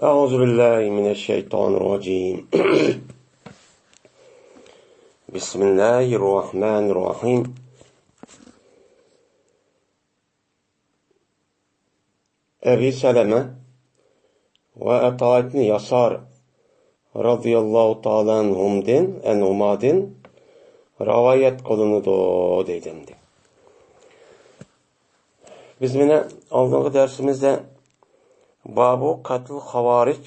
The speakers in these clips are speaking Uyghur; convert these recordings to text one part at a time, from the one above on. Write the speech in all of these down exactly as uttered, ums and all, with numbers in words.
أعوذ بالله من الشيطان الرجيم. بسم الله الرحمن الرحيم. ئەبى سەلەمە ۋە ئەتا ئىبنى ياسار رەزىياللاھۇ تائالا ئەنھۇمدىن، ئەنھۇمادىن رىۋايەت قىلىنىدۇ، دېدى. بىز مانا ئالدىنقى دەرسىمىزدە بابۇ قەتل خاۋارىج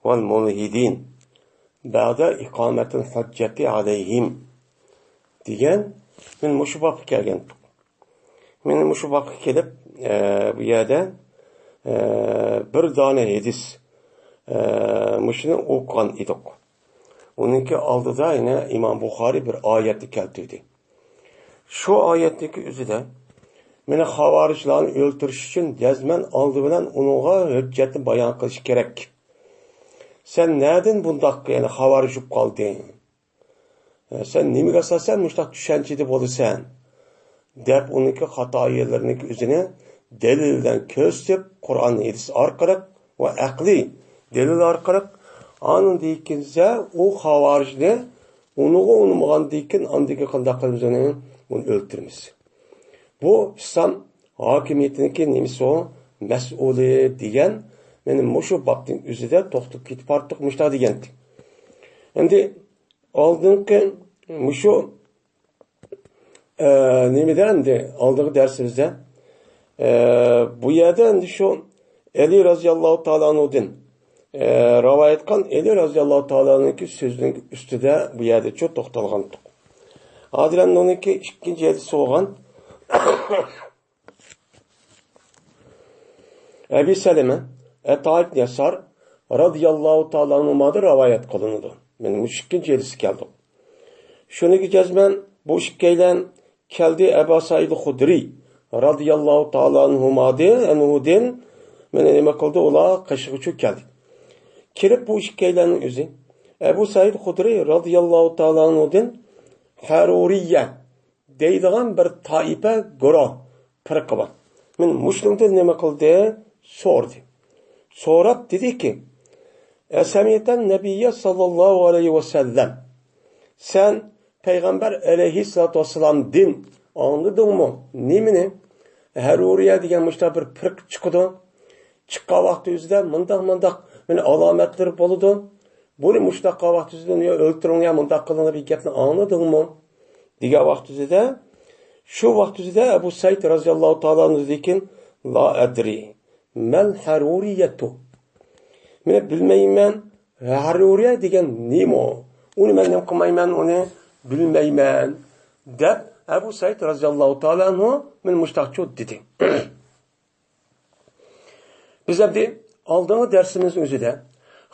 ۋەل مۇلھىدىن بەئدە ئىقامەتىل ھۇججەتى ئەلەيھىم دېگەن، مانا مۇشۇ بابقا كەلگەن. مانا مۇشۇ بابقا كېلىپ، ئە، بۇ يەردە، ئە، بىر دانە ھەدىس، ئە، مۇشۇنى ئوقۇغان ئىدۇق. ئۇنىڭكى ئالدىدا يەنە ئىمام بۇخارىي بىر ئايەتنى كەلتۈردى. شۇ ئايەتنىڭكى ئۆزىدە، مانا خاۋارىجلارنى ئۆلتۈرۈش ئۈچۈن جەزمەن ئالدى بىلەن ئۇنىڭغا ھۆججەتنى بايان قىلىش كېرەك. سەن نەدىن بۇنداق، يەنى خاۋارىج بولۇپ قالدىڭ؟ سەن نېمىگە ئاساسەن مۇشۇنداق چۈشەنچىدە بولىسەن؟ دەپ ئۇنىڭكى خاتا يەرلىرىنىڭكى ئۆزىنى دەلىل بىلەن كۆرسىتىپ، قۇرئان، ھەدىس ئارقىلىق ۋە ئەقلىي دەلىل ئارقىلىق، ئاندىن كېيىنسە ئۇ خاۋارىجنى ئۇنىغا ئۇنىمىغاندىن كېيىن ئاندىن كېيىن قانداق قىلىمىز ئۇنى؟ ئۇنى ئۆلتۈرىمىز. بۇ ئىسلام ھاكىمىيىتىنىڭكى نېمىسى ئۇ؟ مەسئۇلى دېگەن، مانا مۇشۇ بابنىڭ ئۆزىدە توختاپ كېتىپ باراتتۇق، مۇشۇنداق دېگەنتى. ئەمدى ئالدىنقى مۇشۇ، ئە، نېمىدە ئەمدى ئالدىنقى دەرسىمىزدە، ئە، بۇ يەردە ئەمدى شۇ ئەلى رەزىياللاھۇ تائالا ئەنھۇدىن، ئە، رىۋايەت قىلغان ئەلى رەزىياللاھۇ تائالا ئەنھۇنىڭكى سۆزىنىڭ ئۈستىدە بۇ يەردە شۇ توختالغانتۇق. ھازىر ئەمدى ئۇنىڭكى ئىككىنچى ھەدىسى بولغان ئەبى سەلەمە ئەتا ئىبن ياسار رەزىياللاھۇ تائالا ئەنھۇمادىن رىۋايەت قىلىنىدۇ. مانا مۇشۇ ئىككىنچى ھەدىسكە كەلدۇق. شۇنىڭكى جەزمەن بۇ ئىككىيلەن كەلدى، ئەبا سەئىد خۇدرىي رەزىياللاھۇ تائالا ئەنھۇمادىن، ئەنھۇدىن، مانا نېمە قىلدى، ئۇلار قېشىغا چۈشۈپ كەلدى. كېلىپ بۇ ئىككىيلەننىڭ ئۆزى، ئەبۇ سەئىد خۇدرىي رەزىياللاھۇ تائالا ئەنھۇدىن ھەرۇرىيە دەيدىغان بىر تائىپە، گۇرۇھ، پىرقە بار. مانا مۇشۇنىڭدىن نېمە قىلدى؟ سورىدى. سوراپ دېدىكى، ئەسەمىئتەن نەبىييە ساللاللاھۇ ئەلەيھى ۋەسەللەم، سەن پەيغەمبەر ئەلەيھىسسالاتۇ ۋەسسالامدىن ئاڭلىدىڭمۇ؟ نېمىنى؟ ھەرۇرىيە دېگەن مۇشۇنداق بىر پىرقە چىقىدۇ. چىققان ۋاقتى ئۆزىدە مۇنداق، مۇنداق، مانا، ئالامەتلىرى بولىدۇ. بۇنى مۇشۇنداق قىلغان ۋاقتى ئۆزىدە ئۇنى يا ئۆلتۈرۈڭ يا مۇنداق قىلىڭ دېگەن گەپنى ئاڭلىدىڭمۇ؟ دېگەن ۋاقتى ئۆزىدە، شۇ ۋاقتى ئۆزىدە ئەبۇ سەئىد رەزىياللاھۇ تائالا ئەنھۇدىن كېيىن، لا ئەدرى مەل ھەرۇرىيەتۇ. مەن بىلمەيمەن، ھەرۇرىيە دېگەن نېمە ئۇ؟ ئۇنى مەن نېمە قىلمايمەن، ئۇنى بىلمەيمەن، دەپ ئەبۇ سەئىد رەزىياللاھۇ تائالا ئەنھۇ مانا مۇشۇنداقچۇ دېدى. بىز ئەمدى ئالدىنقى دەرسىمىزنىڭ ئۆزىدە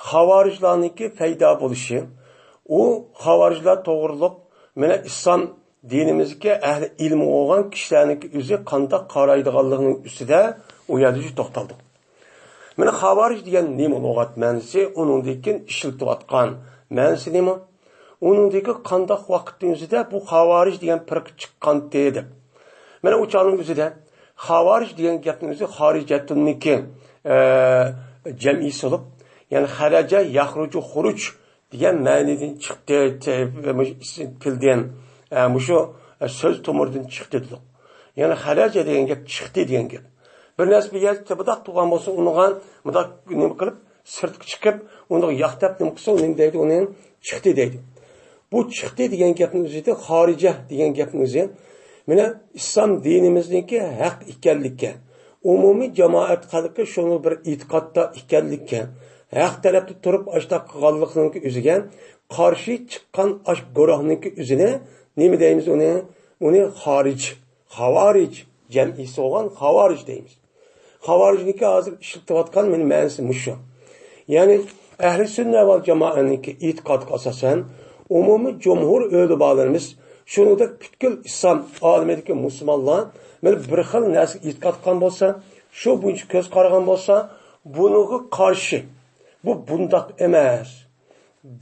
خاۋارىجلارنىڭكى پەيدا بولۇشى، ئۇ خاۋارىجلار توغرۇلۇق مانا ئىسلام دىنىمىزدىكى ئەھلى ئىلمى بولغان كىشىلەرنىڭكى ئۆزى قانداق قارايدىغانلىقىنىڭ ئۈستىدە ئۇ يەردە توختالدۇق. مانا خاۋارىج دېگەن نېمە لۇغەت مەنىسى، ئۇنىڭدىن كېيىن ئىشلىتىۋاتقان مەنىسى نېمە؟ ئۇنىڭدىكى قانداق ۋاقىتنىڭ ئۆزىدە بۇ خاۋارىج دېگەن پىرقە چىققانتى دەپ. مانا ئۇ چاغنىڭ ئۆزىدە خاۋارىج دېگەن گەپنىڭ ئۆزى خارىجەتۇننىڭكى، ئە، جەمئىسى بولۇپ، يەنى خەرەجە يەخرۇجۇ خۇرۇج دېگەن مەنىدىن چىقتى، تىلدىن، ئە، مۇشۇ، ئە، سۆز تومۇرىدىن چىقتى دېدۇق. يەنى خەرەجە دېگەن گەپ چىقتى دېگەن گەپ. بىر نەرسە بىر يەردە مۇنداق تۇرغان بولسا، ئۇنىڭغا مۇنداق نېمە قىلىپ، سىرتقا چىقىپ، ئۇنىڭغا ياق دەپ نېمە قىلسا، ئۇ نېمە دەيدۇ؟ ئۇنى چىقتى دەيدۇ. بۇ چىقتى دېگەن گەپنىڭ ئۆزى، خارىجە دېگەن گەپنىڭ ئۆزى، مانا ئىسلام دىنىمىزنىڭكى ھەق ئىكەنلىككە، ئومۇمىي جامائەت خەلقى شۇنىڭ بىر ئېتىقادتا ئىكەنلىككە، ھەق تەرەپتە تۇرۇپ ئاشۇنداق قىلغانلىقىنىڭكى ئۆزىگە قارشى چىققان ئاش گۇرۇھنىڭكى ئۆزىنى نېمە دەيمىز ئۇنى؟ ئۇنى خارىج، خاۋارىج، جەمئىسى بولغان خاۋارىج دەيمىز. خاۋارىجنىڭكى ھازىر ئىشلىتىۋاتقان مانا مەنىسى مۇشۇ. يەنى ئەھلى سۈننە ۋەل جامائەنىڭكى ئېتىقادىغا ئاساسەن، ئومۇمىي جۇمھۇر ئۆلىمالىرىمىز، شۇنىڭدەك پۈتكۈل ئىسلام ئالىمىدىكى مۇسۇلمانلار مانا بىر خىل نەرسىگە ئېتىقاد قىلغان بولسا، شۇ بويىچە كۆز قارىغان بولسا، بۇنىڭغا قارشى، بۇ بۇنداق ئەمەس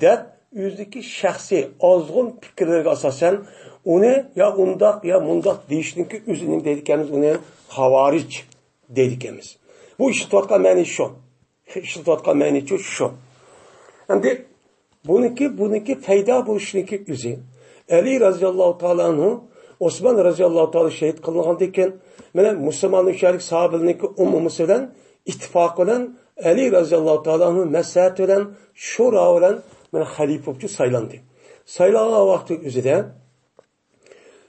دەپ ئۆزىدىكى شەخسىي ئازغۇن پىكىرلىرىگە ئاساسەن، ئۇنى يا ئۇنداق، يا مۇنداق دېيىشنىڭكى ئۆزىنىڭ دەيدىكەنمىز، ئۇنى خاۋارىج دەيدىكەنمىز. بۇ ئىشلىتىۋاتقان مەنىسى شۇ. ئىشلىتىۋاتقان مەنىچۇ شۇ. ئەمدى بۇنىڭكى، بۇنىڭكى پەيدا بولۇشنىڭكى ئۆزى. ئەلى رازىياللاھۇ تائالا ئەنھۇ، ئوسمان رازىياللاھۇ تائالا شېھىت قىلىنغاندىن كېيىن، مانا مۇسۇلمان ئۈچەرلىك ساھابىلىرىنىڭكى ئومۇمىسى بىلەن، ئىتتىپاق بىلەن، ئەلى رازىياللاھۇ تائالا ئەنھۇ مەسلىھەت بىلەن، شورا بىلەن، مانا خەلىپە بولۇپ سايلاندى. سايلانغان ۋاقتى ئۆزىدە،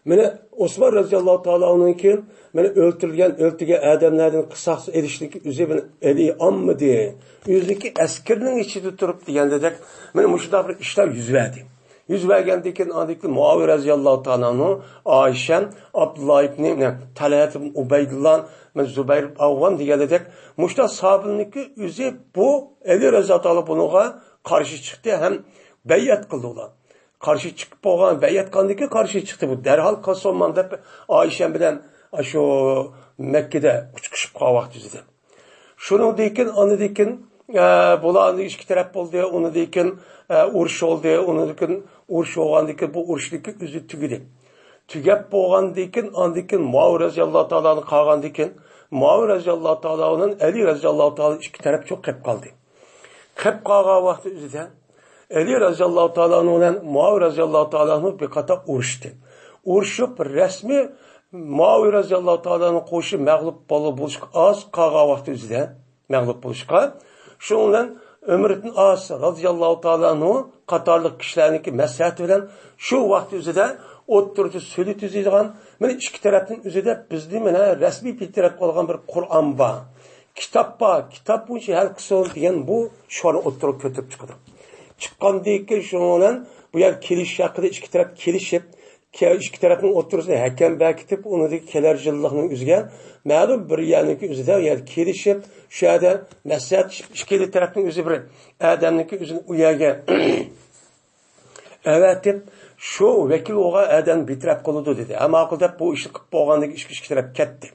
مانا ئوسمان رازىياللاھۇ تائالا ئەنھۇنىڭكى، مانا ئۆلتۈرۈلگەن، ئۆلتۈرگەن ئادەملەردىن قىساس ئېلىشنىڭكى ئۆزى بىلەن ئەلى ئالمىدى. ئۆزىنىڭكى ئەسكىرىنىڭ ئىچىدە تۇرۇپ دېگەندەك، مانا مۇشۇنداق بىر ئىشلار يۈز بەردى. يۈز بەرگەندىن كېيىن، ئاندىن كېيىن مۇئاۋىيە رازىياللاھۇ تائالا ئەنھۇ، ئائىشە، ئابدۇللا ئىبنى، تەلھەت ئىبن ئۇبەيدۇللا، مانا زۇبەير ئىبن ئاۋۋام دېگەندەك، مۇشۇنداق ساھابىنىڭكى ئۆزى بۇ ئەلى رازىياللاھۇ تائالا بۇنىڭغا قارشى چىقتى ھەم بەيئەت قىلدى ئۇلار. قارشى چىقىپ بولغان، بەيئەت قىلغاندىن كېيىن قارشى چىقتى بۇ. دەرھال قىلسۇنمان دەپ ئائىشە بىلەن شۇ مەككىدە ئۇچۇقۇشۇپ قالغان ۋاقتى ئۆزىدە. شۇنىڭدىن كېيىن، ئاندىن كېيىن، ئە، بۇلار ئىككى تەرەپ بولدى. ئۇنىڭدىن كېيىن، ئە، ئۇرۇش بولدى. ئۇنىڭدىن كېيىن ئۇرۇش بولغاندىن كېيىن بۇ ئۇرۇشنىڭكى ئۆزى تۈگىدى. تۈگەپ بولغاندىن كېيىن، ئاندىن كېيىن مۇئاۋىيە رازىياللاھۇ تائالا ئەنھۇ قالغاندىن كېيىن، مۇئاۋىيە رازىياللاھۇ تائالا ئەنھۇ بىلەن ئەلى رازىياللاھۇ تائالا ئەنھۇ ئىككى تەرەپ چوق قېلىپ قالدى. قېلىپ قالغان ۋاقتى ئۆزىدە ئەلى رازىياللاھۇ تائالا ئەنھۇ بىلەن مۇئاۋىيە رازىياللاھۇ تائالا ئەنھۇ بىر قاتار ئۇرۇشتى. ئۇرۇشۇپ، رەسمىي مۇئاۋىيە رازىياللاھۇ تائالا ئەنھۇ قوشۇن مەغلۇپ بول-، بولۇشقا ئاز قالغان ۋاقتى ئۆزىدە، مەغلۇپ بولۇشقا، شۇنىڭ بىلەن ئۆمەر ئىبن ئاس رازىياللاھۇ تائالا ئەنھۇ قاتارلىق كىشىلەرنىڭكى مەسلىھەتى بىلەن شۇ ۋاقىت ئۆزىدە ئوتتۇرىدا سۈلھى تۈزۈلىدىغان، مانا ئىككى تەرەپنىڭ ئۆزىدە بىزنى مانا رەسمىي بىر تەرەپ قىلغان بىر قۇرئان بار، كىتاب بار، كىتاب بويىچە ھەل قىلسۇن دېگەن بۇ شوئارنى ئوتتۇرىغا كۆتۈرۈپ چىقىدۇ. چىققاندىن كېيىن شۇنىڭ بىلەن بۇ يەر كېلىشىش ھەققىدە ئىككى تەرەپ كېلىشىپ، كە-، ئىككى تەرەپنىڭ ئوتتۇرىسىدا ھەكەم بەركىتىپ، ئۇنىڭدىكى كېلەر يىللىقنىڭ ئۆزىگە مەلۇم بىر يەرنىڭكى ئۆزىدە، يەنى كېلىشىپ، شۇ يەردە مەسلىھەتلىشىپ، ئىككىلى تەرەپنىڭ ئۆزى بىر ئادەمنىڭكى ئۆزىنى ئۇ يەرگە ئەۋەتىپ، شۇ ۋەكىل بولغان ئادەمنى بىتەرەپ قىلىدۇ، دېدى. ھە، ماقۇل دەپ، بۇ ئىشنى قىلىپ بولغاندىن كېيىن ئىككى، ئىككى تەرەپ كەتتى.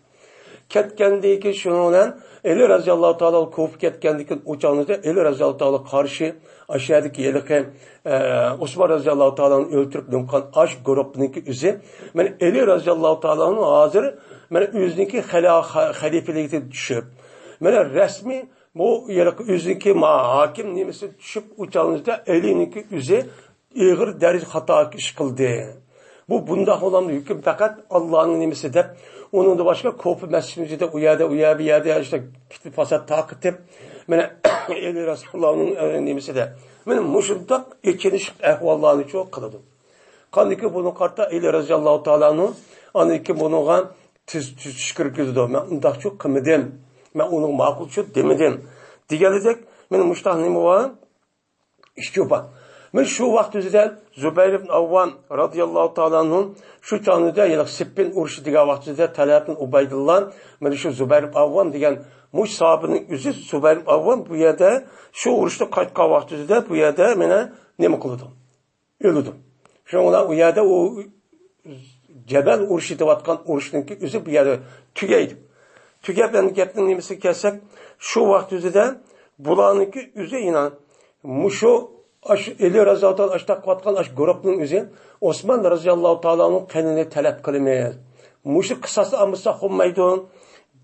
كەتكەندىن كېيىن شۇنىڭ بىلەن ئەلى رازىياللاھۇ تائالا كوفا كەتكەندىن كېيىن ئۇ چاغدا ئەلى رازىياللاھۇ تائالا قارشى ئاشۇ يەردىكى ھېلىقى، ئە، ئوسمان رازىياللاھۇ تائالانى ئۆلتۈرۈپ نېمە قىلغان ئاشۇ گۇرۇپپىنىڭكى ئۆزى، مانا ئەلى رازىياللاھۇ تائالانىڭ ھازىر، مانا ئۆزىنىڭكى خەلا-، خە-، خەلىپىلىكىدىن چۈشۈپ، مانا رەسمىي بۇ ھېلىقى ئۆزىنىڭكى ما-، ھاكىم نېمىسىدىن چۈشۈپ، ئۇ چاغدا ئەلىنىڭكى ئۆزى ئېغىر دەرىجىدە خاتا ئىش قىلدى. بۇ بۇنداق بولامدۇ؟ ھۆكۈم پەقەت ئاللانىڭ نېمىسى دەپ، ئۇنىڭدىن باشقا كوفا مەسچىتىنىڭ ئىچىدە ئۇ يەردە، ئۇ يەردە، بۇ يەردە ئىشتە پىتنە پاسات تارقىتىپ، مانا ئەلى رەسۇلۇللانىڭ، ئە، نېمىسىدە، مانا مۇشۇنداق ئېچىنىشلىق ئەھۋاللارنى شۇ قىلىدۇ. قاندىكى بۇنىڭغا قارىتا ئەلى رازىياللاھۇ تائالانىڭ ئاندىن كېيىن بۇنىڭغا تۈز-، تۈزىتىش كىرگۈزىدۇ. مەن ئۇنداقچۇ قىلمىدىم. مەن ئۇنىڭغا ماقۇلچۇ دېمىدىم. دېگەندەك، مانا مۇشۇنداق نېمە بار؟ ئىككى ئۇپا. مانا شۇ ۋاقىت ئۆزىدە زۇبەير ئىبن ئاۋۋام رازىياللاھۇ تائالا ئەنھۇ شۇ چاغدا يەنە سىپپىن ئۇرۇشى دېگەن ۋاقىت ئۆزىدە تەلھە ئىبن ئۇبەيدۇللا، مانا شۇ زۇبەير ئىبن ئاۋۋام دېگەن مۇشۇ ساھابىنىڭ ئۆزى زۇبەير ئىبن ئاۋۋام بۇ يەردە شۇ ئۇرۇشتىن قايتقان ۋاقىت ئۆزىدە بۇ يەردە مانا نېمە قىلىدۇ؟ ئۆلىدۇ. شۇنىڭ بىلەن ئۇ يەردە ئۇ جەبەل ئۇرۇشى دەۋاتقان ئۇرۇشنىڭكى ئۆزى بۇ يەردە تۈگەيدۇ. تۈگەپ، ئەمدى گەپنىڭ نېمىسىگە كەلسەك، شۇ ۋاقىت ئۆزىدە بۇلارنىڭكى ئۆزى يەنە مۇشۇ، ئاشۇ ئەلى رازىياللاھۇ تائالا ئاشتاق قىلىۋاتقان ئاشۇ گۇرۇپنىڭ ئۆزى ئوسمان رازىياللاھۇ تائالانىڭ قېنىنى تەلەپ قىلىمىز. مۇشۇ قىساسنى ئالمىساق بولمايدۇ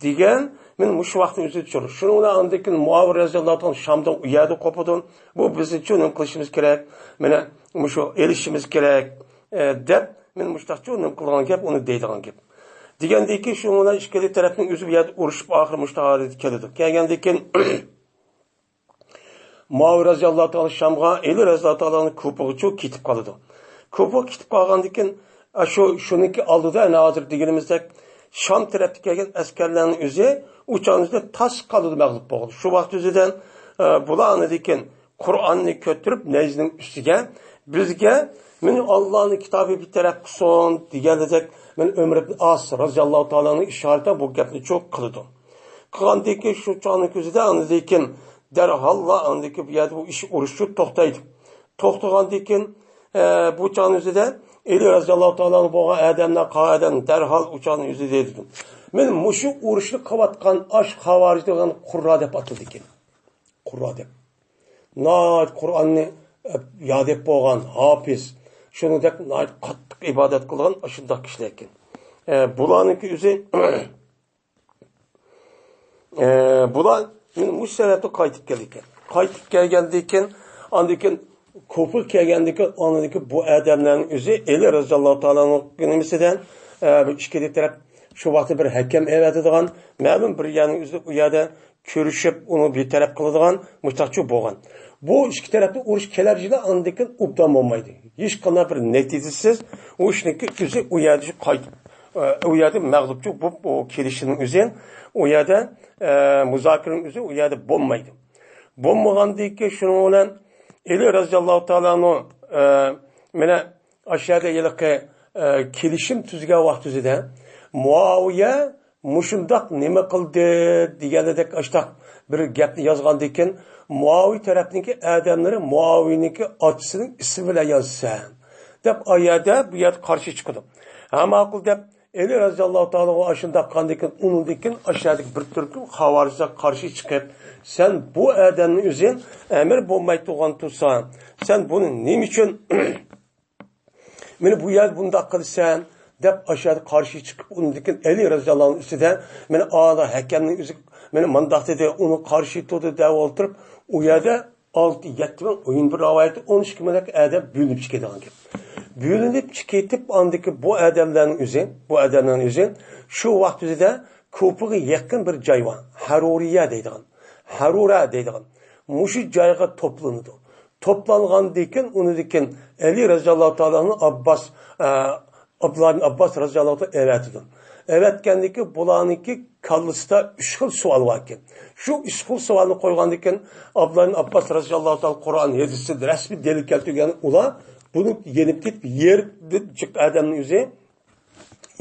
دېگەن، مانا مۇشۇ ۋاقىتنىڭ ئۆزىدە چۈشۈرۈپ. شۇنىڭ بىلەن ئاندىن كېيىن مۇئاۋىيە رازىياللاھۇ تائالا شامدىن ئۇ يەردە قوپىدۇ. بۇ بىزنىچۇ نېمە قىلىشىمىز كېرەك؟ مانا مۇشۇ ئېلىشىمىز كېرەك، ئە، دەپ، مانا مۇشۇنداقچۇ نېمە قىلغان گەپ، ئۇنى دەيدىغان گەپ. دېگەندىن كېيىن شۇ مانا ئىككىلى تەرەپنىڭ ئۆزى بۇ يەردە ئۇرۇشۇپ ئاخىرى مۇشۇنداق ھالەتكە كېلىدۇ. كەلگەندىن كېيىن مۇئاۋىيە رازىياللاھۇ تائالا شامغا، ئەلى رازىياللاھۇ تائالا كوفىغىچۇ كېتىپ قالىدۇ. كوفىغا كېتىپ قالغاندىن كېيىن، ئە، شۇ، شۇنىڭكى ئالدىدا، ئەنە ھازىر دېگىنىمىزدەك، شام تەرەپتىن كەلگەن ئەسكەرلەرنىڭ ئۆزى ئۇ چاغنىڭ ئۆزىدە تاس قالىدۇ، مەغلۇپ بولغىلى. شۇ ۋاقىت ئۆزىدە، ئە، بۇلار ئاندىن كېيىن قۇرئاننى كۆتۈرۈپ نەيزىنىڭ ئۈستىگە، بىزگە مېنى ئاللانىڭ كىتابى بىر تەرەپ قىلسۇن دېگەندەك، مەن ئۆمەر ئىبن ئاس رازىياللاھۇ تائالا ئىشارىتەن بۇ گەپنى چوق قىلىدۇ. قىلغاندىن كېيىن شۇ چاغنىڭ ئۆزىدە ئاندىن كېيىن دەرھاللا ئاندىن كېيىن بۇ يەردە بۇ ئىش ئۇرۇشۇپ توختايدۇ. توختىغاندىن كېيىن، ئە، بۇ چاغنىڭ ئۆزىدە ئەلى رازىياللاھۇ تائالا بولغان ئادەملەر، قالغان ئادەم دەرھال ئۇ چاغنىڭ ئۆزىدە دەيدىكەن، مەن مۇشۇ ئۇرۇشنى قىلىۋاتقان ئاش خاۋارىج دېگەن قۇررا دەپ ئاتىلىدىكەن. قۇررا دەپ. ناھايىتى قۇرئاننى، ئە، ياد ئېتىپ بولغان ھاپىز، شۇنىڭدەك ناھايىتى قاتتىق ئىبادەت قىلغان ئاشۇنداق كىشىلەر ئىكەن. ئە، بۇلارنىڭكى ئۆزى، ئە، بۇلار مۇشۇ سەۋەبتىن قايتىپ كەلدىكەن. قايتىپ كەلگەندىن كېيىن، ئاندىن كېيىن كۇفىغا كەلگەندىن كېيىن، ئاندىن كېيىن بۇ ئادەملەرنىڭ ئۆزى ئەلى رەزىياللاھۇ تائالا ئەنھۇ نېمىسىدە، ئە، بۇ ئىككىلى تەرەپ شۇ ۋاقىتتا بىر ھەكەم ئەۋەتىدىغان، مەلۇم بىر يەرنىڭ ئۆزىدە ئۇ يەردە كۆرۈشۈپ، ئۇنى بىتەرەپ قىلىدىغان مۇشتاقچۇ بولغان. بۇ ئىككى تەرەپنىڭ ئۇرۇش كېلەر يىلى ئاندىن كېيىن ئوبدان بولمايدۇ. ھېچقانداق بىر نەتىجىسىز ئۇ ئىشنىڭكى ئۆزى ئۇ يەردە شۇ قايتىپ، ئە، ئۇ يەردە مەغلۇپچۇ بولۇپ، ئۇ كېلىشىنىڭ ئۆزى، ئۇ يەردە، ئە، مۇزاكىرىنىڭ ئۆزى ئۇ يەردە بولمايدۇ. بولمىغاندىن كېيىن شۇنىڭ بىلەن ئەلى رەزىياللاھۇ تائالا ئەنھۇ، ئە، مانا ئاشۇ يەردە ھېلىقى، ئە، كېلىشىم تۈزگەن ۋاقتىدا مۇئاۋىيە مۇشۇنداق نېمە قىلدى دېگەندەك ئاشتاق بىر گەپنى يازغاندىن كېيىن، مۇئاۋىيە تەرەپنىڭكى ئادەملىرى مۇئاۋىيەنىڭكى ئاتىسىنىڭ ئىسمى بىلەن يازىسەن دەپ، ئا يەردە بۇ يەردە قارشى چىقىدۇ. ھە، ماقۇل دەپ، ئەلى رەزىياللاھۇ تائالا ئەنھۇ ئاشۇنداق قىلغاندىن كېيىن، ئۇنىڭدىن كېيىن ئاشۇ يەردىكى بىر تۈركۈم خاۋارىجلار قارشى چىقىپ، سەن بۇ ئادەمنى ئۆزۈڭ ئەمىر بولماي تۇرغان تۇرساڭ، سەن بۇنى نېمە ئۈچۈن مېنى بۇ يەردە بۇنداق قىلىسەن دەپ ئاشۇ يەردە قارشى چىقىپ، ئۇنىڭدىن كېيىن ئەلى رەزىياللاھۇ ئەنھۇ ئۈستىدە مېنى ئالا ھەكەمنىڭ ئۆزى مېنى مانداق دېدى، ئۇنى قارشى تۇردى دەپ ئولتۇرۇپ، ئۇ يەردە ئالتە، يەتتە مىڭ، ئون بىر رىۋايەتتە ئون ئىككى مىڭدەك ئادەم بۆلۈنۈپ چىقىدىغان گەپ. بۆلۈنۈپ چىقىپ، ئاندىكى بۇ ئادەملەرنىڭ ئۆزى، بۇ ئادەملەرنىڭ ئۆزى شۇ ۋاقىت ئۆزىدە كۇفىغا يېقىن بىر جاي بار، ھەرۇرىيە دەيدىغان، ھەرۇرە دەيدىغان، مۇشۇ جايغا توپلىنىدۇ. توپلانغاندىن كېيىن، ئۇنىڭدىن كېيىن ئەلى رەزىياللاھۇ تائالا ئەنھۇ ئابباس، ئە، ئابدۇللا ئىبن ئابباس رەزىياللاھۇ تائالا ئەۋەتىدۇ. ئەۋەتكەندىن كېيىن بۇلارنىڭكى كاللىسىدا ئۈچ خىل سوئال بار ئىكەن. شۇ ئۈچ خىل سوئالنى قويغاندىن كېيىن، ئابدۇللا ئىبن ئابباس رەزىياللاھۇ تائالا قۇرئان ھەدىستىن رەسمىي دەلىل كەلتۈرگەن ئۇلار بۇنى يېنىپ كېتىپ، يەردىن جىق ئادەمنىڭ ئۆزى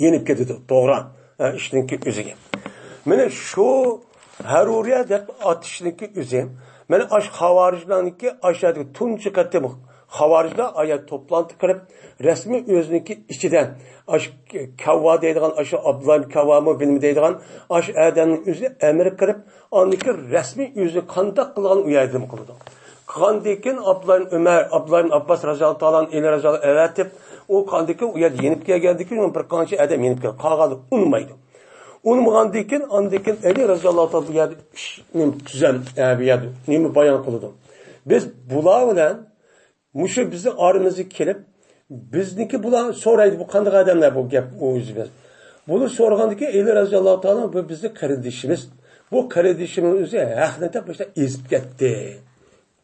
يېنىپ كېتىدۇ. توغرا. ھە، ئىشنىڭكى ئۆزىگە. مانا شۇ ھەرۇرىيە دەپ ئاتىشنىڭكى ئۆزى. مانا ئاش خاۋارىجلارنىڭكى ئاشۇ تۇنجى قېتىم خاۋارىجلار ئايا توپلانتى قىلىپ، رەسمىي ئۆزىنىڭكى ئىچىدە ئاش كاۋا دەيدىغان، ئاشۇ ئابدۇللا كاۋامۇ بىلمە دەيدىغان ئاشۇ ئادەمنىڭ ئۆزى ئەمر قىلىپ، ئاندىن كېيىن رەسمىي ئۆزى قانداق قىلغان ئۇ يەردىن قىلىدۇ. قىلغاندىن كېيىن ئابدۇللا ئۆمەر، ئابدۇللا ئابباس رەزىياللاھۇ تائالا ئەنھۇ، ئەلى رەزىياللاھۇ ئەۋەتىپ، ئۇ قاندىن كېيىن ئۇ يەردە يېنىپ كەلگەندىن كېيىن بىر قانچە ئادەم يېنىپ كەلدى. قالغانلار ئۇنىمايدۇ. ئۇنىمىغاندىن كېيىن، ئاندىن كېيىن ئەلى رەزىياللاھۇ تائالا بۇ يەردە ئىش، نېمە، تۈزەم، ئە، بۇ يەردە نېمە بايان قىلىدۇ. بىز بۇلار بىلەن مۇشۇ بىزنىڭ ئارىمىزغا كېلىپ، بىزنىڭكى بۇلار سورايدۇ، بۇ قانداق ئادەملەر بۇ گەپ، ئۇ ئۆزى بىلەن. بۇنى سورىغاندىن كېيىن ئەلى رەزىياللاھۇ تائالا بۇ بىزنىڭ قېرىندىشىمىز. بۇ قېرىندىشىمىز ئۆزى ھەقنى تېپىپ مۇشۇنداق ئېزىپ كەتتى.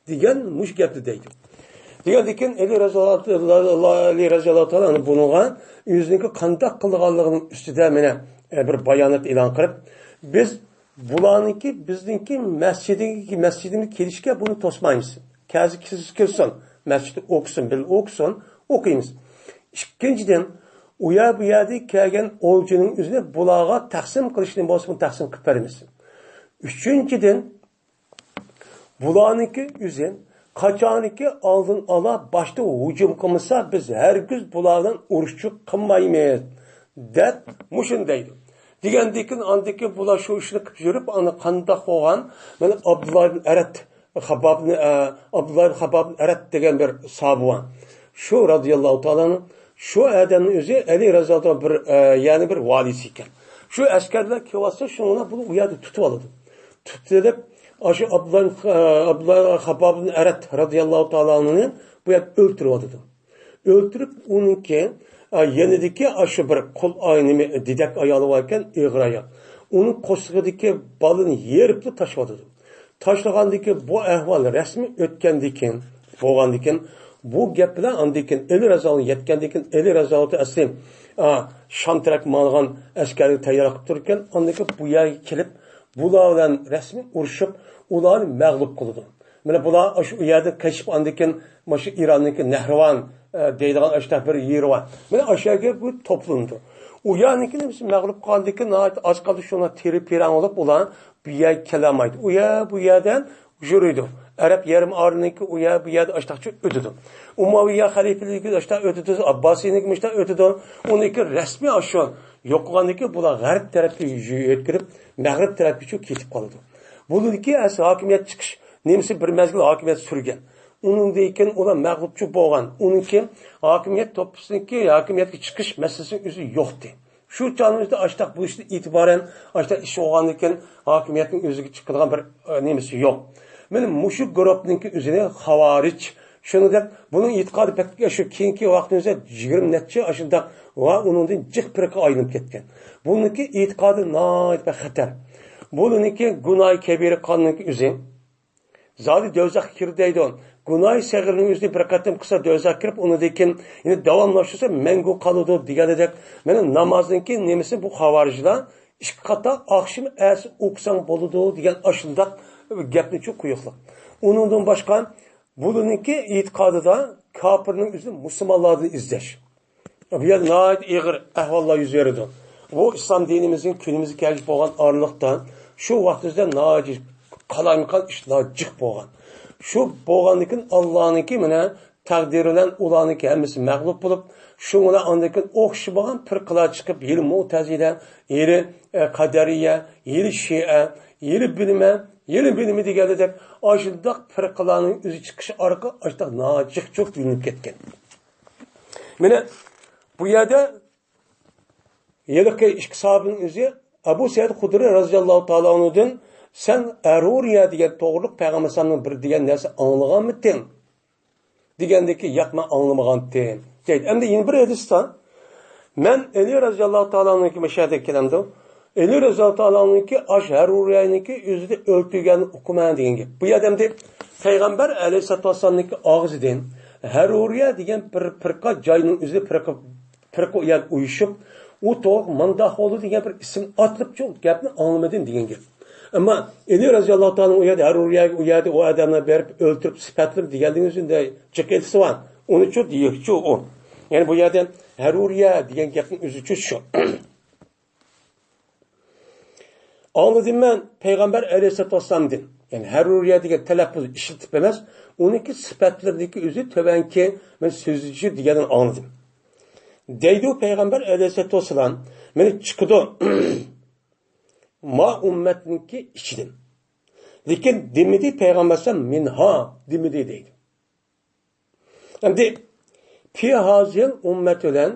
دېگەن مۇشۇ گەپنى دەيدۇ. دېگەندىن كېيىن ئەلى رەزىياللاھۇ، ئەلى رەزىياللاھۇ تائالا ئەنھۇ بۇنىڭغا ئۆزىنىڭكى قانداق قىلغانلىقىنىڭ ئۈستىدە مانا، ئە، بىر بايانات ئېلان قىلىپ، بىز بۇلارنىڭكى، بىزنىڭكى مەسچىتىگە، مەسچىتىمىزگە كېلىشكە بۇنى توسمايمىز. كەلسە كىرسۇن، مەسچىتتە ئوقۇسۇن، بىللە ئوقۇسۇن، ئوقۇيمىز. ئىككىنچىدىن، ئۇ يەر، بۇ يەردىن كەلگەن ئولجىنىڭ ئۆزىنى بۇلارغا تەقسىم قىلىشنى بولسا، بۇنى تەقسىم قىلىپ بەرمىسۇن. ئۈچىنچىدىن، بۇلارنىڭكى ئۆزى قاچانكى ئالدىن ئالا باشتا ھۇجۇم قىلمىسا، بىز ھەرگىز بۇلار بىلەن ئۇرۇشچۇ قىلمايمىز، دەپ مۇشۇنى دەيدۇ. دېگەندىن كېيىن، ئاندىن كېيىن بۇلار شۇ ئىشنى قىلىپ يۈرۈپ، ئانا قانداق بولغان؟ مانا ئابدۇللا ئىبن ئەرەت، خابابنى، ئە، ئابدۇللا ئىبن خابابنى ئەرەت دېگەن بىر ساھابە بار. شۇ رەزىياللاھۇ تائالا ئەنھۇ، شۇ ئادەمنىڭ ئۆزى ئەلى رەزىياللاھۇ تائالا بىر، ئە، يەنى بىر ۋالىسى ئىكەن. شۇ ئەسكەرلەر كېلىۋاتسا، شۇنى بۇنى ئۇ يەردە تۇتۇپ ئالىدۇ. تۇتۇپ ئېلىپ، ئاشۇ ئابدۇللا، ئابدۇللا خاباب ئىبن ئەرەت رەزىياللاھۇ تائالا ئەنھۇنى بۇ يەردە ئۆلتۈرۈۋاتىدۇ. ئۆلتۈرۈپ، ئۇنىڭكى، ئا، يېنىدىكى ئاشۇ بىر قۇل، ئاي، نېمە، دېدەك ئايالى بار ئىكەن، ئېغىر ئايال. ئۇنىڭ قورسىقىدىكى بالىنى يېرىپلا تاشلىۋاتىدۇ. تاشلىغاندىن كېيىن، بۇ ئەھۋال رەسمىي ئۆتكەندىن كېيىن، بولغاندىن كېيىن، بۇ گەپ بىلەن ئاندىن كېيىن ئەلى رەزىياللاھۇ يەتكەندىن كېيىن، ئەلى رەزىياللاھۇ ئەسلى، ئا، شام تەرەپكە ماڭغان ئەسكەرگە تەييارلىق قىلىپ تۇرىدىكەن، ئاندىن كېيىن بۇ يەرگە كېلىپ، بۇلار بىلەن رەسمىي ئۇرۇشۇپ، ئۇلارنى مەغلۇپ قىلىدۇ. مانا بۇلار شۇ، ئۇ يەردىن قېچىپ، ئاندىن كېيىن مانا شۇ ئىراننىڭكى نەھرىۋان، ئە، دەيدىغان ئاشۇنداق بىر يېرى بار. مانا ئاشۇ يەرگە بۇ توپلىنىدۇ. ئۇ يەرنىڭكى نېمىسى مەغلۇپ قىلغاندىن كېيىن ناھايىتى ئاز قالدى شۇنىڭ تېرە پىراڭ بولۇپ، ئۇلار بۇ يەرگە كېلەلمەيدۇ. ئۇ يەر، بۇ يەردە يۈرىدۇ. ئەرەب يېرىم ئارىلىنىڭكى ئۇ يەر، بۇ يەردە ئاشتاقچە ئۆتىدۇ. ئۇمەۋىيە خەلىپىلىكى ئاشتاق ئۆتىدۇ، ئابباسىينىڭكى مۇشتاق ئۆتىدۇ. ئۇنىڭكى رەسمىي ئاشۇ يوقىغاندىكى بۇلار غەرب تەرەپكە يۆتكىلىپ، مەغرىب تەرەپكىچە كېتىپ قالىدۇ. بۇنىڭكى ئەس-، ھاكىمىيەت چىقىش نېمىسى بىر مەزگىل ھاكىمىيەت سۈرگەن. ئۇنىڭدىن كېيىن ئۇلار مەغلۇپچۇ بولغان. ئۇنىڭ كېيىن ھاكىمىيەت توپىسىنىڭكى ھاكىمىيەتكە چىقىش مەسىلىسى ئۆزى يوقتى. شۇ چاغنىڭ ئۆزىدە ئاشتاق بۇ ئىشتىن ئېتىبارەن ئاشتاق ئىش بولغاندىن كېيىن ھاكىمىيەتنىڭ ئۆزىگە چىقىدىغان بىر، ئە، نېمىسى يوق. مانا مۇشۇ گۇرۇپنىڭكى ئۆزىنى خاۋارىج، شۇنىڭدەك بۇنىڭ ئېتىقادى بەك شۇ كېيىنكى ۋاقىتنىڭ ئۆزىدە يىگىرمە نەچچە ئاشۇنداق ۋە ئۇنىڭدىن جىق پىرقە ئايلىنىپ كەتكەن. بۇنىڭكى ئېتىقادى ناھايىتى بەك خەتەر. بۇنىڭكى گۇناھى كەبىرە قانىنىڭكى ئۆزى. زادى دوزاخقا كىردى دەيدۇ. گۇناھى سەغىرنىڭ ئۆزىنى بىر قېتىم قىلسا دوزاخقا كىرىپ، ئۇنىڭدىن كېيىن يەنە داۋاملاشتۇرسا مەڭگۈ قالىدۇ دېگەنىدەك، مانا نامازنىڭكى نېمىسى بۇ خاۋارىجلار ئىككى قاتا ئاخشىمى ئەتىسى ئوقۇساڭ بولىدۇ دېگەن ئاشۇنداق گەپنىچۇ قويۇقلۇق. ئۇنىڭدىن باشقا بۇلارنىڭكى ئېتىقادىدا كاپىرنىڭ ئۆزىنى مۇسۇلمانلاردىن ئىزدەش. بۇ يەردە ناھايىتى ئېغىر ئەھۋاللار يۈز بېرىدۇ. بۇ ئىسلام دىنىمىزنىڭ كۈنىمىزگە كەلگۈچە بولغان ئارىلىقتا شۇ ۋاقتىمىزدا ناھايىتى قالايمىقان ئىشلار جىق بولغان. شۇ بولغاندىن كېيىن ئاللانىڭكى مانا تەقدىرى بىلەن ئۇلارنىڭكى ھەممىسى مەغلۇپ بولۇپ، شۇ بىلەن ئاندىن كېيىن ئوخشىمىغان پىرقىلار چىقىپ، ھېلى مۇتەزىلە، ھېلى، ئە، قەدەرىيە، ھېلى شىئە، ھېلى بىلمە، ھېلى بىلمە دېگەندەك ئاشۇنداق پىرقىلارنىڭ ئۆزى چىقىشى ئارقىلىق ئاشۇنداق ناھايىتى جىق چوك بىلىنىپ كەتكەن. مانا بۇ يەردە ھېلىقى ئىككى ساھابىنىڭ ئۆزى ئەبۇ سەئىد خۇدرى رەزىياللاھۇ تائالا ئەنھۇدىن، «سەن ھەرۇرىيە دېگەن توغرۇلۇق پەيغەمبەر ئەلەيھىسسالامنىڭ بىر دېگەن نەرسە ئاڭلىغانمىدىڭ؟» دېگەندىكى، «ياق، مەن ئاڭلىمىغانتىم» دەيدۇ. ئەمدى يەنە بىر ھەدىستە، مەن ئەلى رەزىياللاھۇ تائالا ئەنھۇكى مەشھەدە كېلەمدۇ؟ ئەلى رەزىياللاھۇ تائالا ئەنھۇكى ئاش ھەرۇرىيەنىكى ئۆزىنى ئۆلتۈرگەننى ئوقۇمەن دېگەن گەپ. بۇ يەردە ئەمدى پەيغەمبەر ئەلەيھىسسالاتۇ ۋەسسالامنىڭكى ئاغزىدىن ھەرۇرىيە دېگەن بىر پىرقە جاينىڭ ئۆزىدە پىرقە، پىرقە ئۇيان ئۇيۇشۇپ، ئۇ توغرا مانداق بولدى دېگەن بىر ئىسىم ئاتىلىپچۇ گەپنى ئاڭلىمىدىم دېگەن گەپ. ئەمما ئەلى رەزىياللاھۇ تائالا ئۇ يەردە ھەرۇرىيەگە، ئۇ يەردە ئۇ ئادەملەر بېرىپ ئۆلتۈرۈپ سۈپەتلىدى دېگەندىن ئۆزىدە جىق ئېيتسا بار. ئۇنىچۇ دېيىكچۇ ئۇ. يەنى بۇ يەردە ھەرۇرىيە دېگەن گەپنىڭ ئۆزىچۇ شۇ. ئاڭلىدىم مەن پەيغەمبەر ئەلەيھىسسالاتۇ ۋەسسالامدىن. يەنى ھەرۇرىيە دېگەن تەلەپپۇز ئىشلىتىپ ئەمەس، ئۇنىڭكى سۈپەتلىرىدىكى ئۆزى تۆۋەنكى مەن سۆزىچۇ دېگەننى ئاڭلىدىم. دەيدۇ پەيغەمبەر ئەلەيھىسسالاتۇ ۋەسسالام، مانا چىقىدۇ ما ئۈممەتنىڭكى ئىچىدىن. لېكىن دېمىدى پەيغەمبەر ئەلەيھىسسالام مىنھا دېمىدى دەيدۇ. ئەمدى پى ھازىل ئۈممەت بىلەن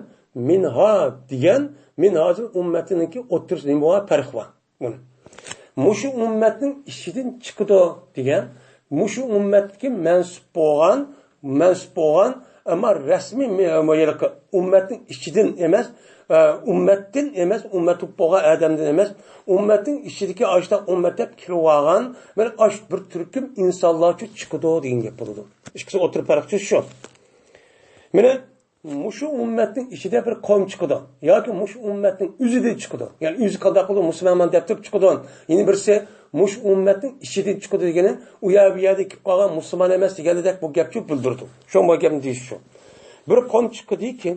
مىنھا دېگەن، مىن ھازىل ئۈممەتنىڭكى ئوتتۇرىسىدا نېمە بار؟ پەرق بار. مۇشۇ ئۈممەتنىڭ ئىچىدىن چىقىدۇ دېگەن، مۇشۇ ئۈممەتكە مەنسۇپ بولغان، مەنسۇپ بولغان، ئەمما رەسمىي مە-، مە-، ئۈممەتنىڭ ئىچىدىن ئەمەس، ئە، ئۈممەتتىن ئەمەس، ئۈممەت بولۇپ بولغان ئادەمدىن ئەمەس، ئۈممەتنىڭ ئىچىدىكى ئاشۇنداق ئۈممەت دەپ كىرىۋالغان، مانا ئاش بىر تۈركۈم ئىنسانلارچۇ چىقىدۇ دېگەن گەپ بولىدۇ. ئىككىسى ئوتتۇرا پەرقچۇ شۇ. مانا مۇشۇ ئۈممەتنىڭ ئىچىدە بىر قوم چىقىدۇ ياكى مۇشۇ ئۈممەتنىڭ ئۆزىدىن چىقىدۇ. يەنى ئۆزى قانداق قىلىدۇ؟ مۇسۇلمانمەن دەپ تۇرۇپ چىقىدۇ. يەنە بىرسى مۇشۇ ئۈممەتنىڭ ئىچىدىن چىقىدۇ دېگىنى ئۇ يەر بۇ يەردە كېلىپ قالغان مۇسۇلمان ئەمەس دېگەندەك بۇ گەپچۇ بىلدۈرىدۇ. شۇ بۇ گەپنى دېيىش شۇ. بىر قوم چىقىدۇكى،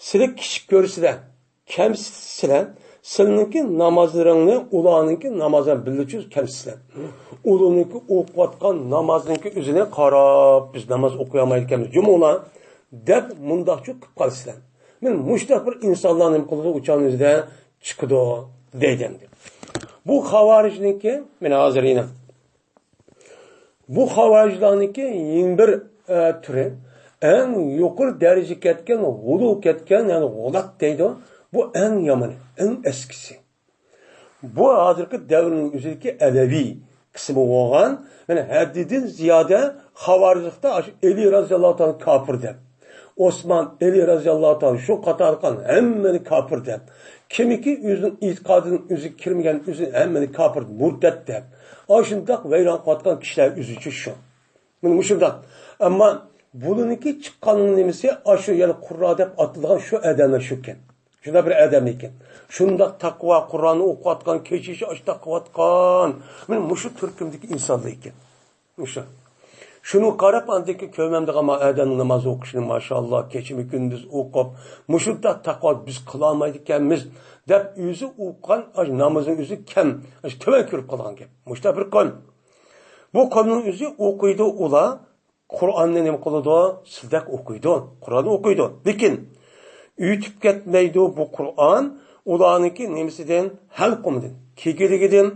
سىلى كىچىك كۆرسىلە، كەمسىتىسىلەر، سىلىنىڭكى نامازلىرىڭنى ئۇلارنىڭكى نامازى بىلەن بىللىچۇ كەمسىتىسىلەر. ئۇلارنىڭكى ئوقۇۋاتقان نامازنىڭكى ئۆزىنى قاراپ، بىز ناماز ئوقۇيالمايدىكەنمىز، جۇمۇڭلار دەپ مۇنداقچۇ قىلىپ قالىسىلەر. مانا مۇشۇنداق بىر ئىنسانلار نېمە قىلىدۇ، ئۇچانىڭىزدا چىقىدۇ دەيدۇ ئەمدى. بۇ خاۋارىجنىڭكى، مانا ھازىر يەنە بۇ خاۋارىجلارنىڭكى يەنە بىر، ئە، تۈرى، ئەڭ يۇقىرى دەرىجىگە كەتكەن، غۇلۇ كەتكەن، يەنى غۇلات دەيدۇ. بۇ ئەڭ يامىنى، ئەڭ ئەسكىسى. بۇ ھازىرقى دەۋرنىڭ ئۆزىدىكى ئەلەۋى قىسمى بولغان، يەنى ھەددىدىن زىيادە خاۋارىجلىقتا ئاشۇ ئەلى رەزىياللاھۇ تائالا كاپىر دەپ، ئوسمان، ئەلى رەزىياللاھۇ تائالا شۇ قاتاردا قالغان ھەممىنى كاپىر دەپ، كىمكى ئۆزىنىڭ ئېتىقادىدىن ئۆزى كىرمىگەن، ئۆزى ھەممىنى كاپىر، مۇرتەت دەپ، ئاشۇنداق ۋەيران قىلىۋاتقان كىشىلەر ئۆزىچۇ شۇ. مانا مۇشۇنداق. ئەمما بۇلىنىڭكى چىققاننىڭ نېمىسى، ئاشۇ يەنە قۇررا دەپ ئاتىلىدىغان شۇ ئادەملەر شۇكەن. شۇنداق بىر ئادەم ئىكەن. شۇنداق تەقۋا، قۇرئاننى ئوقۇۋاتقان، كېچىچە ئاشۇنداق قىلىۋاتقان. مانا مۇشۇ تۈركۈمدىكى ئىنسانلار ئىكەن. مۇشۇ. شۇنى قاراپ، ئاندىن كېيىن كۆرمەمدىغان ئادەمنىڭ ناماز ئوقۇشىنى، ماشائاللا، كېچىمۇ كۈندۈز ئوقۇپ، مۇشۇنداق تەقۋا بىز قىلالمايدىكەنمىز، دەپ ئۆزى ئوقۇغان ئاشۇ نامىزىنى ئۆزى كەم، ئاشۇ تۆۋەن كۆرۈپ قالغان گەپ. مۇشۇنداق بىر قوم. بۇ قومنىڭ ئۆزى ئوقۇيدۇ، ئۇلار قۇرئاننى نېمە قىلىدۇ؟ سىلدەك ئوقۇيدۇ. قۇرئاننى ئوقۇيدۇ. لېكىن ئۆتۈپ كەتمەيدۇ بۇ قۇرئان ئۇلارنىڭكى نېمىسىدىن؟ ھەلقۇمىدىن، كېكىلىكىدىن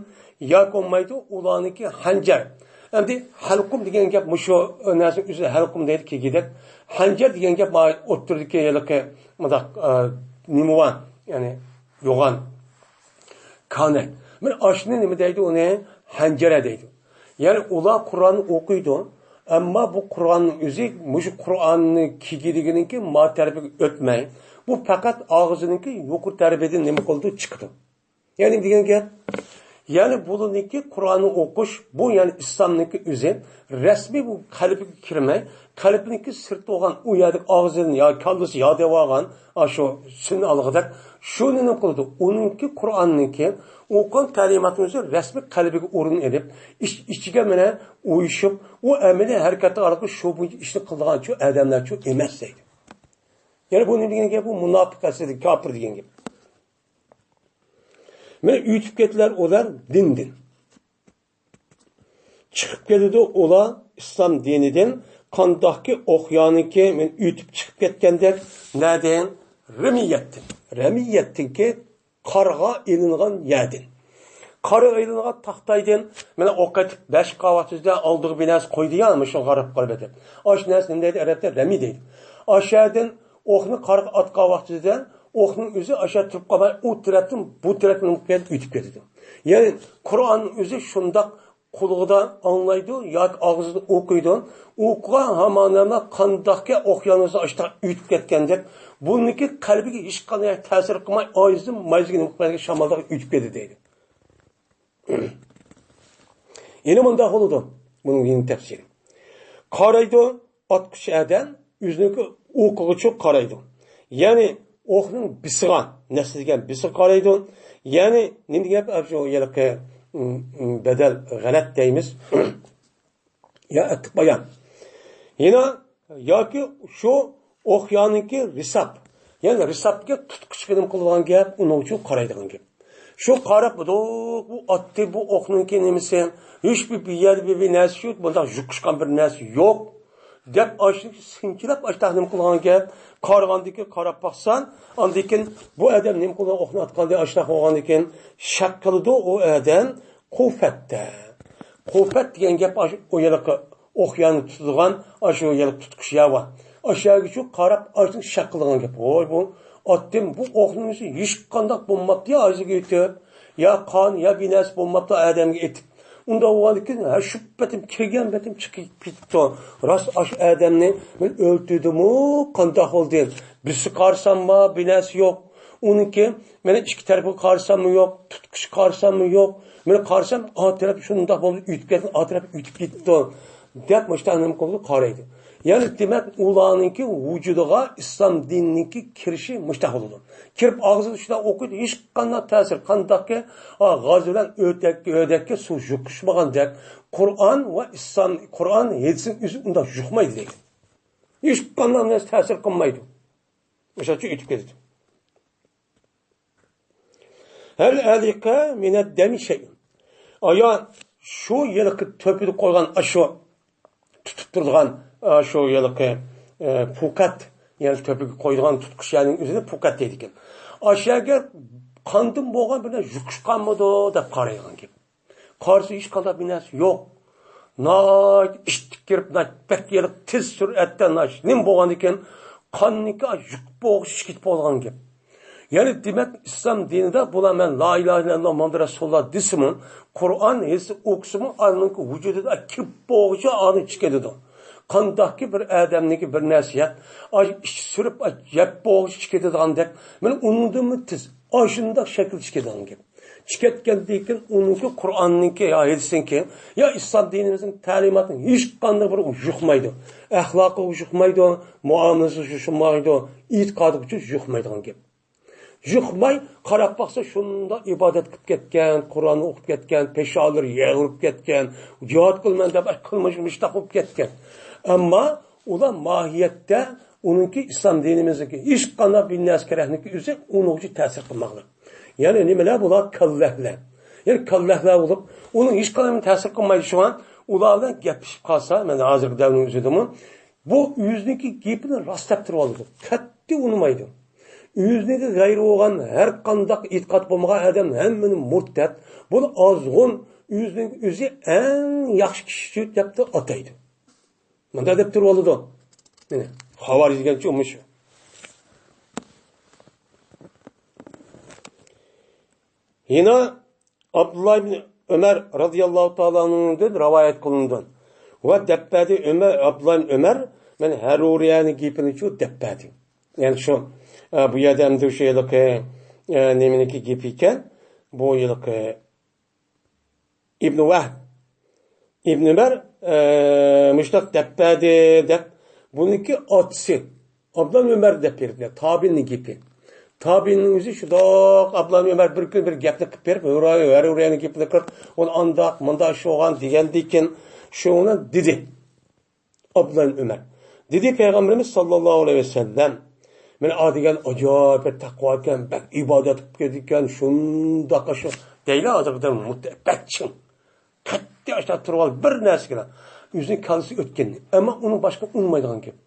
ياكى بولمايدۇ ئۇلارنىڭكى خەنجەر. ئەمدى ھەلقۇم دېگەن گەپ مۇشۇ نەرسىنىڭ ئۆزى ھەلقۇم دەيدۇ، كېكىدەك. خەنجەر دېگەن گەپ ما ئوتتۇرىدىكى ھېلىقى مۇنداق، ئە، نېمە بار؟ يەنى يوغان، كانەك. مانا ئاشۇنى نېمە دەيدۇ؟ ئۇنى ھەنجىرە دەيدۇ. يەنى ئۇلار قۇرئاننى ئوقۇيدۇ، ئەمما بۇ قۇرئاننىڭ ئۆزى مۇشۇ قۇرئاننى كىگىدىگىنىڭكى ما تەرىپىگە ئۆتمەي، بۇ پەقەت ئاغزىنىڭكى يۇقىرى تەرىپىدىن نېمە قىلىدۇ؟ چىقىدۇ. يەنى دېگەن گەپ، يەنى بۇلارنىڭكى قۇرئاننى ئوقۇش، بۇ يەنى ئىسلامنىڭكى ئۆزى رەسمىي بۇ قەلبىگە كىرمەي، قەلبىنىڭكى سىرتى بولغان ئۇ يەردىكى ئاغزىدىن يا كاللىسى ياد ئالغان، ئاشۇ سۈننە ئالغۇدەك، شۇنى نېمە قىلىدۇ؟ ئۇنىڭكى قۇرئاننىڭكى ئوقۇغان تەلىماتنىڭ ئۆزى رەسمىي قەلبىگە ئورۇن ئېلىپ، ئىچ-، ئىچىگە مانا ئۇيۇشۇپ، ئۇ ئەمەلىي ھەرىكەت ئارقىلىق شۇ بويىچە ئىشنى قىلىدىغانچۇ ئادەملەرچۇ ئەمەس دەيدۇ. يەنى بۇ نېمە دېگەن گەپ؟ بۇ مۇناپىق ئەسلىدە كاپىر دېگەن گەپ. مانا ئۆتۈپ كېتىلەر ئۇلار دىندىن. چىقىپ كېتىدۇ ئۇلار ئىسلام دىنىدىن. قانداقكى ئوقيانىكى مانا ئۆتۈپ چىقىپ كەتكەندەك. نەدىن؟ رەمىيەتتىن. رەمىيەتتىنكى قارغا ئېلىنغان يەردىن. قارغا ئېلىنغان تاختايدىن. مانا ئوق ئېتىپ بەش قاۋات يۈزدە ئالدىغا بىر نەرسە قويدى يا، مۇشۇ قاراپ قالىپ ئېتىپ. ئاشۇ نەرسە نېمە دەيدۇ ئەرەبتە؟ رەمىي دەيدۇ. ئاشۇ يەردىن ئوقنى قارغا ئاتقان ۋاقتىدا ئوقنىڭ ئۆزى ئاشۇ تۇرۇپ قالماي، ئۇ تەرەپتىن بۇ تەرەپتىن ئۆتۈپ كېتىدۇ. يەنى قۇرئاننىڭ ئۆزى شۇنداق قۇلىقىدا ئاڭلايدۇ ياكى ئاغزىدا ئوقۇيدۇ. ئوقۇغان ھامان قانداقكى ئوقيانىسى ئاشۇنداق ئۆتۈپ كەتكەندەك، بۇنىڭكى قەلبىگە ھېچقانداق تەسىر قىلماي، ئايزىدىن مايزىغا نېمە قىلغاندەك شامالداق ئۆتۈپ كېتىدۇ دەيدۇ. يەنە مۇنداق بولىدۇ. بۇنىڭ يەنە تەپسىرى. قارايدۇ، ئاتقۇچى ئادەم ئۆزىنىڭكى ئوقىغىچۇ قارايدۇ. يەنى ئوقنىڭ بىسىغا، نەسلىگەن بىسىغا قارايدۇ. يەنى نېمە دېگەن گەپ؟ شۇ ھېلىقى، م، م، بەدەل غەلەت دەيمىز. يا ئەتىق بايان. يەنە ياكى شۇ ئوقيانىڭكى رىساپ. يەنى رىساپتىكى تۇتقۇچىغا نېمە قىلىدىغان گەپ؟ ئۇنىڭ ئۈچۈن قارايدىغان گەپ. شۇ قاراپ، بۇ، بۇ ئاتتى، بۇ ئوقنىڭكى نېمىسى؟ ھېچبىر، بىر يەردە بىر، بىر نەرسە يوق، بۇنداق يۇقۇشقان بىر نەرسە يوق، دەپ ئاشۇ سىنچىلاپ ئاشۇنداق نېمە قىلغان گەپ؟ قارىغاندىن كېيىن قاراپ باقسان، ئاندىن كېيىن بۇ ئادەم نېمە قىلغان، ئوقنى ئاتقاندىن ئاشۇنداق بولغاندىن كېيىن شەك قىلىدۇ ئۇ ئادەم. قۇفەتتە. قۇفەت دېگەن گەپ ئاشۇ ئۇ ھېلىقى ئوقيانى تۇتىدىغان، ئاشۇ ھېلىقى تۇتقۇچ يەر بار. ئاشۇ يەرگىچۇ قاراپ، ئاشۇنداق شەك قىلىدىغان گەپ. ۋاي، بۇ ئاتتىم، بۇ ئوقنىڭ ئۆزى ھېچقانداق بولماپتۇ يا، ھازىرغا يېتىپ. يا قان، يا بىر نەرسە بولماپتۇ ئادەمگە ئېتىپ. ئۇنداق بولغاندىكىن، ھە، شۇ پېتىم كىرگەن پېتىم چىقىپ كېتىپتۇ. راست ئاشۇ ئادەمنى مەن ئۆلتۈردۈممۇ، قانداق بولدى؟ بىرسى قارىساممۇ، بىر نەرسە يوق. ئۇنىڭكى، مانا ئىككى تەرىپىگە قارىساممۇ يوق، تۇتقۇچ قارىساممۇ يوق. مانا قارىسام، ئا تەرەپ شۇنداق بولدى، ئۆتۈپ كەتتى، ئا تەرەپ ئۆتۈپ كېتىپتۇ، دەپ مۇشۇنداق نېمە قىلىدۇ، قارايدۇ. يەنى دېمەك، ئۇلارنىڭكى ۋۇجۇدىغا ئىسلام دىنىنىڭكى كىرىشى مۇشۇنداق بولىدۇ. كىرىپ ئاغزىدا شۇنداق ئوقۇيدۇ، ھېچقانداق تەسىر، قانداقكى، ئا، غاز بىلەن ئۆتەككە، ئۆدەككە سۇ يۇقۇشمىغاندەك، قۇرئان ۋە ئىسلام، قۇرئان ھەدىسنىڭ ئۆزى ئۇنداق يۇقمايدۇ دەيدۇ. ھېچقانداق نەرسە تەسىر قىلمايدۇ. ئوشۇنچە ئۆتۈپ كېتىدۇ. ھەل ئەلىقە مىنەد دەمى شەيئۇن. ئايا شۇ ھېلىقى تۆپىدە قويغان ئاشۇ تۇتۇپ تۇرىدىغان، ئاشۇ ھېلىقى، ئە، پۇقەت، يەنى تۆپىگە قويىدىغان تۇتقۇچ يەرنىڭ ئۆزىنى پۇقەت دەيدىكەن. ئاشۇ يەرگە قاندىن بولغان بىر نەرسە يۇقۇشقانمىدۇ دەپ قارايدىغان گەپ. قارىسا ھېچقانداق بىر نەرسە يوق. ناھايىتى ئىتتىك كىرىپ، ناھايىتى بەك ھېلىقى تېز سۈرئەتتە ناھايىتى نېمە بولغاندىكىن، قاننىڭكى يۇقۇپ بولغۇچە كېتىپ بولغان گەپ. يەنى دېمەك، ئىسلام دىنىدا بۇلار مەن لا ئىلاھە ئىللاللا مۇھەممەد رەسۇلۇللا دېسىمۇ، قۇرئان ھەدىسنى ئوقۇسىمۇ، ئانىڭكى ۋۇجۇدىدا كىرىپ بولغۇچە ئانى چىقىدۇ. قانداقكى بىر ئادەمنىڭكى بىر نەرسە يەپ، ئاي ئىچى سۈرۈپ، ئاي يەپ بولغۇچە چىقىدىغاندەك، مانا ئۇنىڭدىنمۇ تېز، ئاشۇنداق شەكىلدە چىقىدىغان گەپ. چىقىۋەتكەندىن كېيىن ئۇنىڭكى قۇرئاننىڭكى يا ھەدىسنىڭكى يا ئىسلام دىنىمىزنىڭ تەلىماتىنىڭ ھېچقانداق بىرى يۇقمايدۇ. ئەخلاقىغا يۇقمايدۇ، مۇئامىلىسىگە يۇقمايدۇ، ئېتىقادىغا يۇقمايدىغان گەپ. يۇقماي، قاراپ باقسا، شۇنداق ئىبادەت قىلىپ كەتكەن، قۇرئان ئوقۇپ كەتكەن، پېشانىلىرى يەۋرىلىپ كەتكەن، جىھاد قىلىمەن دەپ قىلمىش مۇشتاق بولۇپ كەتكەن. ئەمما ئۇلار ماھىيەتتە ئۇنىڭكى ئىسلام دىنىمىزنىڭكى ھېچقانداق بىر نەرسە كېرەكلىكى ئۆزى ئۇنىڭغا تەسىر قىلماقلىق. يەنى نېمىلەر بۇلار؟ كاللەكلەر. يەنى كاللەكلەر بولۇپ، ئۇنىڭ ھېچقانداق تەسىر قىلمايدۇ. شۇڭا ئۇلار بىلەن گەپلىشىپ قالسا، مانا ھازىرقى دەۋرنىڭ ئۆزىدىمۇ بۇ ئۆزىنىڭكى گېپىنى راست دەپ تۇرۇۋالىدۇ. قەتئىي ئۇنىمايدۇ. ئۆزىنىڭكى غەيرى بولغان ھەر قانداق ئېتىقاد بولمىغان ئادەم ھەممىنى مۇرتەت، بۇ ئازغۇن، ئۆزىنىڭ ئۆزى ئەڭ ياخشى كىشى دەپ ئاتايدۇ. مۇنداق دەپ تۇرۇۋالىدۇ. مانا، خاۋارىج دېگەنچۇ مۇشۇ. يەنە ئابدۇللا ئىبن ئۆمەر رازىياللاھۇ تائالا ئەنھۇدىن رىۋايەت قىلىنىدۇ. ۋە دەپ بەردى ئۆمەر، ئابدۇللا ئىبن ئۆمەر، مەن ھەرۇرىيەنىڭ گېپىنىچۇ دەپ بەردى. يەنى شۇ، ئە، بۇ يەردە ئەمدى شۇ ھېلىقى، ئە، نېمىنىڭكى گېپى ئىكەن؟ بۇ ھېلىقى ئىبن ۋەھب، ئىبن ئۆمەر، ئە، مۇشۇنداق دەپ بەردى دەپ، بۇنىڭكى ئاتىسى ئابدۇللا ئۆمەر دەپ بېرىپتۇ. تابىئىننىڭ گېپى. تابىئىننىڭ ئۆزى شۇنداق، ئابدۇللا ئۆمەر بىر كۈن بىر گەپنى قىلىپ بېرىپ، ھەرۇرىيەنىڭ گېپىنى قىلىپ، ئۇنى ئانداق، مۇنداق ئىش بولغان دېگەندىن كېيىن، شۇنى دېدى. ئابدۇللا ئۆمەر. دېدى پەيغەمبىرىمىز ساللاللاھۇ ئەلەيھى ۋەسەللەم، مانا ئا دېگەن ئاجايىپ بىر تەقۋا ئىكەن، بەك ئىبادەت قىلىپ كېلىدىكەن، شۇنداق شۇ دەيلا، ھازىر بەك چىڭ. قەتئىي ئاشتا تۇرۇۋال بىر نەرسىگە. ئۆزىنىڭ كاللىسى ئۆتكەننى. ئەمما ئۇنىڭ باشقا ئۇنىمايدىغان گەپ.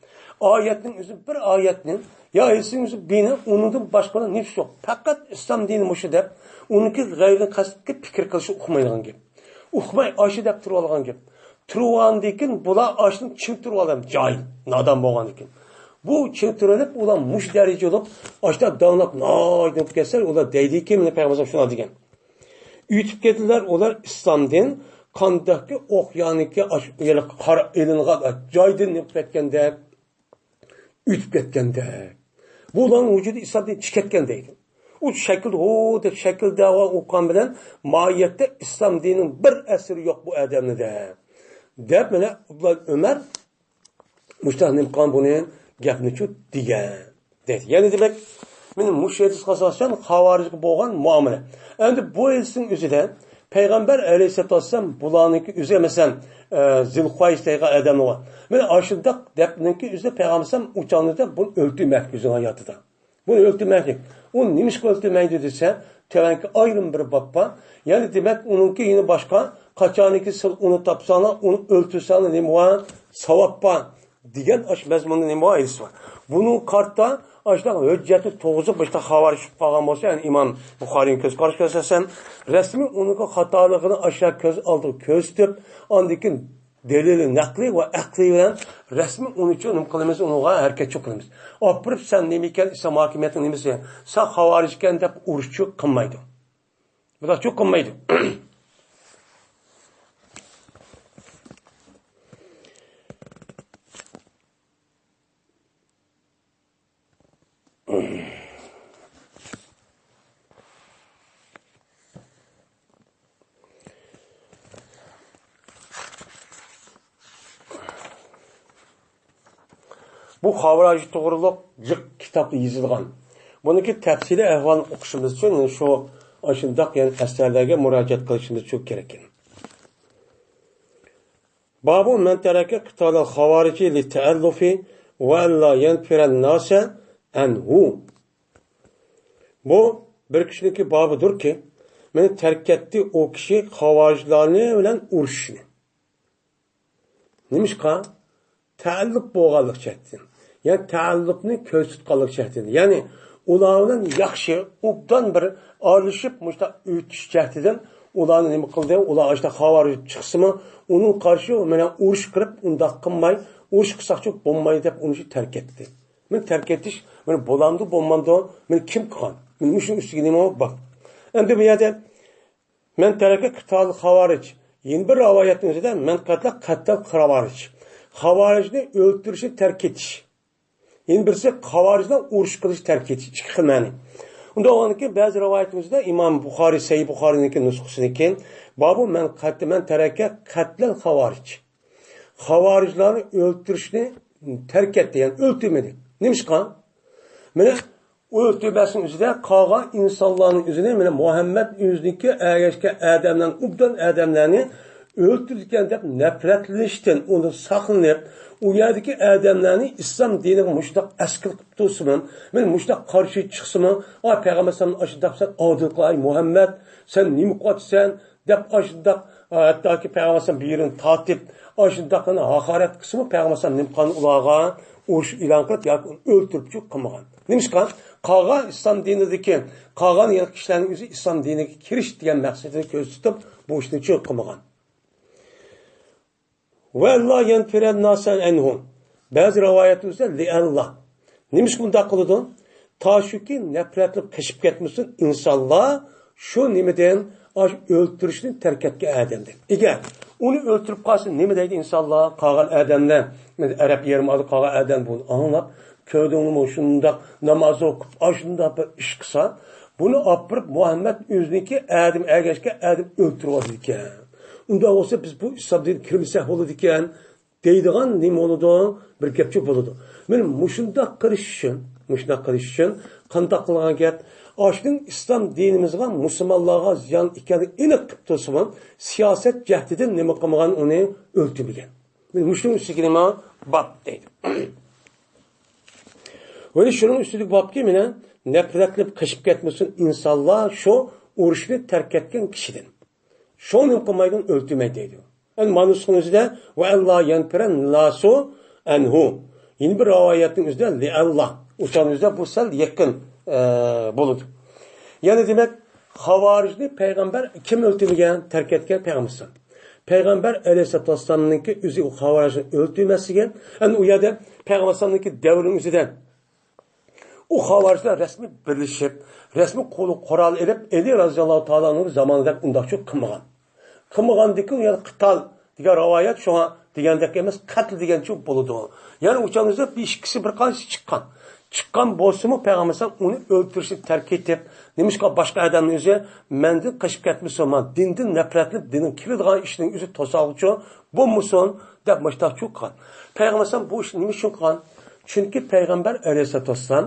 ئايەتنىڭ ئۆزى بىر ئايەتنى، يا ھەدىسنىڭ ئۆزى بىرنى، ئۇنىڭدىن باشقىنىڭ نېمىسى يوق. پەقەت ئىسلام دىنى مۇشۇ دەپ، ئۇنىڭكى غەيرىي قەستكە پىكىر قىلىشى ئۇقمايدىغان گەپ. ئۇقماي ئاشۇ دەپ تۇرۇۋالغان گەپ. تۇرۇۋالغاندىن كېيىن بۇلار ئاشۇنى چىڭ تۇرۇۋالغان، جاھىل، نادان بولغاندىن كېيىن. بۇ چىڭ تۇرۇۋېلىپ، ئۇلار مۇشۇ دەرىجە بولۇپ، ئاشتا داڭلاپ، ناھايىتى بولۇپ كەتسە، ئۇلار دەيدىكى، مانا پەيغەمبەر شۇنداق دېگەن. ئۆتۈپ كەتتىلەر ئۇلار ئىسلامدىن، قانداقكى ئوق يانىكى ئاش-، يەنە قارا ئېلىنغان جايدىن نېمە كەتكەندەك، ئۆتۈپ كەتكەندەك. بۇ ئۇلارنىڭ ۋۇجۇدى ئىسلامدىن چىقىپ كەتكەن دەيدۇ. ئۇ شەكىلدە، ھو دەپ شەكىلدە ئوقۇغان بىلەن، ماھىيەتتە ئىسلام دىنىنىڭ بىر ئەسىرى يوق بۇ ئادەمنىدە، دەپ، مانا ئابدۇللا ئۆمەر مۇشۇنداق نېمە قىلغان بۇنى، گەپنىچۇ دېگەن. دەيدۇ. يەنى دېمەك، مانا مۇشۇ ھەدىسكە ئاساسەن خاۋارىجغا بولغان مۇئامىلە. ئەمدى بۇ ھەدىسنىڭ ئۆزىدە پەيغەمبەر ئەلەيھىسسالاتۇ ۋەسسالام بۇلارنىڭكى ئۆزى، مەسىلەن، ئە، زىلخۇۋەيس دەيدىغان ئادەم بار. مانا ئاشۇنداق دەپنىڭكى ئۆزىدە پەيغەمبەر ئەلەيھىسسالام ئۇ چاغدا بۇنى ئۆلتۈرمەكچى ئۆزىنىڭ ھاياتىدا. بۇنى ئۆلتۈرمەكچى. ئۇ نېمىشقا ئۆلتۈرمەيدۇ دېسە، تۆۋەنكى ئايرىم بىر باب بار. يەنى دېمەك، ئۇنىڭكى يەنە باشقا، قاچانكى سىز ئۇنى تاپساڭلار، ئۇنى ئۆلتۈرسەڭلار نېمە بار؟ ساۋاب بار. دېگەن ئاشۇ مەزمۇندا نېمە بار؟ ھەدىس بار. بۇنىڭغا قارىتا ئاشۇنداق ھۆججەتنى توغرىسى باشتا خاۋارىج چىقىپ قالغان بولسا، يەنى ئىمام بۇخارىنىڭ كۆز قارىشىغا ئاساسەن، رەسمىي ئۇنىڭغا خاتالىقىنى ئاشۇ كۆز ئالدىغا كۆرسىتىپ، ئاندىن كېيىن دەلىلى نەقلىي ۋە ئەقلىي بىلەن رەسمىي ئۇنىڭ ئۈچۈن نېمە قىلىمىز، ئۇنىڭغا ھەرىكەت چوق قىلىمىز. ئاپىرىپ، سەن نېمە ئىكەن، ئىسلام ھاكىمىيەتنىڭ نېمىسى، سەن خاۋارىج ئىكەن دەپ ئۇرۇشچۇ قىلمايدۇ. بۇنداق چوق قىلمايدۇ. بۇ خاۋارىج توغرۇلۇق جىق كىتاب يېزىلغان. بۇنىڭكى تەپسىلىي ئەھۋالىنى ئوقۇشىمىز ئۈچۈن شۇ ئاشۇنداق يەنى ئەسەرلەرگە مۇراجىئەت قىلىشىمىز ئۈچۈن كېرەك. بابۇ مەن تەرەكە قىتالەل خاۋارىجى لىتەئەللۇفى ۋە ئەللا يەنفىرەن ناسە ئەنھۇ. بۇ بىر كىشىنىڭكى بابىدۇركى، مېنى تەرك ئەتتى ئۇ كىشى خاۋارىجلارنى بىلەن ئۇرۇشۇشنى. نېمىشقا؟ تەئەللۇپ بولغانلىق جەھەتتىن. يەنى تەئەللۇپنى كۆرسىتىدىغانلىق جەھەتتىن. يەنى ئۇلار بىلەن ياخشى، ئوبدان بىر ئارىلىشىپ، مۇشۇنداق ئۆتۈش جەھىتىدىن ئۇلارنى نېمە قىلدى؟ ئۇلار ئاشتا خاۋارىج چىقسىمۇ، ئۇنىڭ قارشى مانا ئۇرۇش قىلىپ، ئۇنداق قىلماي، ئۇرۇش قىلساقچۇ بولمايدۇ دەپ ئۇنى تەرك ئەتتى. مانا تەرك ئەتىش، مانا بولامدۇ، بولمامدۇ، مانا كىم قىلغان؟ مانا مۇشۇنىڭ ئۈستىگە نېمە بار؟ ئەمدى بۇ يەردە مەن تەرەكە قىتال خاۋارىج. يەنە بىر رىۋايەتنىڭ ئۆزىدە مەن قەتلە قەتەل خاۋارىج. خاۋارىجنى ئۆلتۈرۈشنى تەرك ئېتىش. يەنە بىرسى خاۋارىجنىڭ ئۇرۇش قىلىشنى تەرك ئېتىش. ئىككى خىل مەنە. ئۇنداق بولغاندىكىن بەزى رىۋايەتنىڭ ئۆزىدە ئىمام بۇخارىي، سەھىھ بۇخارىينىڭكى نۇسخىسىدىكى بابۇ مەن قەت-، مەن تەرەكە قەتلەل خاۋارىج. خاۋارىجلارنى ئۆلتۈرۈشنى تەرك ئەتتى، يەنى ئۆلتۈرمىدى. نېمىشقا؟ مانا ئۆلتۈرمەسنىڭ ئۆزىدە قالغان ئىنسانلارنىڭ ئۆزىنى، مانا مۇھەممەد ئۆزىنىڭكى ئەگەشكەن ئادەملەرنى، ئوبدان ئادەملەرنى ئۆلتۈرىدىكەن دەپ نەپرەتلىنىشتىن، ئۇنى ساقلىنىپ، ئۇ يەردىكى ئادەملەرنى ئىسلام دىنىغا مۇشۇنداق ئەسكىلىپ تۇرسىمۇ، مانا مۇشۇنداق قارشى چىقسىمۇ، ئا پەيغەمبەر ئەلەيھىسسالام ئاشۇنداق سەن ئادىل قىل، ئەي مۇھەممەد، سەن نېمە قىلىۋاتىسەن؟ دەپ ئاشۇنداق، ھەتتاكى پەيغەمبەر ئەلەيھىسسالام بىر يېرىنى تارتىپ، ئاشۇنداق ھاقارەت قىلسىمۇ، پەيغەمبەر ئەلەيھىسسالام نېمە قىلغان؟ ئۇلارغا ئۇرۇش ئېلان قىلىپ ياكى ئۆلتۈرۈپچۇ قىلمىغان. نېمىشقا؟ قالغان ئىسلام دىنىدىكى، قالغان يەنە كىشىلەرنىڭ ئۆزى ئىسلام دىنىگە كىرىش دېگەن مەقسىتىنى كۆزدە تۇتۇپ، بۇ ئىشنىچۇ قىلمىغان. ۋەللا يەنفىرەن ناسەن ئەنھۇ. بەزى رىۋايەتلەردە لىئەللا. نېمىشقا بۇنداق قىلىدۇ؟ تا شۇكى نەپرەتلىك قېچىپ كەتمىسۇن ئىنسانلار شۇ نېمىدىن؟ ئاشۇ ئۆلتۈرۈشنى تەرك ئەتكەن ئادەمدىن. ئەگەر ئۇنى ئۆلتۈرۈپ قالسا، نېمە دەيدۇ ئىنسانلار؟ قالغان ئادەملەر، ئەرەب يېرىم ئارىلىدا قالغان ئادەم بۇنى ئاڭلاپ، كۆردۈڭمۇ، شۇنداق ناماز ئوقۇپ، ئاشۇنداق بىر ئىش قىلسا، بۇنى ئاپىرىپ، مۇھەممەد ئۆزىنىڭكى ئادەم ئەگەشكەن ئادەم ئۆلتۈرۈۋاتىدىكەن. ئۇنداق بولسا، بىز بۇ ئىسلام دىنىگە كىرمىسەك بولىدىكەن، دەيدىغان نېمە بولىدۇ؟ بىر گەپچۇ بولىدۇ. مانا مۇشۇنداق قىلىش ئۈچۈن، مۇشۇنداق قىلىش ئۈچۈن قانداق قىلغان گەپ؟ ئاشۇنىڭ ئىسلام دىنىمىزغا، مۇسۇلمانلارغا زىيان ئىكەنلىكىنى ئېنىق قىلىپ تۇرسىمۇ، سىياسەت جەھىتىدىن نېمە قىلمىغان، ئۇنى ئۆلتۈرمىگەن. مانا مۇشۇنىڭ ئۈستىگە نېمە؟ باب دەيدۇ. ۋە شۇنىڭ ئۈستىدىكى بابكى مانا نەپرەتلىنىپ قېچىپ كەتمىسۇن ئىنسانلار شۇ ئۇرۇشنى تەرك ئەتكەن كىشىدىن. شۇنى قىلمايدىغان ئۆلتۈرمەيدۇ دەيدۇ. ئەمدى مانۇسىنىڭ ئۆزىدە ۋە ئەللا يەنپىرەن ناسۇ ئەنھۇ. يەنە بىر رىۋايەتنىڭ ئۆزىدە لىئەللا. ئۇچان ئۆزىدە بۇ سەل يېقىن، ئە، بولىدۇ. يەنى دېمەك، خاۋارىجنى پەيغەمبەر كىم ئۆلتۈرمىگەن؟ تەرك ئەتكەن پەيغەمبەر. پەيغەمبەر ئەلەيھىسسالاتۇ ۋەسسالامنىڭكى ئۆزى ئۇ خاۋارىجنى ئۆلتۈرمەسلىكى. ئەمدى ئۇ يەردە پەيغەمبەر ئەلەيھىسسالامنىڭكى دەۋرىنىڭ ئۆزىدە ئۇ خاۋارىجلار رەسمىي بىرلىشىپ، رەسمىي قول-، قورال ئېلىپ، ئەلى رازىياللاھۇ تائالا ئەنھۇ زامانىدا ئۇنداقچۇ قىلمىغان. قىلمىغاندىكىن، يەنە قىتال دېگەن رىۋايەت شۇڭا دېگەندەك ئەمەس، قەتل دېگەنچۇ بولىدۇ. يەنى ئۇ چاغدا بىر ئىككىسى بىر قانچە چىققان. چىققان بولسىمۇ، پەيغەمبەر ئەلەيھىسسالام ئۇنى ئۆلتۈرۈشنى تەرك ئېتىپ، نېمىشقا باشقا ئادەمنىڭ ئۆزى مەندىن قېچىپ كەتمىسۇن، مانا دىندىن نەپرەتلىنىپ، دىنىغا كىرىدىغان ئىشنىڭ ئۆزى توسالغۇچۇ بولمىسۇن دەپ مۇشتاقچۇ قىلغان. پەيغەمبەر ئەلەيھىسسالام بۇ ئىشنى نېمە ئۈچۈن قىلغان؟ چۈنكى پەيغەمبەر ئەلەيھىسسالاتۇ ۋەسسالام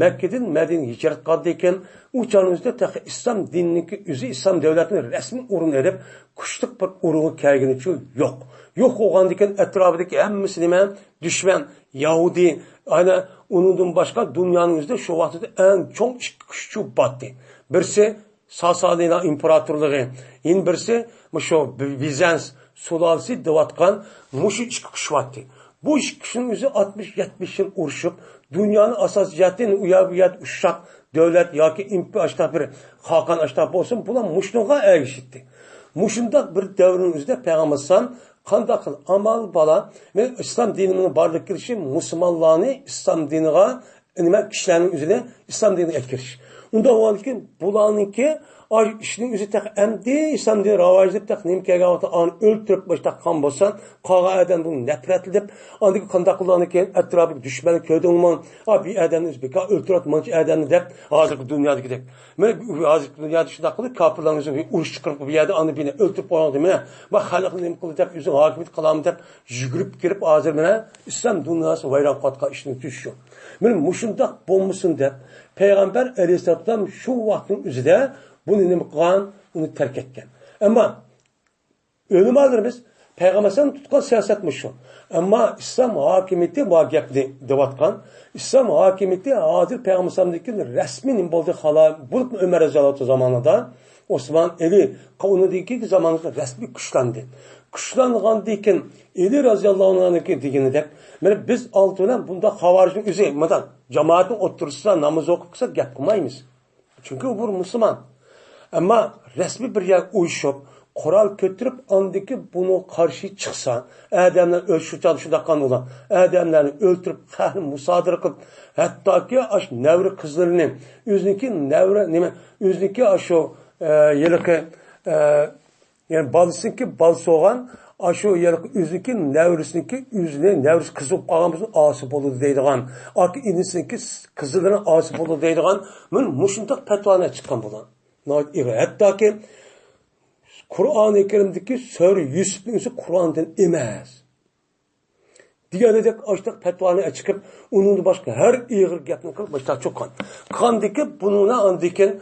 مەككىدىن مەدىنىگە ھىجرەت قىلغاندىن كېيىن، ئۇ چاغنىڭ ئۆزىدە تېخى ئىسلام دىنىنىڭكى ئۆزى، ئىسلام دۆلەتىنىڭ رەسمىي ئورۇن ئېلىپ، كۈچلۈك بىر ئورۇنغا كەلگىنىچۇ يوق. يوق بولغاندىن كېيىن ئەتراپىدىكى ھەممىسى نېمە؟ دۈشمەن، يەھۇدىي. ئەنە ئۇنىڭدىن باشقا دۇنيانىڭ ئۆزىدە شۇ ۋاقىتتا ئەڭ چوڭ ئىككى كۈچچۇ بارتى. بىرسى ساسانىيلار ئىمپېراتورلۇقى، يەنە بىرسى مۇشۇ بىزەنس سۇلالىسى دەۋاتقان مۇشۇ ئىككى كۈچ بارتى. بۇ ئىككى كۈچنىڭ ئۆزى ئاتمىش، يەتمىش يىل ئۇرۇشۇپ، دۇنيانى ئاساسىي جەھەتتىن ئۇ يەر بۇ يەردە ئۇششاق دۆلەت ياكى ئىمپېرىيە ئاشتاق بىر خاقان ئاشتاق بولسۇن، بۇلار مۇشۇنىڭغا ئەگىشىتتى. مۇشۇنداق بىر دەۋرنىڭ ئۆزىدە پەيغەمبەر ئەلەيھىسسالام قانداق قىل ئامال بالا، مەن ئىسلام دىنىمنىڭ بارلىققا كېلىشى مۇسۇلمانلارنى ئىسلام دىنىغا، نېمە، كىشىلەرنىڭ ئۆزىنى ئىسلام دىنىغا ئەكىرىش. ئۇنداق بولغاندىكىن بۇلارنىڭكى ئاي ئىشنىڭ ئۆزى تېخى ئەمدى ئىسلام دىنى راۋاجلىنىپ تېخى نېمە كەلگەن ۋاقىتتا ئانى ئۆلتۈرۈپ باشلاپ قان بولسا، قالغان ئادەم بۇنى نەپرەتلىنىپ، ئاندىن قانداق قىلغاندىكىن ئەتراپىدىكى دۈشمەننى كۆردۈڭمۇ؟ ئا، بۇ ئادەمنى ئۆزى بىكار ئۆلتۈرۈۋاتتى مانچە ئادەمنى دەپ، ھازىرقى دۇنيادىكىدەك. مانا ھازىرقى دۇنيادا شۇنداق قىلىپ، كاپىرلارنى ئۆزى ئۇرۇش چىقىرىپ، بۇ يەردە ئاندىن بىنى ئۆلتۈرۈپ قويغاندا، مانا، ما خەلقنى نېمە قىلدى دەپ، ئۆزىنى ھاكىمىيەت قىلامەن دەپ يۈگۈرۈپ كىرىپ، ھازىر مانا ئىسلام دۇنياسى ۋەيران قىلىۋاتقان ئىشنىڭ تۈزى شۇ. مانا مۇشۇنداق بولمىسۇن دەپ، پەيغەمبەر ئەلەيھىسسالام شۇ ۋاقىتنىڭ ئۆزىدە بۇنى نېمە قىلغان؟ ئۇنى تەرك ئەتكەن. ئەمما ئۆلىمالىرىمىز پەيغەمبەر ئەلەيھىسسالام تۇتقان سىياسەت مۇشۇ. ئەمما ئىسلام ھاكىمىيىتى بۇ گەپنى دەۋاتقان. ئىسلام ھاكىمىيىتى ھازىر پەيغەمبەر ئەلەيھىسسالامدىن كېيىن رەسمىي نېمە بولدى؟ خالا بولۇپ ئۆمەر رەزىياللاھۇ تائالا زامانىدا، ئوسمان، ئەلى، ئۇنىڭدىن كېيىنكى زاماندا رەسمىي كۈچلەندى. كۈچلەنگەندىن كېيىن ئەلى رەزىياللاھۇ ئەنھۇنىڭ دېگىنىدەك، مانا بىز ئالدى بىلەن بۇنداق خاۋارىجنىڭ ئۆزى، مانا جامائەتنىڭ ئوتتۇرىسىدا ناماز ئوقۇپ قىلسا گەپ قىلمايمىز. چۈنكى ئۇ بىر مۇسۇلمان. ئەمما رەسمىي بىر يەرگە ئۇيۇشۇپ، قورال كۆتۈرۈپ، ئاندىكى بۇنىڭغا قارشى چىقسا، ئادەملەر ئۆز شۇ چاغدا شۇنداق قىلغان ئۇلار. ئادەملەرنى ئۆلتۈرۈپ، خەقنى مۇسادىرە قىلىپ، ھەتتاكى ئاشۇ نەۋرە قىزلىرىنى، ئۆزىنىڭكى نەۋرە، نېمە، ئۆزىنىڭكى ئاشۇ، ئە، ھېلىقى، ئە، يەنى بالىسىنىڭكى بالىسى بولغان، ئاشۇ ھېلىقى ئۆزىنىڭكى نەۋرىسىنىڭكى ئۆزىنى نەۋرىسى قىزى بولۇپ قالغان بولسا ئاسىي بولىدۇ دەيدىغان، ئاكا ئىنىسىنىڭكى قىزىلىرى ئاسىي بولىدۇ دەيدىغان، مانا مۇشۇنداق پەتۋانى چىققان بۇلار. ناھايىتى ئېغىر. ھەتتاكى قۇرئانى كەرىمدىكى سۈرە يۈسۈپنىڭ ئۆزى قۇرئاندىن ئەمەس دېگەنىدەك، ئاشۇنداق پەتۋانى چىقىپ، ئۇنىڭدىن باشقا ھەر ئېغىر گەپنى قىلىپ باشلاپ چىققان. قىلغاندىكى بۇنىڭ ئاندىن كېيىن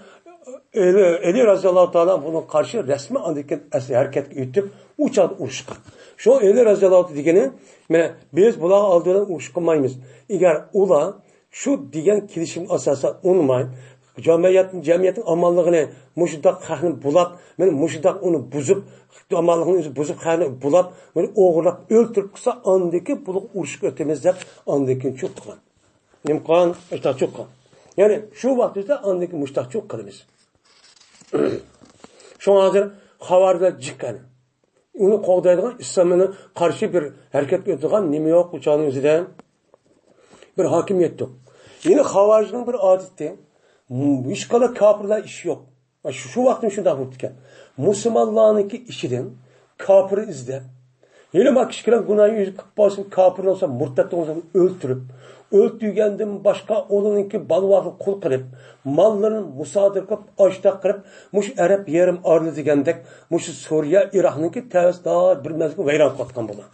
ئەلى، ئەلى رەزىياللاھۇ تائالا بۇنىڭغا قارشى رەسمىي ئاندىن كېيىن ئەسلى ھەرىكەتكە ئۆتۈپ، ئۇ چاغدا ئۇرۇشقان. شۇ ئەلى رەزىياللاھۇ تائالا دېگىنى، مە-، بىز بۇلارغا ئالدى بىلەن ئۇرۇش قىلمايمىز. ئەگەر ئۇلار شۇ دېگەن كېلىشىمگە ئاساسەن ئۇنىماي، جەمئىيەت، جەمئىيەتنىڭ ئامانلىقىنى مۇشۇنداق خەقنى بۇلاپ، مانا مۇشۇنداق ئۇنى بۇزۇپ، ئامانلىقنى ئۆزى بۇزۇپ، خەقنى بۇلاپ، مانا ئوغرىلاپ ئۆلتۈرۈپ قىلسا، ئاندىن كېيىن بۇلارغا ئۇرۇشقا ئۆتىمىز دەپ، ئاندىن كېيىن چۇ قىلغان. نېمە قىلغان؟ ئاشۇنداق چۇ قىلغان. يەنى شۇ ۋاقىتتا ئاندىن كېيىن مۇشۇنداق چۇ قىلىمىز. شۇڭا ھازىر خاۋارىجلار جىق قېنى. ئۇنى قوغدايدىغان، ئىسلامغا قارشى بىر ھەرىكەت قىلىدىغان نېمە يوق، ئۇ چاغنىڭ ئۆزىدە بىر ھاكىمىيەت يوق. يەنە خاۋارىجنىڭ بىر ئادىتى، م-، ھېچقانداق كاپىرلار ئىشى يوق. شۇ، شۇ ۋاقىتتا شۇنداق بوپتىكەن. مۇسۇلمانلارنىڭكى ئىچىدىن كاپىر ئىزدەپ، ھېلىما كىچىككىنە گۇناھى ئۆزى قىلىپ بولسۇن، كاپىر بولسا مۇرتەت بولسا ئۆلتۈرۈپ، ئۆلتۈرگەندىن باشقا ئۇنىڭكى بالىۋاقلىق قۇل قىلىپ، ماللىرىنى مۇسادىرە قىلىپ، ئاشتاق قىلىپ، مۇشۇ ئەرەب يېرىم ئارىلى دېگەندەك، مۇشۇ سۈرىيە، ئىراقنىڭكى تەۋەسىدا بىر مەزگىل ۋەيران قىلىۋاتقان بۇلار.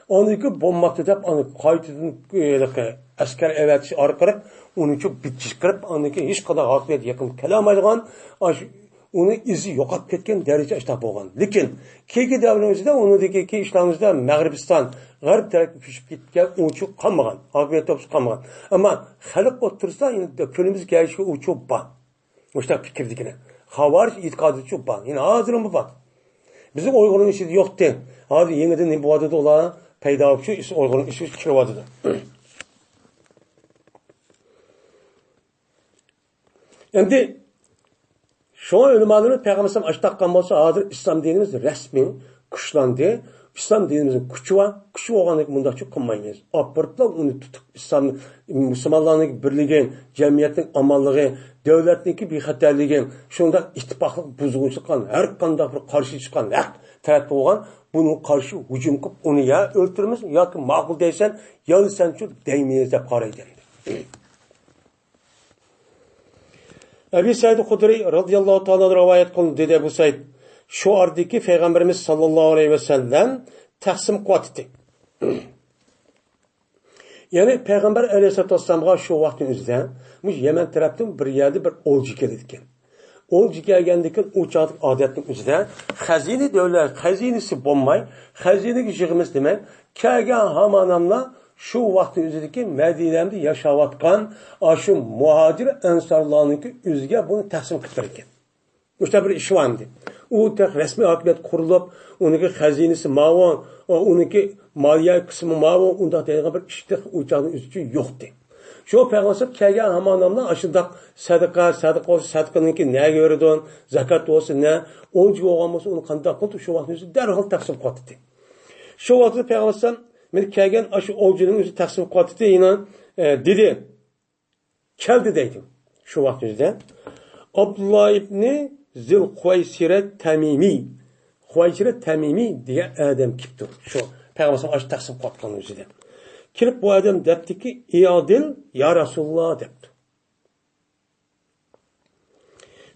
ئاندىن كېيىن بولماپتۇ دەپ، ئاندىن قايتىدىن، ھېلىقى ئەسكەر ئەۋەتىش ئارقىلىق ئۇنى شۇ بىتچىش قىلىپ، ئاندىن كېيىن ھېچقانداق ھاقىقەت يېقىن كېلەلمەيدىغان، ئاشۇ ئۇنى ئىزى يوقاپ كەتكەن دەرىجە ئاشتاق بولغان. لېكىن كېيىنكى دەۋرنىڭ ئۆزىدە، ئۇنىڭدىكى ئىشلارنىڭ ئۆزىدە مەغرىبىستان، غەرب تەرەپكە كۆچۈپ كەتكەن ئۇنچە قالمىغان، ھاكىمىيەت توپىسى قالمىغان. ئەمما خەلق ئوتتۇرىسىدا يەنە كۆلىمىز كەلگۈچە ئۇچۇ بار. مۇشۇنداق پىكىردىكىلەر. خاۋارىج ئېتىقادىچۇ بار. يەنە ھازىرمۇ بار. بىزنىڭ ئۇيغۇرنىڭ ئىچىدە يوقتى. ھازىر يېڭىدىن نېمە بولۇۋاتىدۇ، ئۇلار پەيدا بولۇپ شۇ ئۇيغۇرنىڭ ئىچىگە كىرىۋاتىدۇ. ئەمدى شۇڭا ئۆلىمالىرىمىز پەيغەمبەر ئەلەيھىسسالام ئاچ تاققان بولسا، ھازىر ئىسلام دىنىمىز رەسمىي كۈچلەندى. ئىسلام دىنىمىزنىڭ كۈچى بار. كۈچى بولغاندىن كېيىن مۇنداقچە قىلمايمىز. ئاپىرىپلا ئۇنى تۇتۇپ، ئىسلام، مۇسۇلمانلارنىڭ بىرلىكى، جەمئىيەتنىڭ ئامانلىقى، دۆلەتنىڭكى بىخەتەرلىكى، شۇنداق ئىتتىپاقلىق بۇزغۇنچىلىق قىلغان، ھەر قانداق بىر قارشى چىققان، ھەق تەرەپتە بولغان، بۇنىڭغا قارشى ھۇجۇم قىلىپ، ئۇنى يا ئۆلتۈرىمىز ياكى ماقۇل دەيسەن، يا سەنچۇ دەيمىز دەپ قارايدۇ ئەمدى. ئەبى سەئىد خۇدرىي رازىياللاھۇ تائالا ئەنھۇ رىۋايەت قىلدى، دېدى ئەبۇ سەئىد، شۇ ئارىدىكى پەيغەمبىرىمىز ساللاللاھۇ ئەلەيھى ۋەسەللەم تەقسىم قىلىۋاتتى. يەنى پەيغەمبەر ئەلەيھىسسالاتۇ ۋەسسالامغا شۇ ۋاقىتنىڭ ئۆزىدە مۇشۇ يەمەن تەرەپتىن بىر يەردە بىر ئولجا كېلىدىكەن. ئولجا كەلگەندىن كېيىن ئۇ چاغدىكى ئادەتنىڭ ئۆزىدە خەزىنە دۆلەت خەزىنىسى بولماي، خەزىنىگە يىغىمىز دېمەي، كەلگەن ھاماناملا شۇ ۋاقىتنىڭ ئۆزىدىكى مەدىنەمدە ياشاۋاتقان ئاشۇ مۇھاجىر ئەنسارلارنىڭكى ئۆزىگە بۇنى تەقسىم قىلىپ بېرىدىكەن. مۇشۇنداق بىر ئىش بار ئەمدى. ئۇ تېخى رەسمىي ھاكىمىيەت قۇرۇلۇپ، ئۇنىڭكى خەزىنىسى ماۋۇ، ئۇنىڭكى مالىيە قىسمى ماۋۇ، ئۇنداق دەيدىغان بىر ئىش تېخى ئۇ چاغنىڭ ئۆزىچە يوقتى. شۇ پەيغەمبەر كەلگەن ھاماناملا ئاشۇنداق سەدىقە، سەدىقە بولسا سەدىقىنىڭكى نەگە بېرىدۇ، زاكات بولسا نە، ئولجا بولغان بولسا ئۇنى قانداق قىلدى، شۇ ۋاقىتنىڭ ئۆزىدە دەرھال تەقسىم قىلىۋاتتى. شۇ ۋاقىتتا پەيغەمبەر ئەلەيھىسسالام مېنى كەلگەن ئاشۇ ئولجىنىڭ ئۆزى تەقسىم قىلىۋاتتى، يەنە، ئە، دېدى. كەلدى دەيدۇ. شۇ ۋاقىت ئۆزىدە ئابدۇللا ئىبنى زىل خۇۋەيسىرە تەمىمىي، خۇۋەيسىرە تەمىمىي دېگەن ئادەم كېلىپتۇ. شۇ پەيغەمبەر ئەلەيھىسسالام ئاشۇ تەقسىم قىلىۋاتقان ئۆزىدە. كېلىپ بۇ ئادەم دەپتىكى، ئىئادىل يا رەسۇلاللا دەپتۇ.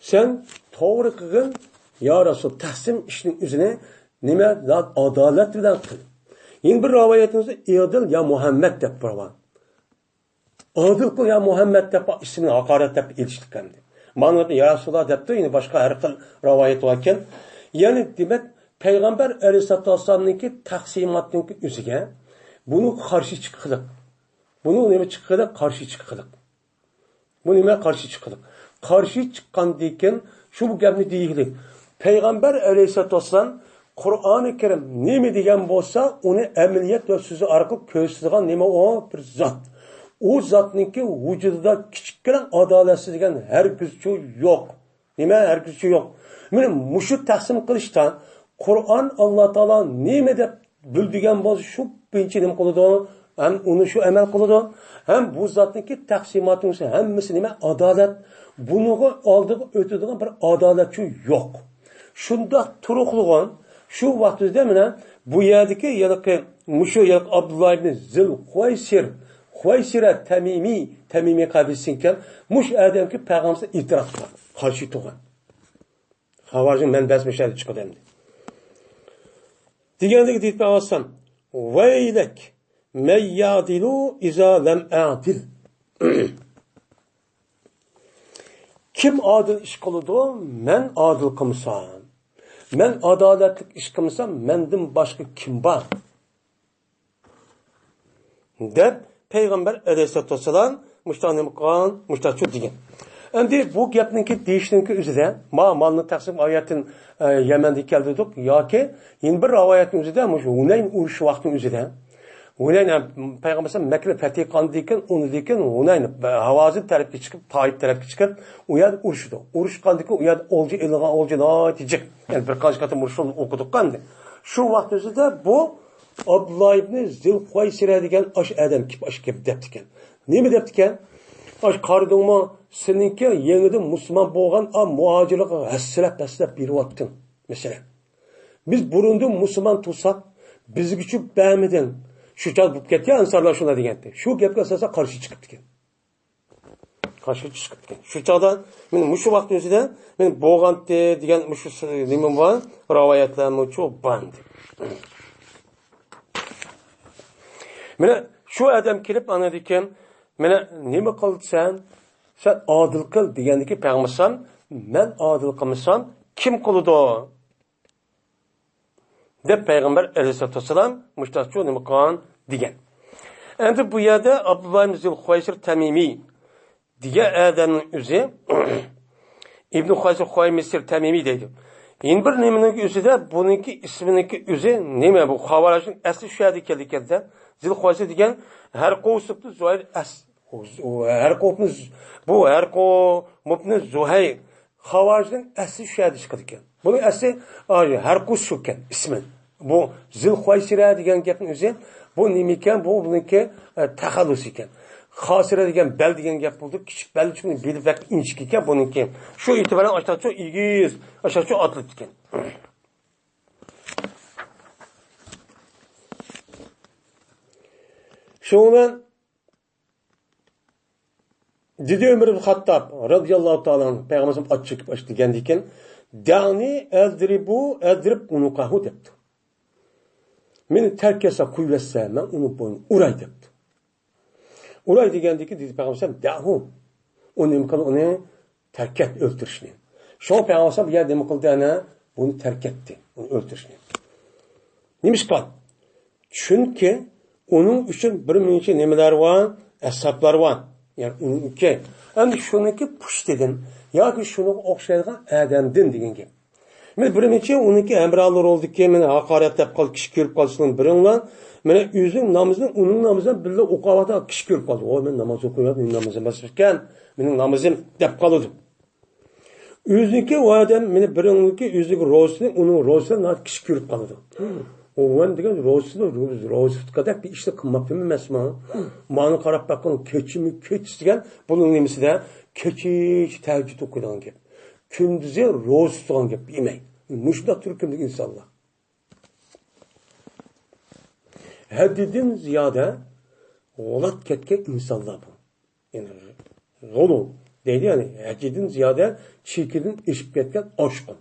سەن توغرا قىلغىن يا رەسۇل، تەقسىم ئىشنىڭ ئۆزىنى نېمە ئادالەت بىلەن قىل. يەنە بىر رىۋايەتىمىزدە ئىئادىل يا مۇھەممەد دەپ بار. ئادىل قىل يا مۇھەممەد دەپ ئىسمىنى ھاقارەت دەپ ئېلىشلىق ئەمدى. مانا يا رەسۇلاللا دەپتۇ، يەنە باشقا ھەر خىل رىۋايەت باركەن. يەنى دېمەك، پەيغەمبەر ئەلەيھىسسالاتۇ ۋەسسالامنىڭكى تەقسىماتنىڭكى ئۆزىگە بۇنىڭ قارشى چىققىلىق. بۇنىڭ نېمە چىققىلىق؟ قارشى چىققىلىق. بۇ نېمە قارشى چىققىلىق؟ قارشى چىققاندىن كېيىن شۇ بۇ گەپنى دېيىكلىك. پەيغەمبەر ئەلەيھىسسالاتۇ ۋەسسالام قۇرئانى كەرىم نېمە دېگەن بولسا، ئۇنى ئەمەلىيەت ۋە سۆزى ئارقىلىق كۆرسىتىدىغان نېمە ئۇ؟ بىر زات. ئۇ زاتنىڭكى ۋۇجۇدىدا كىچىككىنە ئادالەتسىز دېگەن ھەرگىزچۇ يوق. نېمە ھەرگىزچۇ يوق. مانا مۇشۇ تەقسىم قىلىشتا قۇرئان ئاللا تائالا نېمە دەپ بىلدۈرگەن بولسا، شۇ بويىچە نېمە قىلىدۇ؟ ھەم ئۇنى شۇ ئەمەل قىلىدۇ. ھەم بۇ زاتنىڭكى تەقسىماتىنىڭ ھەممىسى نېمە؟ ئادالەت. بۇنىڭغا ئالدىغا ئۆتىدىغان بىر ئادالەتچۇ يوق. شۇنداق تۇرۇقلىغان شۇ ۋاقتىدا مانا بۇ يەردىكى ھېلىقى مۇشۇ ھېلىقى ئابدۇللا ئىبنى زىل خۇۋەيسىر، خۇۋەيسىرە تەمىمىي، تەمىمىي قەبىلىسىدىكەن، مۇشۇ ئادەمكى پەيغەمبەرگە ئېتىراز قىلغان، قارشى تۇرغان. خاۋارىجنىڭ مەنبەسى مۇشۇ يەردە چىقىدۇ ئەمدى. دېگەندىكى دېيىپ ئالسام، ۋەيلەك، مەن يەئدىلۇ ئىزا لەم ئەئدىل. كىم ئادىل ئىش قىلىدۇ؟ مەن ئادىل قىلمىسام. مەن ئادالەتلىك ئىش قىلمىسام، مەندىن باشقا كىم بار؟ دەپ پەيغەمبەر ئەلەيھىسسالاتۇ ۋەسسالام مۇشۇنداق نېمە قىلغان، مۇشۇنداق دېگەن. ئەمدى بۇ گەپنىڭكى دېيىشنىڭكى ئۆزىدە، ما مالنى تەقسىم ئايەتتىن، ئە، يەمەندىن كەلدى دېدۇق ياكى يەنە بىر رىۋايەتنىڭ ئۆزىدە، مۇشۇ ھۇنەين ئۇرۇشى ۋاقتىنىڭ ئۆزىدە، ھۇنەين، ئە، پەيغەمبەر ئەلەيھىسسالام مەككىنى پەتھى قىلغاندىن كېيىن، ئۇنىڭدىن كېيىن ھۇنەين، ھاۋازىن تەرەپكە چىقىپ، تائىپ تەرەپكە چىقىپ، ئۇ يەردە ئۇرۇشىدۇ. ئۇرۇشقاندىن كېيىن ئۇ يەردە ئولجا ئېلىنغان، ئولجا ناھايىتى جىق. يەنى بىر قانچە قېتىم ئۇرۇشنى ئوقۇدۇق ئەمدى. شۇ ۋاقىت ئۆزىدە بۇ ئابدۇللا ئىبنى زىل خۇۋەيسىرە دېگەن ئاشۇ ئادەم كېلىپ، ئاشۇ گەپ دەپتىكەن. نېمە دەپتىكەن؟ ئاشۇ قارىدىڭمۇ؟ سېنىڭكى يېڭىدىن مۇسۇلمان بولغان ئا مۇھاجىرلارغا ھەسسىلەپ ھەسسىلەپ بېرىۋاتتىڭ. مەسىلەن، بىز بۇرۇندىن مۇسۇلمان تۇرساق، بىزگىچۇ بەرمىدىڭ. شۇ چاغ بولۇپ كەتتى ئەنسارلار شۇنداق دېگەنتى. شۇ گەپكە ئاساسەن قارشى چىقىپتىكەن. قارشى چىقىپتىكەن. شۇ چاغدا مېنىڭ مۇشۇ ۋاقىتنىڭ ئۆزىدە مېنىڭ بولغانتى دېگەن مۇشۇ س-، نېمە بار؟ رىۋايەتلەرمۇچۇ بار ئىدى. مانا شۇ ئادەم كېلىپ ئاندىن كېيىن، مانا نېمە قىلدى سەن؟ سەن ئادىل قىل دېگەندىكى پەيغەمبەر، مەن ئادىل قىلمىسام كىم قىلىدۇ؟ دەپ پەيغەمبەر ئەلەيھىسسالاتۇ ۋەسسالام مۇشتاقچۇ نېمە قىلغان دېگەن. ئەمدى بۇ يەردە ئابدۇللا ئىبن زىل خۇۋەيسىر تەمىمىي دېگەن ئادەمنىڭ ئۆزى، ئىبن خۇۋەيسىر خۇۋەيمىسىر تەمىمىي دەيدۇ. يەنە بىر نېمىنىڭ ئۆزىدە بۇنىڭكى ئىسمىنىڭكى ئۆزى نېمە؟ بۇ خاۋارىجنىڭ ئەسلى شۇ يەردە كەلگەنكەن-دە، زىل خۇۋەيسىر دېگەن ھەرقوۋ ئىسمى زۇھەير ئەس-، ھەرقوۋنى ز-، بۇ ھەرقوۋنى زۇھەير خاۋارىجنىڭ ئەسلى شۇ يەردە چىقىدىكەن. بۇنىڭ ئەسلى، ئا، ھەرقۇس شۇكەن ئىسمى. بۇ زىل خۇۋەيسىرە دېگەن گەپنىڭ ئۆزى، بۇ نېمە ئىكەن؟ بۇ بۇنىڭكى، ئە، تەخەللۇس ئىكەن. خاسىرە دېگەن بەل دېگەن گەپ بولىدۇ. كىچىك بەل، چۈنكى بېلى بەك ئىنچىكە ئىكەن بۇنىڭكى. شۇ ئېتىبارەن ئاشتاچۇ ئېگىز، ئاشتاچۇ ئاتلىتىكەن. شۇنىڭ بىلەن دېدى ئۆمەر ئىبن خەتتاب رەزىياللاھۇ تائالا ئەنھۇ، پەيغەمبەر ئاشۇ چېكىپ ئاشۇ دېگەندىكىن، دەئنى ئەزرىبۇ، ئەزرىب ئۇنۇقەھۇ دەپتۇ. مېنى تەرك ئەتسە، قويۇۋەتسە، مەن ئۇنى بوينىنى ئۇراي دەپتۇ. ئۇراي دېگەندىكىن دېدى پەيغەمبەر، دەئھۇ. ئۇ نېمە قىل، ئۇنى تەرك ئەت ئۆلتۈرۈشنى. شۇڭا پەيغەمبەر بۇ يەردە نېمە قىلدى ئەنە؟ بۇنى تەرك ئەتتى، ئۇنى ئۆلتۈرۈشنى. نېمىشقا؟ چۈنكى ئۇنىڭ ئۈچۈن بىر مۇنچە نېمىلەر بار، ئەسۋابلار بار. يەنى ئۇنىڭكى. ئەمدى شۇنىڭكى پۇشتىدىن ياكى شۇنىڭغا ئوخشايدىغان ئادەمدىن دېگەن گەپ. مەن بىر نەچچە ئۇنىڭكى ھەمراھلىرى بولدىكى، مېنى ھاقارەتلەپ قال، كىشى كۆرۈپ قالسىڭلار بىرىڭلار. مەن ئۆزۈم نامىزىنى، ئۇنىڭ نامىزىنى بىللە ئوقۇۋاتقان كىشى كۆرۈپ قالدى. ۋوي، مەن ناماز ئوقۇيمەن، مېنىڭ نامىزىم ئەمەس ئىكەن، مېنىڭ نامىزىم دەپ قالىدۇ. ئۆزىنىڭكى ئۇ ئادەم، مېنى بىرىڭنىڭكى ئۆزىنىڭكى روزىسىنى، ئۇنىڭ روزىسىنى ناھايىتى كىشى كۆرۈپ قالىدۇ. ئۇ مەن دېگەن روزىسىنى، روزا، روزا تۇتقاندەك بىر ئىشنى قىلماپتىمەن ئەمەسمۇ؟ مانا قاراپ باققىن، كېچىمۇ كېچىسى دېگەن بۇنىڭ نېمىسىدە، كېچىچە تەھەججۇد ئوقۇيدىغان گەپ. كۈندۈزى روزا تۇتىدىغان گەپ، يېمەي. مۇشۇنداق تۈركۈمدىكى ئىنسانلار. ھەددىدىن زىيادە غۇلات كەتكەن ئىنسانلار بۇ. يەنى غۇلۇ دەيدۇ، يەنى ھەددىدىن زىيادە چېكىدىن ئېشىپ كەتكەن ئاشقۇن.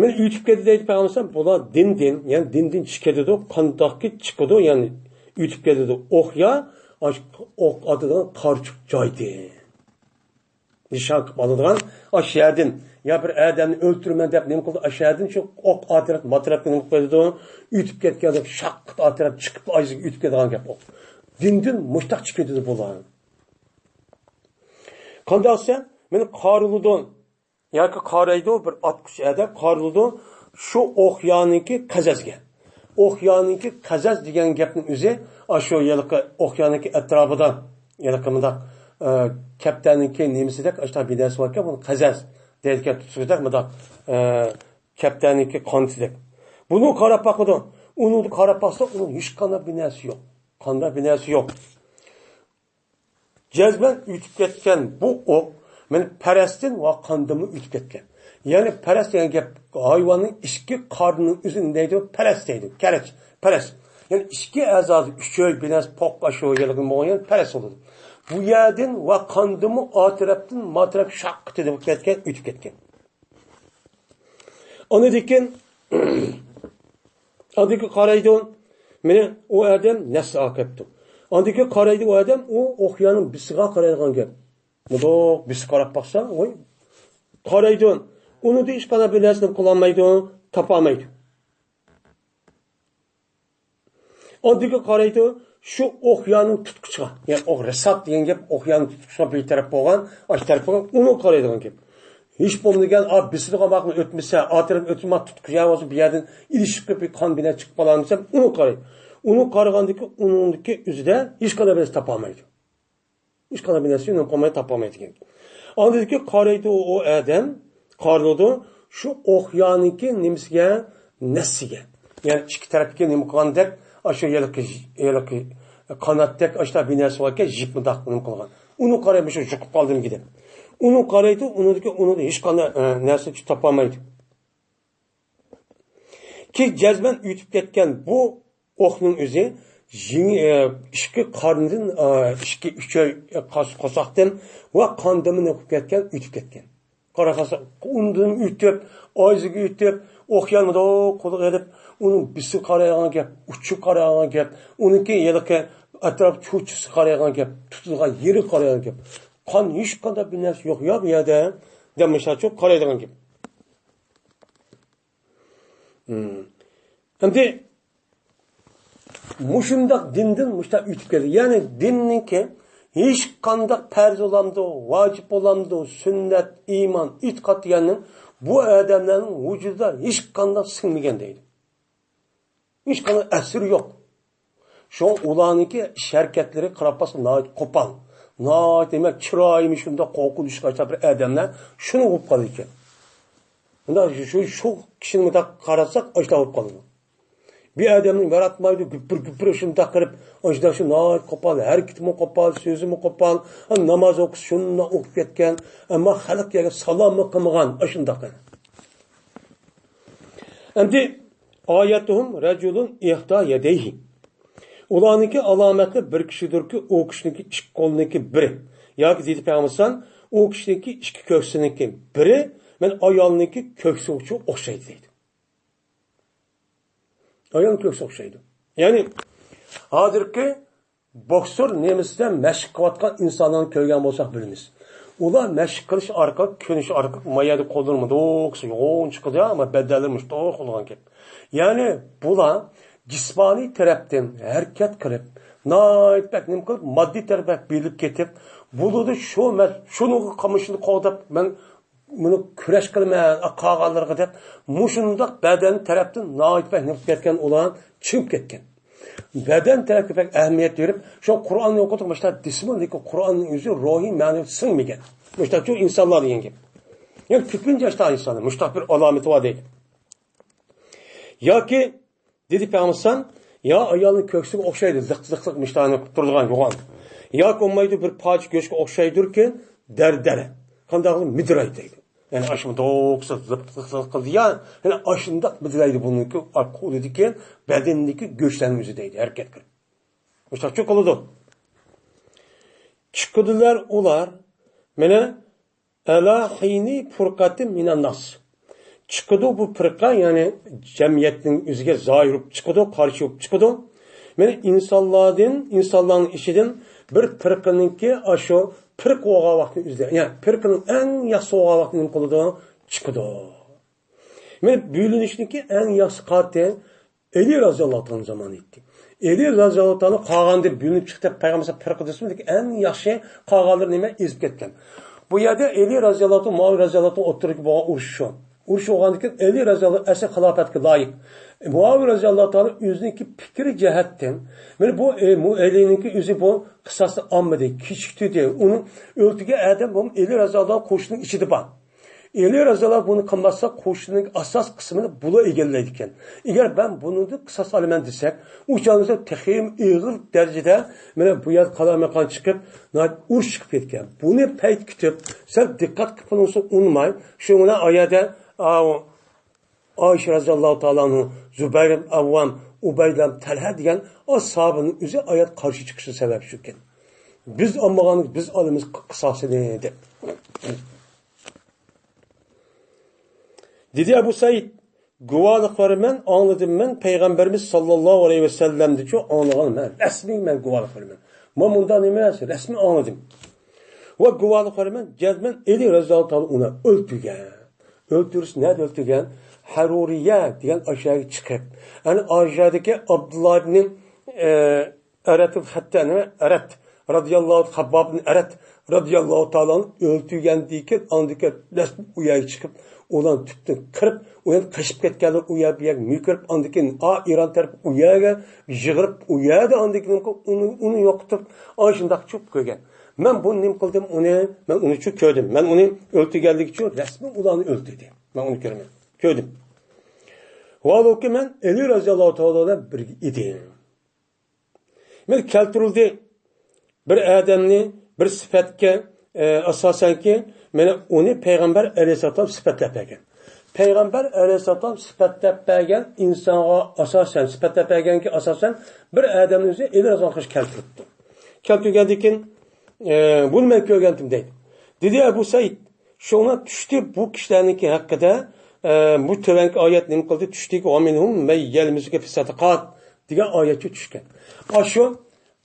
مەن ئۆتۈپ كەتتى دەيدۇ پەيغەمبەر، بۇلار دىندىن، يەنى دىندىن چىقىدۇ، قانداقكى چىقىدۇ، يەنى ئۆتۈپ كەتىدۇ. ئوقيا، ئاش-، ئوق ئاتىدىغان قارىچۇق جايدىن. نىشان قىلىپ ئالىدىغان ئاشۇ يەردىن، يا بىر ئادەمنى ئۆلتۈرىمەن دەپ نېمە قىلدى، ئاشۇ يەردىن شۇ ئوق ئاتىراپ، ماتىراپقا نېمە قىلىپ قويىدۇ، ئۆتۈپ كەتكەندە شاققىت ئاتىراپ چىقىپ ئايىزىغا ئۆتۈپ كەتىدىغان گەپ ئوق. دىندىن مۇشتاق چىقىپ كېتىدۇ بۇلار. قانداق دېسە، مېنى قارىلىدۇ ياكى قارايدۇ، بىر ئاتقۇچ ئادەم قارىلىدۇ شۇ ئوقيانىڭكى قەزەزگە. ئوقيانىڭكى قەزەز دېگەن گەپنىڭ ئۆزى ئاشۇ ھېلىقى ئوقيانىڭكى ئەتراپىدا ھېلىقى مۇنداق، ئە، كەپتەرنىڭكى نېمىسىدەك ئاشۇنداق بىر نەرسە باركەن، بۇنى قەزەز دەيدىكەن، تۇتقۇدەك مۇنداق، ئە، كەپتەرنىڭكى قانىتىدەك. بۇنى قاراپ باقىدۇ. ئۇنى قاراپ باقسا، ئۇنىڭ ھېچقانداق بىر نەرسە يوق. قانداق بىر نەرسە يوق. جەزمەن ئۆتۈپ كەتكەن بۇ ئوق مېنى پەرەستىن ۋە قاندىنمۇ ئۆتۈپ كەتكەن. يەنى پەرەس دېگەن گەپ ھايۋاننىڭ ئىچكى قارنىنىڭ ئۆزىنى دەيدۇ، پەرەس دەيدۇ، كەرەچ، پەرەس. يەنى ئىچكى ئەزاسى ئۈچەي بىنەس پوق ئاشۇ يەرلىكى بولغان يەنى پەرەس بولىدۇ. بۇ يەردىن ۋە قاندىنمۇ ئا تەرەپتىن ما تەرەپ شاققىتى بولۇپ كەتكەن، ئۆتۈپ كەتكەن. ئاندىن كېيىن ئاندىكى قارايدۇ، مېنى ئۇ ئادەم نەسلىگە كەپتۇ. ئاندىكى قارايدۇ ئۇ ئادەم، ئۇ ئوقيانىڭ بىسىغا قارايدىغان گەپ. مۇنداق بىسىگە قاراپ باقسا، ۋاي، قارايدۇ. ئۇنىڭدا ھېچقانداق بىر نەرسىنى قىلالمايدۇ، تاپالمايدۇ. ئاندىكى قارايدۇ، شۇ ئوقيانىڭ تۇتقۇچىغا، يەنى ئوق رىسات دېگەن گەپ، ئوقيانىڭ تۇتقۇچىغا بىر تەرەپ بولغان، ئاشۇ تەرەپ بولغان، ئۇنىڭغا قارايدىغان گەپ. ھېچ بولمىغان، ئا، بېسىدىغان ۋاقىتنى ئۆتمىسە، ئا تەرەپ ئۆتمە، تۇتقۇچى يا بولمىسا بۇ يەردىن ئىلىشىپ قېلىپ بىر قان بىلەن چىقىپ قالامسەم، ئۇنىڭغا قارايدۇ. ئۇنىڭغا قارىغاندىكى ئۇنىڭدىكى ئۆزىدە ھېچقانداق بىر نەرسە تاپالمايدۇ. ھېچقانداق بىر نەرسە ئۈنۈم قىلماي تاپالمايدىكەن. ئاندىكى قارايدۇ ئۇ ئادەم، قارىلىدۇ شۇ ئوقيانىڭكى نېمىسىگە، نەسسىگە. يەنى ئىككى تەرەپكە نېمە قىلغاندەك، ئاشۇ ھېلىقى، ھېلىقى، قاناتتەك ئاشۇنداق بىر نەرسە باركەن، يىپ مۇنداق نېمە قىلغان. ئۇنى قاراي، مۇشۇ يۇقۇپ قالدىمىكىن دەپ. ئۇنى قارايدۇ، ئۇنىڭدىكى، ئۇنىڭدا ھېچقانداق، ئە، نەرسە تاپالمايدۇ. كېيىن جەزمەن ئۆتۈپ كەتكەن بۇ ئوقنىڭ ئۆزى يېڭى، ئە، ئىككى قارنىدىن، ئە، ئىككى، ئۈچەي، ئە، قاس-، قورساقتىن ۋە قاندىمىدىن ئۆتۈپ كەتكەن، ئۆتۈپ كەتكەن. قارىسا، ئۇندىن ئۆتۈپ، ئايزىگە ئۆتۈپ، ئوق يانمىدى، قولىغا ئېلىپ، ئۇنىڭ بېسىغا قارايدىغان گەپ، ئۇچىغا قارايدىغان گەپ، ئۇنىڭكى ھېلىقى ئەتراپ چوچىسىغا قارايدىغان گەپ، تۇتۇلغان يېرىگە قارايدىغان گەپ. قان ھېچقانداق بىر نەرسە يوق يا بۇ يەردە، دەپ مىسالچۇ قارايدىغان گەپ. مم. ئەمدى مۇشۇنداق دىندىن مۇشۇنداق ئۆتۈپ كەلدى. يەنى دىننىڭكى ھېچقانداق پەرز بولامدۇ، ۋاجىپ بولامدۇ، سۈننەت، ئىمان، ئېتىقاد دېگەننىڭ بۇ ئادەملەرنىڭ ۋۇجۇدىدا ھېچقانداق سىڭمىگەن دەيدۇ. ھېچقانداق ئەسىرى يوق. شۇڭا ئۇلارنىڭكى ئىش ھەرىكەتلىرى قاراپ باسقا ناھايىتى قوپال. ناھايىتى نېمە، چىرايىمۇ شۇنداق قورقۇنچلۇق ئاشۇنداق بىر ئادەملەر شۇنى بولۇپ قالىدىكەن. مۇنداق شۇ، شۇ كىشىنى مۇنداق قارىساق ئاشۇنداق بولۇپ قالىدۇ. بىر ئادەمنى ياراتمايدۇ، گۈپۈر گۈپۈر شۇنداق قىلىپ، ئاشۇنداق شۇ ناھايىتى قوپال، ھەرىكىتىمۇ قوپال، سۆزىمۇ قوپال، ناماز ئوقۇسا شۇنداق ئوقۇپ كەتكەن، ئەمما خەلققە سالاممۇ قىلمىغان ئاشۇنداق. ئەمدى ئايەتۇھۇم رەجۇلۇن ئىھدا يەدەيھى. ئۇلارنىڭكى ئالامەتلىرى بىر كىشىدۇركى، ئۇ كىشىنىڭكى ئىككى قولىنىڭكى بىرى. ياكى دېدى پەيغەمبەر، ئۇ كىشىنىڭكى ئىككى كۆكسىنىڭكى بىرى، مەن ئايالنىڭكى كۆكسىگە ئوخشايدۇ دەيدۇ. ئايال كۆكسىگە ئوخشايدۇ. يەنى ھازىرقى بوكسور نېمىسىدە مەشىق قىلىۋاتقان ئىنسانلارنى كۆرگەن بولساق بىلىمىز. ئۇلار مەشىق قىلىش ئارقىلىق، كۆنۈش ئارقىلىق ما يەردە قوللىرى مۇنداق يوغان چىقىدۇ، ئەمما بەدەنلىرى مۇشۇنداق بولغان گەپ. يەنى بۇلار جىسمانىي تەرەپتىن ھەرىكەت قىلىپ، ناھايىتى بەك نېمە قىلىپ، ماددىي تەرەپ بەك بېرىلىپ كېتىپ، بۇلىدۇ شۇ، مەن شۇنىڭغا قامىشىنى قوغداپ، مەن مۇنى كۈرەش قىلىمەن قالغانلىرىغا دەپ، مۇشۇنداق بەدەن تەرەپتىن ناھايىتى بەك نېمە كەتكەن، ئۇلار چىڭىپ كەتكەن. بەدەن تەرەپكە بەك ئەھمىيەت بېرىپ، شۇ قۇرئاننى ئوقۇدۇق، مۇشۇنداق دېسىمۇ، لېكىن قۇرئاننىڭ ئۆزى روھىي مەنىسى سىڭمىگەن. مۇشۇنداق شۇ ئىنسانلار دېگەن گەپ. يەنى كۆپىنچە ئاشۇنداق ئىنسانلار، مۇشۇنداق بىر ئالامىتى بار دەيدۇ. ياكى دېدى پەيغەمبەر، يا ئايالنىڭ كۆكسىگە ئوخشايدۇ، زىق، زىق، زىق، مۇشتانى قىلىپ تۇرىدىغان يوغان. ياكى بولمايدۇ، بىر پارچە گۆشكە ئوخشايدۇركەن، دەر، دەر. قانداق قىلىپ مىدىرايدۇ دەيدۇ. يەنى ئاشۇنداق زىق، زىق، زىق قىلدى يا، يەنى ئاشۇنداق مىدىرايدۇ بۇنىڭكى قولىدىكى، بەدىنىدىكى گۆشلەرنىڭ ئۆزى دەيدۇ، ھەرىكەت قىلىپ. مۇشتاقچۇ قىلىدۇ. چىقىدۇلار ئۇلار، مانا، ئەلا ھىنى پۇرقەتى مىنەنناس. چىقىدۇ بۇ پىرقە، يەنى جەمئىيەتنىڭ ئۆزىگە زاھىر بولۇپ چىقىدۇ، قارشى بولۇپ چىقىدۇ. مانا ئىنسانلاردىن، ئىنسانلارنىڭ ئىچىدىن بىر پىرقىنىڭكى ئاشۇ پىرقە بولغان ۋاقتىنى ئۆزىدە، يەنى پىرقىنىڭ ئەڭ ياخشىسى بولغان ۋاقتىنى نېمە قىلىدۇ؟ چىقىدۇ. مانا بۆلۈنۈشنىڭكى ئەڭ ياخشى قارتى ئەلى رازىياللاھۇ تائالا زامانى ئىدى. ئەلى رازىياللاھۇ تائالا قالغاندىن بۆلۈنۈپ چىقتى دەپ پەيغەمبەر پىرقە دېسىمۇ، لېكىن ئەڭ ياخشى قالغانلىرى نېمە؟ ئېزىپ كەتكەن. بۇ يەردە ئەلى رازىياللاھۇ تائالا، مۇئاۋىيە رازىياللاھۇ تائالا ئوتتۇرىدىكى بولغان ئۇرۇش شۇ. ئۇرۇش بولغاندىن كېيىن ئەلى رازىياللاھۇ ئەسلى خىلاپەتكە لايىق. مۇئاۋىيە رازىياللاھۇ تائالا ئۆزىنىڭكى پىكرى جەھەتتىن، مانا بۇ، ئە، مۇ-، ئەلىنىڭكى ئۆزى بۇ قىساسنى ئالمىدى، كېچىكتۈردى. ئۇنى ئۆلتۈرگەن ئادەم بۇ ئەلى رازىياللاھۇ قوشۇنىنىڭ ئىچىدە بار. ئەلى رازىياللاھۇ بۇنى قىلماسلىق، قوشۇننىڭ ئاساس قىسمىنى بۇلار ئىگىلەيدىكەن. ئەگەر مەن بۇنىڭدىن قىساس ئالىمەن دېسەك، ئۇ چاغدا تېخىمۇ ئېغىر دەرىجىدە مانا بۇ يەردە قالايمىقان چىقىپ، ناھايىتى ئۇرۇش چىقىپ كەتكەن. بۇنى پەيت كۈتۈپ، سەل دىققەت قىلىپ بولۇنسا ئۇنىماي، شۇ بىلەن ئايەدە، ئا، ئائىشە رازىياللاھۇ تائالا ئەنھۇ، زۇبەير ئىبن ئەۋۋام، ئۇبەيدە ئىبن تەلھە دېگەن ئاشابىنىڭ ئۆزى ئايەت قارشى چىقىشى سەۋەب شۇكەن. بىز ئالمىغان، بىز ئالىمىز قىساسىنى دەپ. دېدى ئەبۇ سەئىد، گۇۋاھلىق بېرىمەن، ئاڭلىدىم مەن، پەيغەمبەرمىز ساللاللاھۇ ئەلەيھى ۋەسەللەمدىنچۇ ئاڭلىغان مەن، رەسمىي مەن گۇۋاھلىق بېرىمەن. مەن مۇنداق ئەمەس، رەسمىي ئاڭلىدىم. ۋە گۇۋاھلىق بېرىمەن، جەزمەن ئەلى رەزىياللاھۇ تائالا ئۇنى ئۆلتۈرگەن. ئۆلتۈرسە نەدە ئۆلتۈرگەن؟ ھەرۇرىيە دېگەن ئاشۇ يەرگە چىقىپ. يەنى ئاشۇ يەردىكى ئابدۇللا ئىبنى، ئە، ئەرەت، ھەتتا نېمە، ئەرەت رازىياللاھۇ، خەبباب ئىبنى ئەرەت رازىياللاھۇ تائالا ئەنھۇ ئۆلتۈرگەندىن كېيىن، ئاندىن كېيىن رەسمىي ئۇ يەرگە چىقىپ، ئۇلارنى تۈپتىن قىرىپ، ئۇ يەردىن قېچىپ كەتكەنلەر ئۇ يەر، بۇ يەرگە مۆكۈرۈپ، ئاندىن كېيىن، ئا، ئىران تەرەپكە ئۇ يەرگە يىغىرىپ، ئۇ يەردە ئاندىن كېيىن ئۇنى، ئۇنى يوقىتىپ، ئاشۇنداق چۈشۈپ كۆرگەن. مەن بۇنى نېمە قىلدىم؟ ئۇنى، مەن ئۇنى چۈشۈپ كۆردۈم. مەن ئۇنى ئۆلتۈرگەنلىكى ئۈچۈن رەسمىي ئۇلارنى ئۆلتۈردى. مەن ئۇنى كۆرىمەن. كۆردۈم. ۋالۇكى مەن ئەلى رازىياللاھۇ تائالا بىلەن بىرگە ئىدىم. مانا كەلتۈرۈلدى. بىر ئادەمنى بىر سۈپەتكە، ئە، ئاساسەنكى، مانا ئۇنى پەيغەمبەر ئەلەيھىسسالام سۈپەتلەپ بەرگەن. پەيغەمبەر ئەلەيھىسسالام سۈپەتلەپ بەرگەن ئىنسانغا ئاساسەن، سۈپەتلەپ بەرگەنگە ئاساسەن بىر ئادەمنى ئۆزى ئېلى رەزىللانغا كەلتۈرۈپتۇ. كەلتۈرگەندىن كېيىن، ئە، بۇنى مەن كۆرگەنتىم دەيدۇ. دېدى ئەبۇ سەئىد، شۇڭا چۈشتە بۇ كىشىلەرنىڭكى ھەققىدە، ئە، بۇ تۆۋەنكى ئايەت نېمە قىلدى؟ چۈشتىكى «ۋە مىنھۇم مەن يەلمىزۇكە فىسسەدىقات» دېگەن ئايەتچۇ چۈشكەن. ئاشۇ،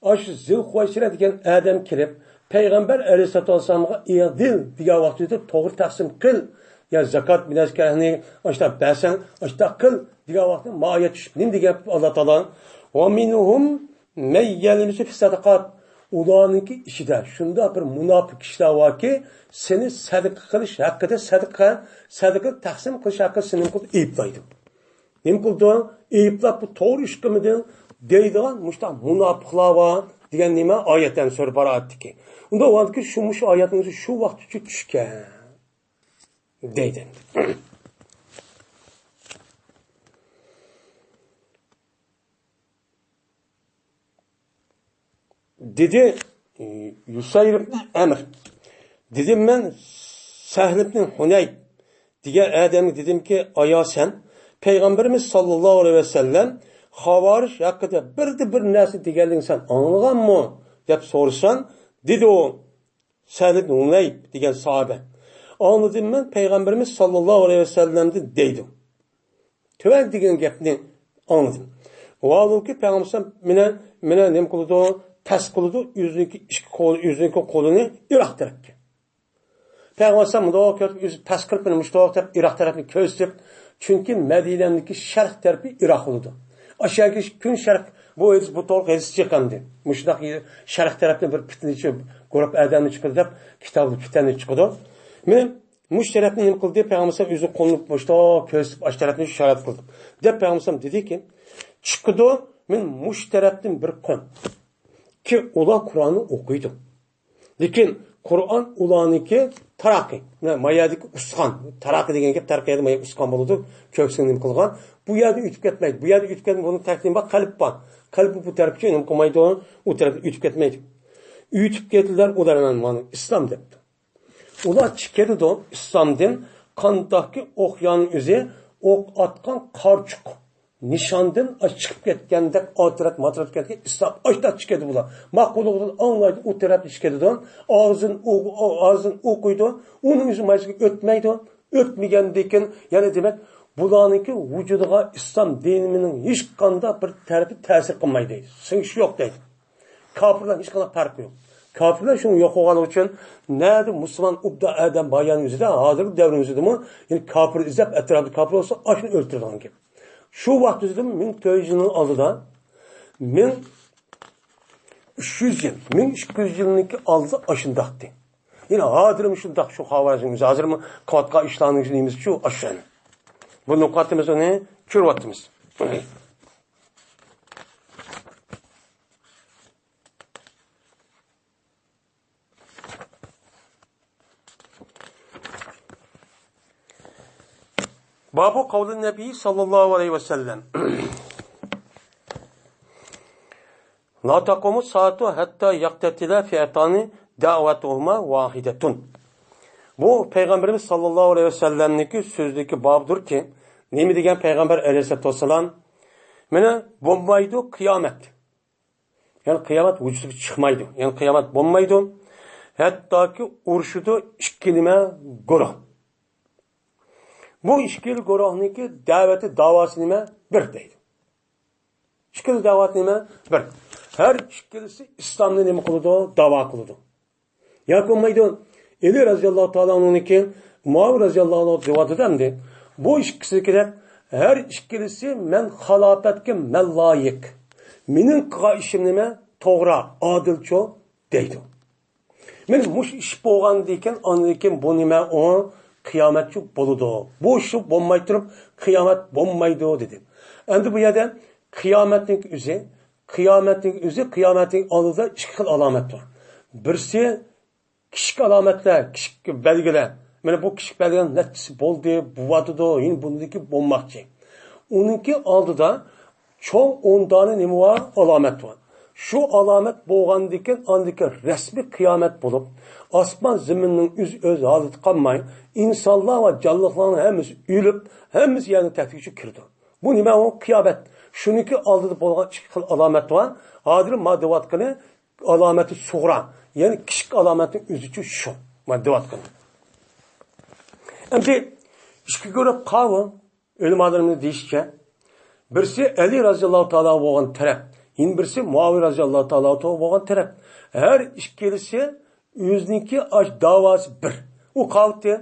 ئاشۇ زىلخۇۋەيسىرە دېگەن ئادەم كېلىپ، پەيغەمبەر ئەلەيھىسسالاتۇ ۋەسسالامغا «ئىئدىل» دېگەن ۋاقتىدا «توغرا تەقسىم قىل، يا زاكات بىلەن زاكاتنى ئاشۇنداق بەرسەڭ، ئاشۇنداق قىل» دېگەن ۋاقتىدا ما ئايەت چۈشۈپ، نېمە دېگەن ئاللا تائالا؟ «ۋە مىنھۇم مەن يەلمىزۇكە فىسسەدىقات»، ئۇلارنىڭكى ئىچىدە شۇنداق بىر مۇناپىق كىشىلەر باركى، سېنى سەدىقە قىلىش ھەققىدە، سەدىقە، سەدىقە تەقسىم قىلىش ھەققىدە سېنى نېمە قىلىدۇ؟ ئەيىبلەيدۇ. نېمە قىلىدۇ؟ ئەيىبلەپ، «بۇ توغرا ئىش قىلمىدىڭ» دەيدىغان مۇشۇنداق مۇناپىقلار بار دېگەن نېمە؟ ئايەتلەرنى سۈرە باراءەتتىكى. ئۇنداق ۋاقىتتىكى شۇ، مۇشۇ ئايەتنىڭ ئۆزى شۇ ۋاقىتتىچۇ چۈشكەن. دەيدۇ. دېدى، يۇسەير ئىبن ئەمر. دېدىم مەن سەھل ئىبن ھۇنەيف دېگەن ئادەمگە دېدىمكى، ئايا سەن پەيغەمبىرىمىز ساللاللاھۇ ئەلەيھى ۋەسەللەم خاۋارىج ھەققىدە بىردە بىر نەرسە دېگەنلىكىنى سەن ئاڭلىغانمۇ؟ دەپ سورىسام، دېدى ئۇ، سەھل ئىبن ھۇنەيف دېگەن ساھابە، ئاڭلىدىم مەن پەيغەمبىرىمىز ساللاللاھۇ ئەلەيھى ۋەسەللەمدىن دەيدۇ. تۆۋەن دېگەن گەپنى ئاڭلىدىم. ۋاھالۇكى پەيغەمبەر مېنى، مېنى نېمە قىلىدۇ؟ پەس قىلىدۇ، ئۆزىنىڭكى ئىككى قولى، ئۆزىنىڭكى قولىنى ئىراق تەرەپكە. پەيغەمبەر مۇنداق كۆرۈپ، ئۆزى پەس قىلىپ، مېنى مۇشۇنداق دەپ ئىراق تەرەپنى كۆرسىتىپ، چۈنكى مەدىنەمدىكى شەرق تەرىپى ئىراق بولىدۇ. ئاشۇ يەرگە كۈن شەرق، بۇ ھەدىس، بۇ توغرا ھەدىس چىقامدى. مۇشۇنداق شەرق تەرەپتىن بىر پىتنىچى گۇرۇپ ئادەمنى چىقىدۇ دەپ، كىتابتا پىتنە چىقىدۇ. مېنى مۇشۇ تەرەپنى نېمە قىلدى؟ پەيغەمبەر ئۆزى قولىنى مۇشۇنداق كۆرسىتىپ، ئاشۇ تەرەپنى ئىشارەت قىلدى. دەپ پەيغەمبەر دېدىكى، چىقىدۇ، مەن مۇشۇ تەرەپتىن بىر قويۇم. كى ئۇلار قۇرئاننى ئوقۇيدۇ. لېكىن قۇرئان ئۇلارنىڭكى تاراقى. مانا، ما يەردىكى ئۇسقان. تاراقى دېگەن گەپ، تەرەققىياتتا ما يەر ئۇسقان بولىدۇ. كۆكسىنى نېمە قىلغان؟ بۇ يەردىن ئۆتۈپ كەتمەيدۇ. بۇ يەردىن ئۆتۈپ كەتمەي، بۇنىڭ تەرتىپى بار، قەلب بار. قەلب بۇ تەرەپكە نېمە قىلمايدۇ؟ ئۇ تەرەپكە ئۆتۈپ كەتمەيدۇ. ئۆتۈپ كەتتىلەر ئۇلار، مانا ئىسلام دەپتۇ. ئۇلار چىقىدۇ ئىسلامدىن، قانداقكى ئوقيان ئۆزى ئوق ئاتقان قارچۇق نىشاندىن چىقىپ كەتكەندەك، ئاتىرات ماتىرات كەتكەن ئىسلام ئاشتاق چىقىدۇ بۇلار. ماقۇللۇقىدىن ئاڭلايدۇ، ئۇ تەرەپتە چىقىدۇ. ئاغزىدىن ئو-، ئو-، ئاغزىدىن ئوقۇيدۇ. ئۇنىڭ ئۆزى مايسىغا ئۆتمەيدۇ. ئۆتمىگەندىن كېيىن، يەنە دېمەك، بۇلارنىڭكى ۋۇجۇدىغا ئىسلام دىنىنىڭ ھېچقانداق بىر تەرىپى تەسىر قىلمايدۇ. سىڭىشى يوق دەيدۇ. كاپىرلار ھېچقانداق پەرقى يوق. كاپىرلار شۇڭا يوق بولغانلىقى ئۈچۈن نەدە مۇسۇلمان ئوبدان ئادەم بار يەرنىڭ ئۆزىدە، ھازىرقى دەۋرنىڭ ئۆزىدىمۇ، يەنى كاپىر ئىزدەپ، ئەتراپىدا كاپىر بولسا، ئاشۇنى ئۆلتۈرىدىغان گەپ. شۇ ۋاقىت ئۆزىدىمۇ مىڭ تۆت يۈز يىلنىڭ ئالدىدا، مىڭ ئۈچ يۈز يىل، مىڭ ئىككى يۈز يىلنىڭكى ئالدىدا ئاشۇنداقتى. يەنى ھازىرمۇ شۇنداق شۇ خاۋارىجنىڭ ئۆزى، ھازىرمۇ قىلىۋاتقان ئىشلارنىڭ ئۆزى نېمىسى شۇ، ئاشۇ. بۇ نۇقتىمىز، ئۇنى كۆرۈۋاتىمىز. باب قول النبي صلى الله عليه وسلم: لا تقوم الساعة حتى يقتتل فئتان دعوتهما واحدة. بۇ پەيغەمبىرىمىز ساللاللاھۇ ئەلەيھى ۋەسەللەمنىڭكى سۆزىدىكى بابدۇركى، نېمە دېگەن پەيغەمبەر ئەلەيھىسسالاتۇ ۋەسسالام؟ مانا، بولمايدۇ قىيامەت. يەنى قىيامەت ۋۇجۇدقا چىقمايدۇ. يەنى قىيامەت بولمايدۇ. ھەتتاكى ئۇرۇشىدۇ ئىككىلىمە گۇرۇھ. بۇ ئىككىلا گۇرۇھنىڭكى دەۋەتى، داۋاسى نېمە؟ بىر دەيدۇ. ئىككىلا داۋا نېمە؟ بىر. ھەر ئىككىلىسى ئىسلامنى نېمە قىلىدۇ؟ داۋا قىلىدۇ. ياكى بولمايدۇ. ئەلى رەزىياللاھۇ تائالا ئەنھۇنىڭكى، مۇئاۋىيە رەزىياللاھۇ ئەنھۇ رىۋايىتىدە ئەمدى، بۇ ئىككىسى كېرەك، ھەر ئىككىلىسى مەن خىلاپەتكە مەن لايىق. مېنىڭ قىلغان ئىشىم نېمە؟ توغرا، ئادىلچۇ دەيدۇ. مانا مۇشۇ ئىش بولغاندىن كېيىن، ئاندىن كېيىن بۇ نېمە؟ ئۇ قىيامەتچۇ بولىدۇ. بۇ ئىش بولماي تۇرۇپ قىيامەت بولمايدۇ دېدى. ئەمدى بۇ يەردە قىيامەتنىڭ ئۆزى، قىيامەتنىڭ ئۆزى، قىيامەتنىڭ ئالدىدا ئىككى خىل ئالامەت بار. بىرسى كىچىك ئالامەتلەر، كىچىك بەلگىلەر. مانا بۇ كىچىك بەلگىلەر نەچچىسى بولدى، بولۇۋاتىدۇ، يەنە بۇندىكى بولماقچى. ئۇنىڭكى ئالدىدا چوڭ ئون دانە نېمە بار؟ ئالامەت بار. شۇ ئالامەت بولغاندىكىن، ئاندىكىن رەسمىي قىيامەت بولۇپ، ئاسمان زېمىننىڭ ئۆز، ئۆز ھالىتى قالماي، ئىنسانلار ۋە جانلىقلارنىڭ ھەممىسى ئۆلۈپ، ھەممىسى يەرنىڭ تەكتىگە چۈشۈپ كىرىدۇ. بۇ نېمە؟ ئۇ قىيامەت. شۇنىڭكى ئالدىدا بولغان ئىككى خىل ئالامەت بار. ھازىر ما دەۋاتقىنى ئالامەتى سۇغرا، يەنى كىچىك ئالامەتنىڭ ئۆزىچۇ شۇ. ما دەۋاتقىنى. ئەمدى ئىككى گۇرۇھ قاۋۇ. ئۆلىمالىرىمىز دېيىشىچە، بىرسى ئەلى رازىياللاھۇ تائالا بولغان تەرەپ، يەنە بىرسى مۇئاۋىيە رازىياللاھۇ تائالا بولغان تەرەپ. ھەر ئىككىلىسى ئۆزىنىڭكى ئاش داۋاسى بىر. ئۇ قاۋۇتى،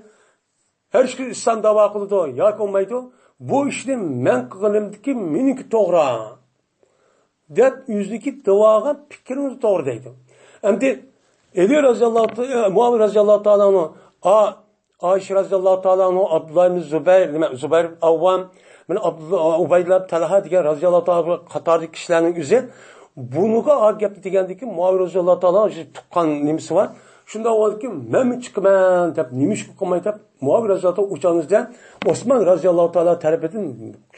ھەر ئىككى ئىسلام داۋا قىلىدۇ ياكى بولمايدۇ. بۇ ئىشنى مەن قىلغىنىمدىكى مېنىڭكى توغرا دەپ ئۆزىنىڭكى داۋاغا پىكرىڭىز توغرا دەيدۇ. ئەمدى ئەلى رازىياللاھۇ تا-، مۇئاۋىيە رازىياللاھۇ تائالا ئانھۇ، ئا-، ئائىشە رازىياللاھۇ تائالا ئانھۇ، ئابدۇللا ئىبن زۇبەير، نېمە، زۇبەير ئىبن ئاۋۋام، مانا ئابدۇللا، ئۇبەيدۇللا ئىبن تەلھە دېگەن رازىياللاھۇ تائالا قاتارىدىكى كىشىلەرنىڭ ئۆزى بۇنىڭغا ئا گەپنى دېگەندىكىن مۇئاۋىيە رازىياللاھۇ تائالا ئانھۇ تۇغقان نېمىسى بار. شۇنداق بولدىكى، مەنمۇ چىقىمەن دەپ نېمە ئىش قىلماي دەپ مۇئاۋىيە رازىياللاھۇ تائالا ئۇ چاغنىڭ ئىچىدە ئوسمان رازىياللاھۇ تائالا تەرىپىدىن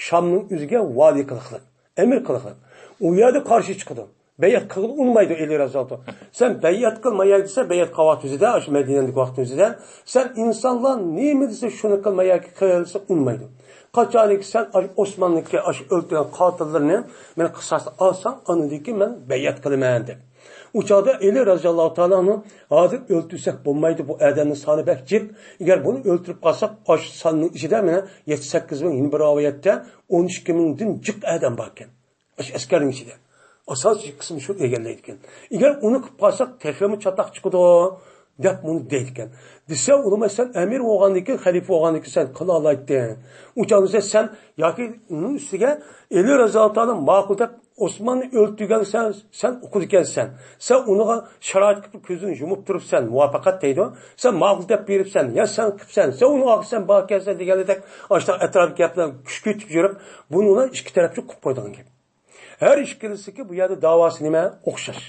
شامنىڭ ئۆزىگە ۋالىي قىلىقلىق، ئەمىر قىلىقلىق. ئۇ يەردە قارشى چىقىدۇ. بەيئەت قىلغىلى ئۇنىمايدۇ ئەلى رازىياللاھۇ تائالا. سەن بەيئەت قىلماياي دېسە، بەيئەت قىلىۋاتىدۇ دە، ئاشۇ مەدىنەدىكى ۋاقتىمىزدا. سەن ئىنسانلار نېمە دېسە، شۇنى قىلما ياكى قىل دېسە، ئۇنىمايدۇ. قاچانكى سەن ئاشۇ ئوسماننىڭكى ئاشۇ ئۆلتۈرگەن قاتىللىرىنى مېنى قىساس ئالساڭ، ئاندىن كېيىن مەن بەيئەت قىلىمەن دەپ. ئۇ چاغدا ئەلى رازىياللاھۇ تائالا ئانھۇ، ھازىر ئۆلتۈرسەك بولمايدۇ، بۇ ئادەمنىڭ سانى بەك جىق. ئەگەر بۇنى ئۆلتۈرۈپ قالساق، ئاشۇ ساننىڭ ئىچىدە مانا يەتتە سەككىز مىڭ، يەنە بىر رىۋايەتتە ئون ئىككى مىڭدىن جىق ئادەم باركەن. ئاشۇ ئەسكەرنىڭ ئىچىدە ئاساسىي قىسمى شۇ ئىگىلەيدىكەن. ئەگەر ئۇنى قىلىپ قالساق، تېخىمۇ چاتاق چىقىدۇ، دەپ مۇنى دەيدىكەن. دېسە، ئۇلىما، سەن ئەمىر بولغاندىن كېيىن، خەلىپە بولغاندىن كېيىن سەن قىلالايتتىڭ. ئۇ چاغدا سەن ياكى ئۇنىڭ ئۈستىگە ئەلى رازىياللاھۇ تائالا ماقۇل دەپ ئوسماننى ئۆلتۈرگەن، سەن، سەن ئۇقىدىكەنسەن. سەن ئۇنىڭغا شارائىت قىلىپ كۆزىنى يۇمۇپ تۇرۇپسەن، مۇۋاپىقەت دەيدۇ. سەن ماقۇل دەپ بېرىپسەن، يا سەن قىپسەن، سەن ئۇنىڭ ئارقىسىدىن باركەنسەن دېگەندەك، ئاشۇنداق ئەتراپىي گەپلەر كۈچ كۆتۈرۈپ يۈرۈپ، بۇنى ئۇلار ئىككى تەرەپچە قىلىپ قويىدىغان گەپ. ھەر ئىككىلىسىكى بۇ يەردە داۋاسى نېمە؟ ئوخشاش.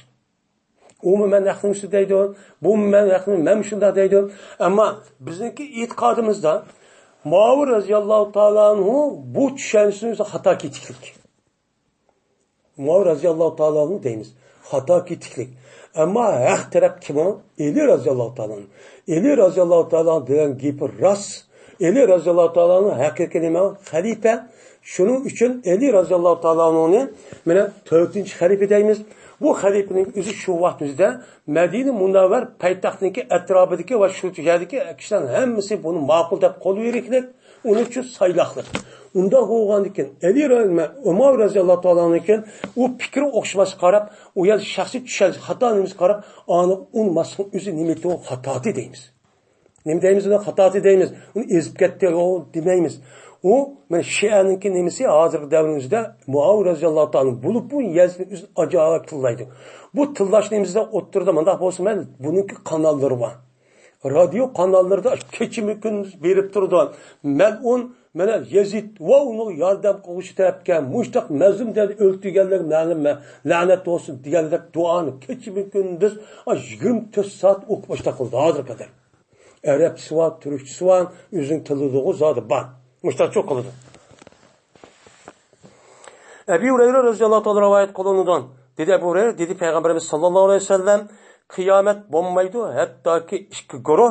ئۇمۇ مەن ھەقنىڭ ئۈستىدە دەيدۇ، بۇمۇ مەن ھەقنىڭ، مەنمۇ شۇنداق دەيدۇ. ئەمما بىزنىڭكى ئېتىقادىمىزدا مۇئاۋىيە رازىياللاھۇ تائالا ئانھۇ بۇ چۈشەنچىسى خاتا كېتىكلىك. مۇئاۋىيە رازىياللاھۇ تائالا ئانھۇ دەيمىز. خاتا كېتىكلىك. ئەمما ھەق تەرەپ كىم ئۇ؟ ئەلى رازىياللاھۇ تائالا ئانھۇ. ئەلى رازىياللاھۇ تائالا ئانھۇ دېگەن گېپى راست. ئەلى رازىياللاھۇ تائالا ئانھۇ ھەقىقىي نېمە؟ خەلىپە. شۇنىڭ ئۈچۈن ئەلى رازىياللاھۇ تائالا ئانھۇنى مانا تۆتىنچى خەلىپە دەيمىز. بۇ خەلىپىنىڭ ئۆزى شۇ ۋاقىتىمىزدا مەدىنە مۇنەۋۋەر پايتەختىنىڭكى ئەتراپىدىكى ۋە شۇ يەردىكى كىشىلەرنىڭ ھەممىسى بۇنى ماقۇل دەپ قول بېرىكلىك، ئۇنىڭ ئۈچۈن سايلاقلىق. ئۇنداق بولغاندىكىن ئەلى را-، ئۇمار رازىياللاھۇ تائالا ئانھۇ ئۇ پىكرى ئوخشىماسلىققا قاراپ، ئۇ يەردە شەخسىي چۈشەنچە خاتا نېمىسىگە قاراپ، ئۇنى ئۇنىماسلىقنىڭ ئۆزى نېمە ئۇ خاتاتى دەيمىز. نېمە دەيمىز ئۇنى؟ خاتاتى دەيمىز. ئۇنى ئېزىپ كەتتى، ئۇ دېمەيمىز. ئۇ، مانا شىئەنىڭكى نېمىسى ھازىرقى دەۋرنىڭ ئۆزىدە مۇئاۋىيە رازىياللاھۇ تائالا بولۇپ، بۇ يەزىدىن ئۆزى ئاجايىپ تىللايدۇ. بۇ تىللاش نېمىسىدە ئوتتۇرىدا مۇنداق بولسا، مەن بۇنىڭكى قاناللىرى بار. رادىيو قاناللىرىدا كېچىمۇ كۈندۈز بېرىپ تۇرىدۇ. مەلئۇن، مانا يەزىد ۋە ئۇنىڭ ياردەم قىلغۇچى تەرەپكە مۇشتاق مەزلۇم دەپ ئۆلتۈرگەنلەرگە مەلۇم، لەنەت بولسۇن دېگەندەك دۇئانى كېچىمۇ كۈندۈز، ئا، يىگىرمە تۆت سائەت ئوقۇپ ئاشتاق قىلىدۇ ھازىرغا قەدەر. ئەرەبچىسى بار، تۈركچىسى بار، ئۆزىنىڭ تىلىدىغۇ زادى بار. مۇشتاق چوق قىلىدۇ. ئەبى ھۇرەيرە رەزىياللاھۇ تائالا رىۋايەت قىلىنىدۇ. دېدى ئەبۇ ھۇرەيرە، دېدى پەيغەمبىرىمىز ساللاللاھۇ ئەلەيھى ۋەسەللەم، قىيامەت بولمايدۇ، ھەتتاكى ئىككى گۇرۇھ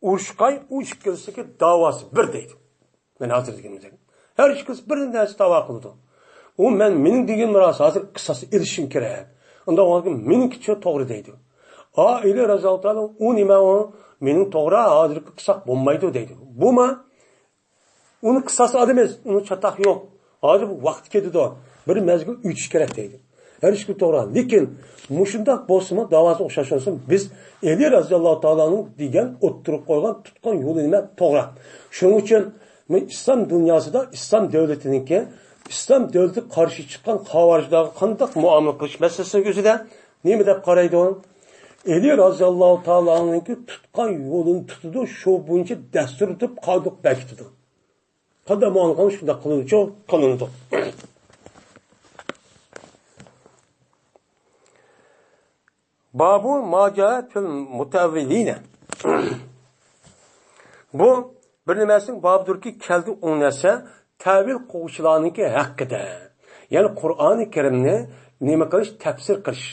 ئۇرۇشقاي، ئۇ ئىككىلىسىدىكى داۋاسى بىر دەيدۇ. مەن ھازىر دېگىنىمدەك. ھەر ئىككىلىسى بىر نەرسە داۋا قىلىدۇ. ئۇ مەن، مېنىڭ دېگىنىم راست، ھازىر قىساس ئېلىشىم كېرەك. ئۇنداق بولغاندىكىن مېنىڭكىچە توغرا دەيدۇ. ئا، ئەلى رەزىياللاھۇ تائالا، ئۇ نېمە ئۇ؟ مېنىڭ توغرا، ھازىرقى قىساس بولمايدۇ دەيدۇ. بۇما ئۇنى قىساس ئالىمىز، ئۇنى چاتاق يوق. ھازىر بۇ ۋاقتى كېتىدۇ. بىر مەزگىل ئۆتۈش كېرەك دەيدۇ. ھەر ئىككى توغرا. لېكىن مۇشۇنداق بولسىمۇ، داۋاسى ئوخشاش بولسۇن، بىز ئەلى رەزىياللاھۇ تائالا ئانھۇ دېگەن ئوتتۇرىغا قويغان تۇتقان يولى نېمە؟ توغرا. شۇنىڭ ئۈچۈن مەن ئىسلام دۇنياسىدا ئىسلام دۆلىتىنىڭكى، ئىسلام دۆلىتىگە قارشى چىققان خاۋارىجلارغا قانداق مۇئامىلە قىلىش مەسىلىسىنىڭ ئۆزىدە نېمە دەپ قارايدۇ؟ ئەلى رازىياللاھۇ تائالا ئانھۇنىڭكى تۇتقان يولىنى تۇتىدۇ، شۇ بويىچە دەستۇر تۇتۇپ قانداق بېكىتىدۇ. قانداق مۇئامىلە قىلىش شۇنداق قىلىنىدۇ، قىلىنىدۇ. بابۇ ما جاء فىل مۇتەئەۋۋىلىينە. بۇ بىر نېمىسىنىڭ بابىدۇركى، كەلدى ئون نەرسە تەۋىل قىلغۇچىلارنىڭكى ھەققىدە. يەنى قۇرئانى كەرىمنى نېمە قىلىش، تەپسىر قىلىش.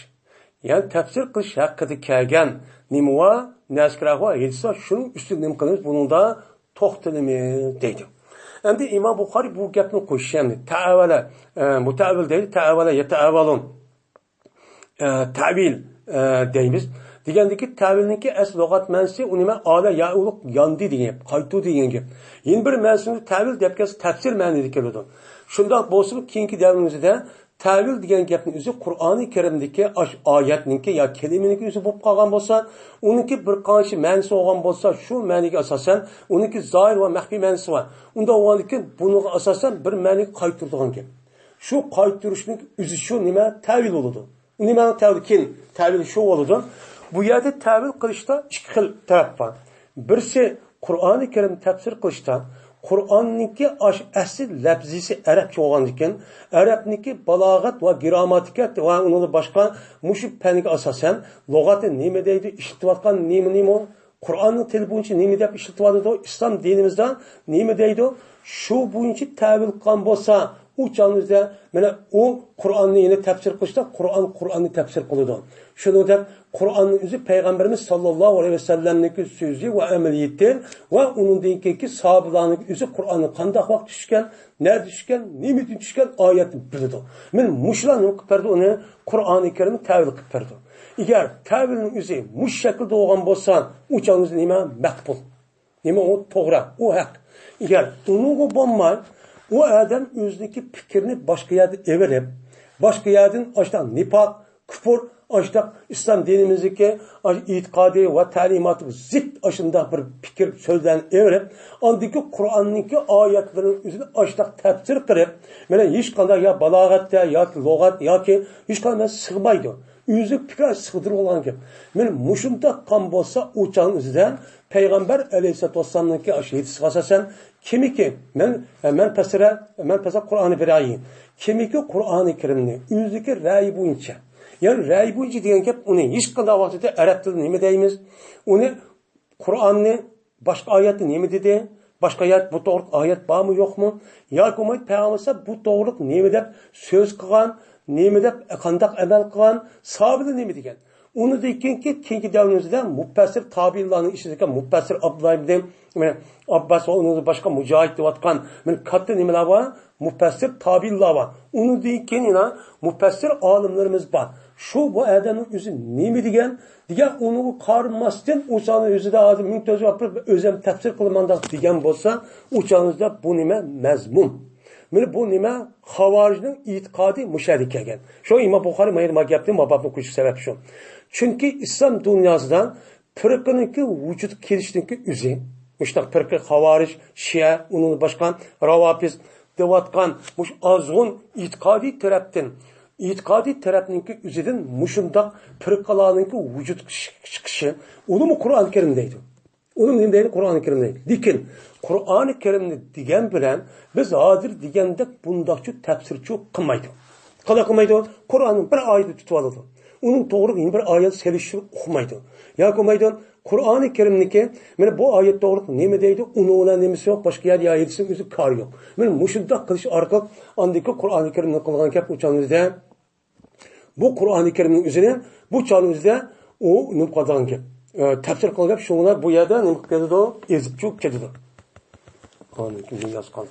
يەنى تەپسىر قىلىش ھەققىدە كەلگەن نېمە بار، نەسكىراغ بار، ھەدىس بار، شۇنىڭ ئۈستىدە نېمە قىلىمىز، بۇنىڭدا توختىلىمىز دەيدۇ. ئەمدى ئىمام بۇخارىي بۇ گەپنى قوشۇشى، ئەمدى تەئەۋۋەلە، ئە، مۇتەئەۋۋىل دەيدۇ، تەئەۋۋەلە يەتەئەۋۋەلۇن. ئە، تەۋىل، ئە، دەيمىز. دېگەندىكى تەۋىلنىڭكى ئەسلى لۇغەت مەنىسى ئۇ نېمە؟ ئالە يائۇلۇق ياندى دېگەن گەپ، قايتۇ دېگەن گەپ. يەنە بىر مەنىسىنى تەۋىل دەپ كەلسە تەپسىر مەنىدە كېلىدۇ. شۇنداق بولسىمۇ كېيىنكى دەۋرىمىزدە تەۋىل دېگەن گەپنىڭ ئۆزى قۇرئانى كەرىمدىكى ئاش-، ئايەتنىڭكى يا كەلىمىنىڭكى ئۆزى بولۇپ قالغان بولسا، ئۇنىڭكى بىر قانچە مەنىسى بولغان بولسا، شۇ مەنىگە ئاساسەن ئۇنىڭكى زاھىر ۋە مەخپىي مەنىسى بار. ئۇنداق بولغاندىكىن بۇنىڭغا ئاساسەن بىر مەنىگە قايتۇرىدىغان گەپ. شۇ قايتۇرۇشنىڭ ئۆزى شۇ نېمە؟ تەۋىل بولىدۇ. نېمە تەۋىل؟ كېيىن تەۋىل شۇ بولىدۇ. بۇ يەردە تەۋىل قىلىشتا ئىككى خىل تەرەپ بار. بىرسى، قۇرئانى كەرىم تەپسىر قىلىشتا قۇرئاننىڭكى ئاش-، ئەسلى لەپزىسى ئەرەبچە بولغاندىكىن، ئەرەبنىڭكى بالاغەت ۋە گىرامماتىكا ۋە ئۇنىڭدىن باشقا مۇشۇ پەنگە ئاساسەن، لۇغەتتە نېمە دەيدۇ، ئىشلىتىۋاتقان نېمە، نېمە، قۇرئاننىڭ تىلى بويىچە نېمە دەپ ئىشلىتىۋاتىدۇ، ئىسلام دىنىمىزدا نېمە دەيدۇ، شۇ بويىچە تەۋىل قىلغان بولسا، ئۇ چاغنىڭدا مانا ئۇ قۇرئاننى يەنە تەپسىر قىلىشتا، قۇرئان قۇرئاننى تەپسىر قىلىدۇ. شۇنىڭدەك قۇرئاننىڭ ئۆزى پەيغەمبىرىمىز ساللاللاھۇ ئەلەيھى ۋەسەللەمنىڭكى سۆزى ۋە ئەمەلىيىتى ۋە ئۇنىڭدىن كېيىنكى ساھابىلارنىڭ ئۆزى قۇرئاننى قانداق ۋاقىتتا چۈشكەن، نەدە چۈشكەن، نېمىدىن چۈشكەن ئايەتنى بىلىدۇ. مانا مۇشۇلار نېمە قىلىپ بەردى ئۇنى؟ قۇرئانى كەرىمنى تەۋىل قىلىپ بەردى. ئەگەر تەۋىلنىڭ ئۆزى مۇشۇ شەكىلدە بولغان بولسا، ئۇ چاغنىڭدا نېمە؟ مەقبۇل. نېمە ئۇ؟ توغرا، ئۇ ھەق. ئەگەر ئۇنىڭغا بولماي، ئۇ ئادەم ئۆزىنىڭكى پىكرىنى باشقا يەردىن ئېۋىرىپ، باشقا يەردىن ئاشۇنداق نىپاق، كۇپۇر، ئاشۇنداق ئىسلام دىنىمىزدىكى ئاش-، ئېتىقادى ۋە تەلىماتىغا زىت ئاشۇنداق بىر پىكىر سۆزلەرنى ئېۋىرىپ، ئاندىكى قۇرئاننىڭكى ئايەتلىرىنىڭ ئۆزىنى ئاشۇنداق تەپسىر قىلىپ، مانا ھېچقانداق يا بالاغەتتە ياكى لۇغەت ياكى ھېچقانداق سىغمايدۇ. ئۆزى پىكىر سىغدۇرۇۋالغان گەپ. مانا مۇشۇنداق قىلغان بولسا، ئۇ چاغنىڭ ئۆزىدە پەيغەمبەر ئەلەيھىسسالاتۇ ۋەسسالامنىڭكى ئاشۇ ھەدىسىگە ئاساسەن، كىمكى، مەن، مەن پەسرە، مەن پەسرە قۇرئانى بىرايى. كىمكى قۇرئانى كەرىمنى ئۆزىنىڭكى رەيى بويىچە، يەنى رەيى بويىچە دېگەن گەپ، ئۇنى ھېچقانداق ۋاقىتتا ئەرەب تىلىدا نېمە دەيمىز؟ ئۇنى قۇرئاننى باشقا ئايەتتە نېمە دېدى؟ باشقا ئايەت، بۇ توغرىلىق ئايەت بارمۇ، يوقمۇ؟ ياكى بولمايدۇ پەيغەمبەر بۇ توغرىلىق نېمە دەپ سۆز قىلغان، نېمە دەپ، قانداق ئەمەل قىلغان، ساھابىلەر نېمە دېگەن؟ ئۇنىڭدىن كېيىنكى، كېيىنكى دەۋرىمىزدە مۇپەسسىر تابىئىنلارنىڭ ئىچىدىكى مۇپەسسىر ئابدۇللا ئىبنى ئابباس ۋە ئۇنىڭدىن باشقا مۇجاھىد دەۋاتقان مانا كاتتا نېمىلەر بار؟ مۇپەسسىر تابىئىنلار بار. ئۇنىڭدىن كېيىن يەنە مۇپەسسىر ئالىملىرىمىز بار. شۇ بۇ ئادەمنىڭ ئۆزى نېمە دېگەن؟ دېگەن ئۇنىڭغا قارىماستىن، ئۇ چاغنىڭ ئۆزىدە ھازىر مىڭ تۆت يۈز ئاتمىش بىر ئۆزۈم تەپسىر قىلىمەن دېگەن بولسا، ئۇ چاغنىڭدا بۇ نېمە؟ مەزمۇم. مانا بۇ نېمە؟ خاۋارىجنىڭ ئېتىقادى مۇشۇ يەردە كەلگەن. شۇ ئىمام بۇخارىي مانا ما گەپنى، ما بابنى قويۇشقا سەۋەب شۇ. چۈنكى ئىسلام دۇنياسىدا پىرقىنىڭكى ۋۇجۇدقا كېلىشىنىڭكى ئۆزى، مۇشۇنداق پىرقە خاۋارىج، شىئە، ئۇنىڭدىن باشقا راۋاپىز دەۋاتقان مۇشۇ ئازغۇن ئېتىقادىي تەرەپتىن، ئېتىقادىي تەرەپنىڭكى ئۆزىدىن مۇشۇنداق پىرقىلارنىڭكى ۋۇجۇدقا چىقىشى، ئۇنىمۇ قۇرئان كەرىم دەيدۇ. ئۇنىمۇ نېمە دەيدۇ؟ قۇرئان كەرىم دەيدۇ. لېكىن قۇرئان كەرىمنى دېگەن بىلەن بىز ھازىر دېگەندەك بۇنداقچۇ تەپسىرچۇ قىلمايدۇ. قانداق قىلمايدۇ؟ قۇرئاننىڭ بىر ئايىتىنى تۇتۇۋالىدۇ. ئۇنىڭ توغرىلىق يەنە بىر ئايەت سېلىشتۇرۇپ ئوقۇمايدۇ. ياكى بولمايدۇ، قۇرئانى كەرىمنىكى، مانا بۇ ئايەت توغرىلىق نېمە دەيدۇ، ئۇنىڭ بىلەن نېمىسى يوق، باشقا يەردە يا ھەدىسنىڭ ئۆزى كارى يوق. مانا مۇشۇنداق قىلىش ئارقىلىق ئاندىكى قۇرئانى كەرىمنى قىلغان گەپ ئۇ چاغنىڭدا، بۇ قۇرئانى كەرىمنىڭ ئۆزىنى بۇ چاغنىڭ ئۆزىدە ئۇ نېمە قىلىدىغان گەپ، ئە، تەپسىر قىلغان گەپ، شۇڭا بۇ يەردە نېمە قىلىپ كېتىدۇ، ئېزىپ چۈشۈپ كېتىدۇ. قۇرئانى كىم يازغان؟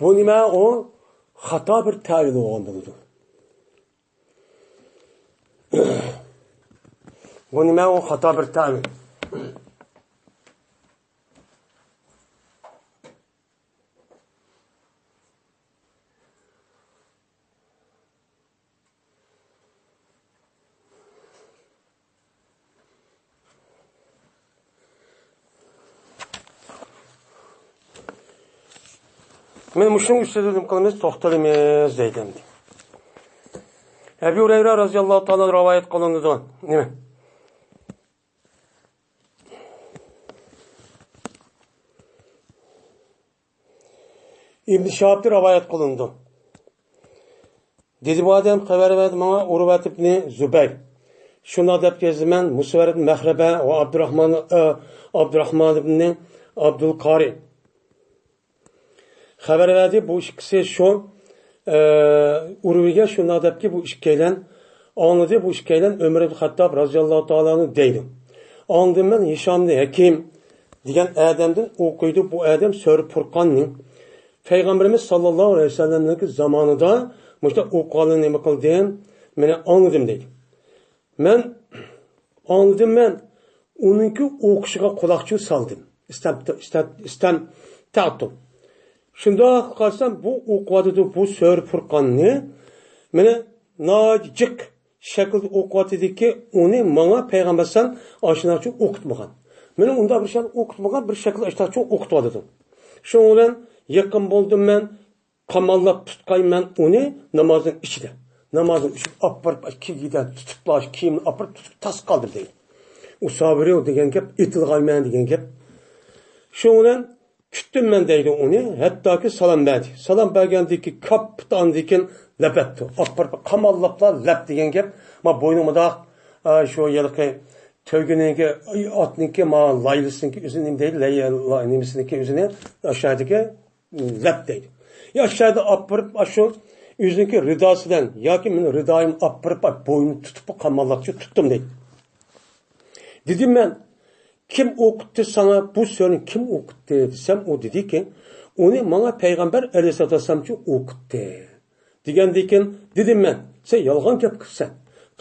بۇ نېمە؟ ئۇ خاتا بىر تەۋىل بولغان بولىدۇ. بۇ نېمە؟ ئۇ خاتا بىر تەۋىل. مانا مۇشۇنىڭ ئۈستىدە نېمە قىلىمىز؟ توختىلىمىز دەيدۇ ئەمدى. ئەبۇ ھۇرەيرە رازىياللاھۇ تائالا رىۋايەت قىلىنىدۇ. نېمە؟ ئىبن شىھابتىن رىۋايەت قىلىنىدۇ. دېدى، بۇ ئادەم خەۋەر بەردى ماڭا، ئۇرۋەت ئىبنى زۇبەير. شۇنداق دەپ يازدىمەن، مۇسۋەر ئىبن مەخرەبە ۋە ئابدۇراخمان، ئە، ئابدۇراخمان ئىبنى ئابدۇل قارى. خەۋەر بەردى، بۇ ئىككىسى شۇ، ئە، ئۇرۋىگە شۇنداق دەپكى، بۇ ئىككىيلەن ئاڭلىدى، بۇ ئىككىيلەن ئۆمەر ئىبن خەتتاب رازىياللاھۇ تائالا ئەنھۇ دەيدۇ. ئاڭلىدىم مەن ھىشامنى ھەكىم دېگەن ئادەمدىن ئوقۇيدۇ، بۇ ئادەم سۈرە پۇرقاننى پەيغەمبىرىمىز ساللاللاھۇ ئەلەيھى ۋەسەللەمنىڭكى زامانىدا مۇشۇنداق ئوقۇغانلىقىنى نېمە قىلدىم؟ مانا ئاڭلىدىم دەيدۇ. مەن ئاڭلىدىم، مەن ئۇنىڭكى ئوقۇشىغا قۇلاقچۇ سالدىم. ئىستەم، ئىستەم، ئىستەم تەتۇ. شۇنداق قارىسام، بۇ ئوقۇۋاتىدۇ، بۇ سۈرە پۇرقاننى. مانا ناھايىتى جىق شەكىلدە ئوقۇۋاتىدىكى، ئۇنى ماڭا پەيغەمبەر ئەلەيھىسسالام ئاشۇنداقچە ئوقۇتمىغان. مانا ئۇنداق بىر شەكىلدە ئوقۇتمىغان، بىر شەكىلدە ئاشۇنداقچە ئوقۇتۇۋاتىدۇ. شۇنىڭ بىلەن يېقىن بولدۇم مەن، قاماللاپ تۇتقايمەن ئۇنى نامازنىڭ ئىچىدە. نامازنىڭ ئىچىدە ئاپىرىپ، ئىككى گىدە تۇتۇپلا، كىيىمنى ئاپىرىپ تۇتۇپ تاس قالدىم دەيدۇ. ئۇسابىرىۋ دېگەن گەپ، ئېتىلغايمەن دېگەن گەپ. شۇنىڭ بىلەن كۈتتۈم مەن دەيدۇ ئۇنى، ھەتتاكى سالام بەردى. سالام بەرگەندىن كېيىن كاپىت ئاندىن كېيىن لەپ ئەتتى. ئاپىرىپ قاماللاپلا لەپ دېگەن گەپ. ما بوينۇڭ مۇنداق، ئا، شۇ ھېلىقى تۆگىنىڭكى، ئاتنىڭكى، ما لايلىسىنىڭكى ئۆزىنى نېمە دەيدۇ؟ لەي-، لا-، نېمىسىنىڭكى ئۆزىنى، ئاشۇ يەردىكى لەپ دەيدۇ. يا ئاشۇ يەردە ئاپىرىپ، ئاشۇ ئۆزىنىڭكى رىداسى بىلەن ياكى مېنىڭ رىدايىم ئاپىرىپ، بوينىنى تۇتۇپ، قاماللاقچە تۇتتۇم دەيدۇ. دېدىم مەن، كىم ئوقۇتتى ساڭا، بۇ سۈرىنى كىم ئوقۇتتى دېسەم، ئۇ دېدىكى، ئۇنى ماڭا پەيغەمبەر ئەلەيھىسسالاتۇ ۋەسسالامچۇ ئوقۇتتى. دېگەندىن كېيىن دېدىم مەن، سەن يالغان گەپ قىلىسەن.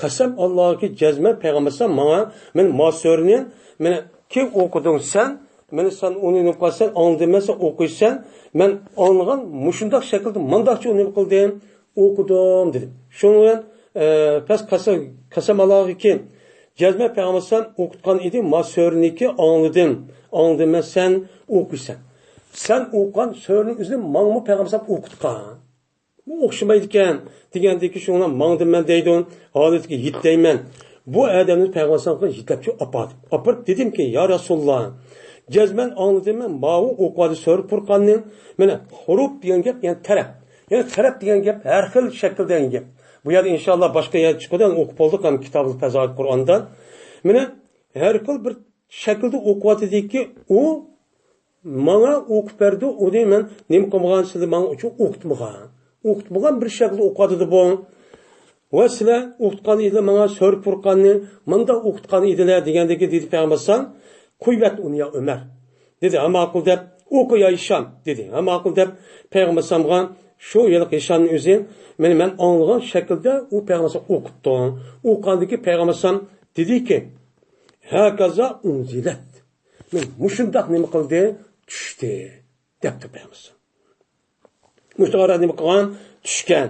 قەسەم ئاللاھكى جەزمەن پەيغەمبەر ئەلەيھىسسالام ماڭا، مەن ما سۈرىنى، مانا كىم ئوقۇدۇڭ سەن؟ مانا سەن ئۇنى نېمە قىلسەن، ئاڭلىدىم مەن، سەن ئوقۇيسەن. مەن ئاڭلىغان مۇشۇنداق شەكىلدە مۇنداقچە نېمە قىلدىم، ئوقۇدۇم دېدىم. شۇنىڭ بىلەن، ئە، پەس قەسەم، قەسەم ئاللاھكى جەزمەن پەيغەمبەر ئەلەيھىسسالام ئوقۇتقان ئىدى، ما سۈرىنىكى ئاڭلىدىم. ئاڭلىدىم مەن، سەن ئوقۇيسەن. سەن ئوقۇغان سۈرىنىڭ ئۆزىنى ماڭىمۇ پەيغەمبەر ئەلەيھىسسالام ئوقۇتقان. بۇ ئوخشىمايدىكەن دېگەندىكى شۇڭا ماڭدىم مەن دەيدۇ. ھالىتىگە يېتەيمەن. بۇ ئادەمنى پەيغەمبەر ئەلەيھىسسالامغا يېتەكچى ئاپاردىم. ئاپىرىپ دېدىمكى، يا رەسۇلاللا، جەزمەن ئاڭلىدىم مەن، ماۋۇ ئوقۇۋاتىدۇ سۈرە پۇرقاننى. مانا، ھۇرۇپ دېگەن گەپ، يەنى تەرەپ. يەنى تەرەپ دېگەن گەپ ھەر خىل شەكىلدە دېگەن گەپ. بۇ يەردە ئىنشاللا باشقا يەر چىقىدۇ، ئوقۇپ بولدۇق ھەم كىتابۇل پەزائىل قۇرئاندا. مانا، ھەر خىل بىر شەكىلدە ئوقۇۋاتىدىكى ئۇ ماڭا ئوقۇپ بەردى، ئۇنى مەن نېمە قىلمىغان، سىلەر ماڭا ئۇچۇن ئوقۇتمىغان. ئوقۇتمىغان بىر شەكىلدە ئوقۇۋاتىدۇ بۇ. ۋە سىلەر ئوقۇتقان ئىدىلەر ماڭا سۈرە پۇرقاننى، مۇنداق ئوقۇتقان ئىدىلەر دېگەندىكى دېدى پەيغەمبەر ئەلەيھىسسالام، قويۇۋەت ئۇنى يا ئۆمەر. دېدى، ھە ماقۇل دەپ، ئوقۇ يا ھىشام، دېدى. ھە ماقۇل دەپ پەيغەمبەر ئەلەيھىسسالامغا شۇ ھېلىقى ھىشامنى ئۆزى، مانا مەن ئاڭلىغان شەكىلدە ئۇ پەيغەمبەر ئەلەيھىسسالام ئوقۇتتۇڭ. ئوقۇغاندىكى پەيغەمبەر ئەلەيھىسسالام دېدىكى، ھەكەزا ئۇنزىلەت. مانا مۇشۇنداق نېمە قىلدى؟ چۈشتى، دەپتۇ پەيغەمبەر. مۇشۇنداق نېمە قىلغان؟ چۈشكەن.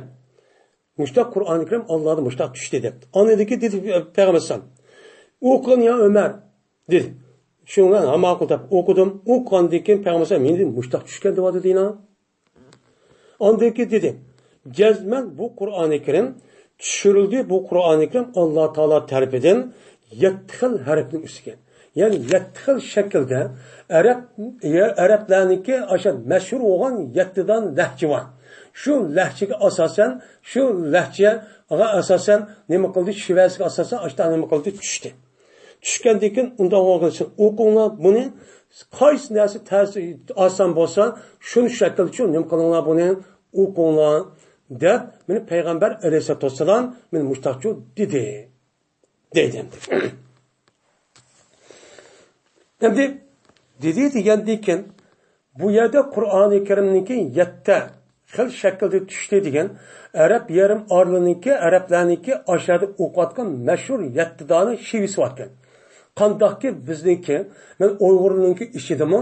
مۇشۇنداق قۇرئانى كەرىم ئاللادىن مۇشۇنداق چۈشتى، دەپتۇ. ئاندىن كېيىن دېدى پەيغەمبەر ئەلەيھىسسالام، ئوقۇغىن يا ئۆمەر، دېدى. شۇڭا ھە ماقۇل دەپ ئوقۇدۇم. ئوقۇغاندىن كېيىن پەيغەمبەر ئەلەيھىسسالام مېنى مۇشۇنداق چۈشكەن دەۋاتىدۇ دېيىنا. ئاندىن كېيىن دېدى، جەزمەن بۇ قۇرئانى كەرىم چۈشۈرۈلدى، بۇ قۇرئانى كەرىم ئاللا تائالا تەرىپىدىن يەتتە خىل ھەرپنىڭ ئۈستىگە. يەنى يەتتە خىل شەكىلدە ئەرەب، ئەرەبلەرنىڭكى ئاشۇ مەشھۇر بولغان يەتتە دانە لەھجە بار. شۇ لەھجىگە ئاساسەن، شۇ لەھجىگە ئاساسەن نېمە قىلدى؟ شىۋەسىگە ئاساسەن ئاشۇنداق نېمە قىلدى؟ چۈشتى. چۈشكەندىن كېيىن ئۇنداق بولغىنىچە ئوقۇڭلار بۇنى، قايسى نەرسە تەس-، ئاسان بولسا، شۇنى شەكىلدىچۇ نېمە قىلىڭلار بۇنى، ئوقۇڭلار، دەپ، مېنى پەيغەمبەر ئەلەيھىسسالاتۇ ۋەسسالام مېنى مۇشتاقچۇ دېدى. دەيدۇ ئەمدى. ئەمدى دېدى دېگەندىن كېيىن، بۇ يەردە قۇرئانى كەرىمنىڭكى يەتتە خىل شەكىلدە چۈشتى دېگەن، ئەرەب يېرىم ئارىلىنىڭكى، ئەرەبلەرنىڭكى ئاشۇ يەردە ئوقۇۋاتقان مەشھۇر يەتتە دانە شىۋىسى باركەن. قانداقكى بىزنىڭكى، مەن ئۇيغۇرنىڭكى ئىچىدىمۇ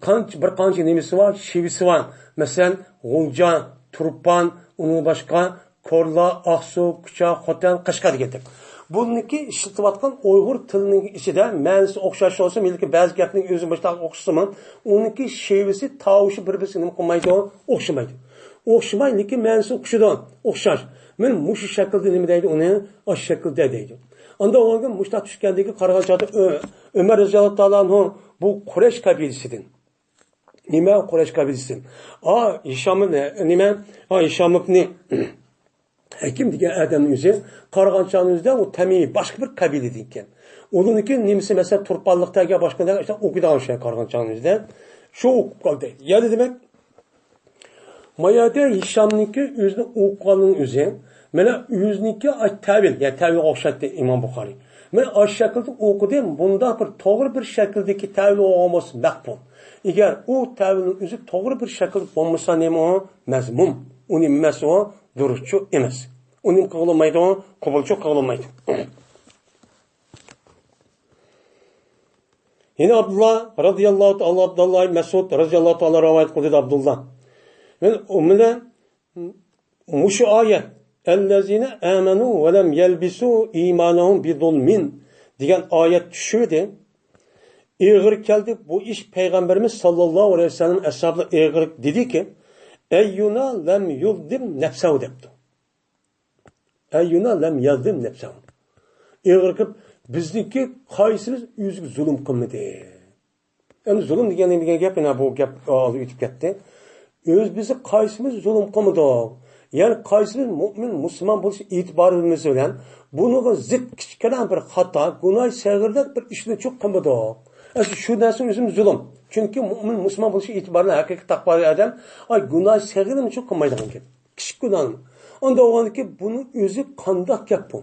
قانچە، بىر قانچە نېمىسى بار، شىۋىسى بار. مەسىلەن، غۇلجا، تۇرپان، ئۇنىڭ باشقا كورلا، ئاقسۇ، كۇچا، خوتەن، قەشقەر دېگەندەك. بۇنىڭكى ئىشلىتىۋاتقان ئۇيغۇر تىلىنىڭ ئىچىدە مەنىسى ئوخشاش بولسا، بەلكى بەزى گەپنىڭ ئۆزى مۇشۇنداق ئوخشىسىمۇ، ئۇنىڭكى شېۋىسى، تاۋۇشى بىر-بىرسىگە نېمە قىلمايدۇ؟ ئوخشىمايدۇ. ئوخشىماي، لېكىن مەنىسى ئوخشىدۇ، ئوخشاش. مەن مۇشۇ شەكىلدە نېمە دەيدۇ ئۇنى؟ ئاشۇ شەكىلدە دەيدۇ. ئاندا ئۇنىڭ مۇشۇنداق چۈشكەندىكى قارىغان چاغدا ئۆ-، ئۆمەر رەزىياللاھۇ تائالا ئەنھۇ بۇ قۇرەيش قەبىلىسىدىن. نېمە قۇرەيش قەبىلىسىدىن؟ ئا، ھىشام، نېمە؟ ئا، ھىشام ئىبنى ھەكىم دېگەن ئادەمنىڭ ئۆزى قارىغان چاغنىڭ ئۆزىدە ئۇ تەمىمىي باشقا بىر قەبىلىدىن ئىكەن. ئۇنىڭكى نېمىسى، مەسىلەن، تۇرپانلىق تەگە باشقا ئىشلار ئوقۇيدىغان ئوخشايدۇ قارىغان چاغنىڭ ئۆزىدە. شۇ ئوقۇپ قالدى. يەنى دېمەك، ما يەردە ھىشامنىڭكى ئۆزىنى ئوقۇغاننىڭ ئۆزى، مانا ئۆزىنىڭكى تەۋىل، يەنى تەۋىلگە ئوخشاتتى ئىمام بۇخارىي. مانا ئاشۇ شەكىلدە ئوقۇدى، بۇنداق بىر توغرا بىر شەكىلدىكى تەۋىل بولغان بولسا مەقبۇل. ئەگەر ئۇ تەۋىلنىڭ ئۆزى توغرا بىر شەكىلدە بولمىسا، نېمە ئۇ؟ مەزمۇم. ئۇ نېمە ئەمەس ئۇ؟ دۇرۇسچۇ ئەمەس. ئۇ نېمە قىلغىلىمايدۇ؟ قوبۇلچۇ قىلغىلىمايدۇ. يەنە ئابدۇللا رازىياللاھۇ تائالا، ئابدۇللا مەسئۇد رازىياللاھۇ تائالا رىۋايەت قىلدى ئابدۇللا. مەن ئۇ بىلەن مۇشۇ ئايەت، «ئەللەزىنە ئامەنۇ ۋە لەم يەلبىسۇ ئىمانەھۇم بىزۇلمىن» دېگەن ئايەت چۈشۈردى. ئېغىر كەلدى بۇ ئىش، پەيغەمبىرىمىز ساللاللاھۇ ئەلەيھى ۋەسەللەم ئەسھابلار ئېغىر دېدىكى، «ئەييۇنا لەم يۇزلىم نەپسەھۇ» دەپتۇ. «ئەييۇنا لەم يەزلىم نەپسەھۇ». ئېغىر كېلىپ، بىزنىڭكى قايسىمىز ئۆزىگە زۇلۇم قىلمىدى؟ ئەمدى زۇلۇم دېگەن نېمە دېگەن گەپ؟ يەنە بۇ گەپ ئالدى ئۆتۈپ كەتتى. ئۆز بىزى قايسىمىز زۇلۇم قىلمىدۇق؟ يەنى قايسىمىز مۇئمىن، مۇسۇلمان بولۇش ئېتىبارىمىز بىلەن بۇنىڭغا زىت كىچىككىنە بىر خاتا، گۇناھ سەغىردەك بىر ئىشنى چوق قىلمىدۇق؟ ئەسلى شۇ نەرسە ئۆزىمۇ زۇلۇم. چۈنكى مۇئمىن، مۇسۇلمان بولۇش ئېتىبارى بىلەن ھەقىقىي تەقۋالىق ئادەم، ئاي، گۇناھ سەغىرنىمۇ چوق قىلمايدىغان گەپ. كىچىك گۇناھنى. ئاندا بولغاندىكىن بۇنىڭ ئۆزى قانداق گەپ بۇ؟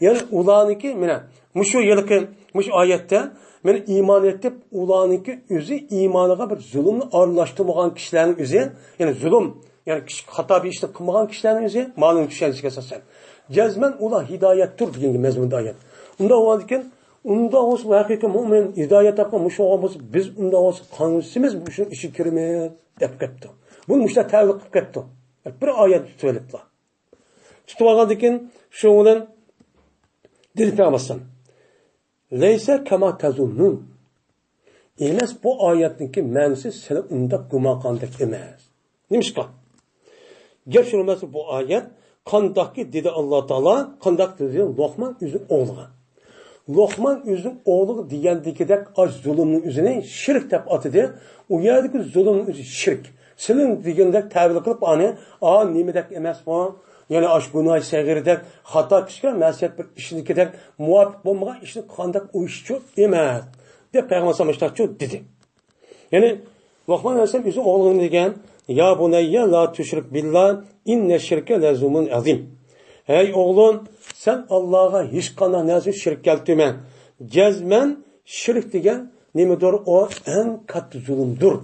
يەنى ئۇلارنىڭكى، مانا، مۇشۇ يىلقى، مۇشۇ ئايەتتە، مانا، ئىمان ئېيتىپ، ئۇلارنىڭكى ئۆزى ئىمانىغا بىر زۇلۇمنى ئارىلاشتۇرمىغان كىشىلەرنىڭ ئۆزى، يەنى زۇلۇم، يەنى كىچىك خاتا بىر ئىشنى قىلمىغان كىشىلەرنىڭ ئۆزى، مالىنىڭ چۈشەنچىسىگە ئاساسەن. جەزمەن ئۇلار ھىدايەتتۇر دېگەن مەزمۇندا ئايەت. ئۇنداق بولغاندىكىن، ئۇنداق بولسا، ھەقىقىي مۇئمىن ھىدايەت تاپقان مۇشۇ بولغان بولسا، بىز ئۇنداق بولسا قايسىمىز مۇشۇنىڭ ئىچىگە كىرىمىز دەپ كەپتۇ. بۇنى مۇشۇنداق تەۋىل قىلىپ كەپتۇ. بىر ئايەت تۇتۇۋېلىپلا. تۇتۇۋالغاندىن كېيىن شۇنىڭ بىلەن دېدى پەيغەمبەر ئەلەيھىسسالام، «لەيسە كەما تەزۇننۇن.» ئەمەس، بۇ ئايەتنىڭكى مەنىسى سىلەر ئۇنداق گۇمان قىلغاندەك ئەمەس. نېمىشقا؟ گەپ شۇ ئەمەس، بۇ ئايەت قانداقكى دېدى ئاللا تائالا، قانداق دېدى لوقمان ئۆزىنىڭ ئوغلىغا. لوقمان ئۆزىنىڭ ئوغلىغا دېگەندىكىدەك ئاش زۇلۇمنىڭ ئۆزىنى شىرك دەپ ئاتىدى. ئۇ يەردىكى زۇلۇمنىڭ ئۆزى شىرك. سىلىڭ دېگەندەك تەۋىل قىلىپ ئانى، ئا، نېمىدەك ئەمەس بۇ؟ يەنى ئاش گۇناھ سەغىردەك، خاتا كىچىككىنە مەسىيەت بىر ئىشىدىكىدەك مۇۋاپىق بولمىغان ئىشنى قانداق ئۇيۇشۇچۇ ئەمەس دەپ پەيغەمبەر ئەلەيھىسسالام مۇشۇنداقچۇ دېدى. يەنى لوقمان ئەلەيھىسسالام ئۆزى ئوغلىغا دېگەن، «يا بۇنەييە لا تۇشرىك بىللا، ئىننە شىركە لە زۇلمۇن ئەزىم.» ھەي ئوغلۇم، سەن ئاللاغا ھېچقانداق نەرسە شىرك كەلتۈرمە. جەزمەن شىرك دېگەن نېمىدۇر، ئۇ ئەڭ كاتتا زۇلۇمدۇر،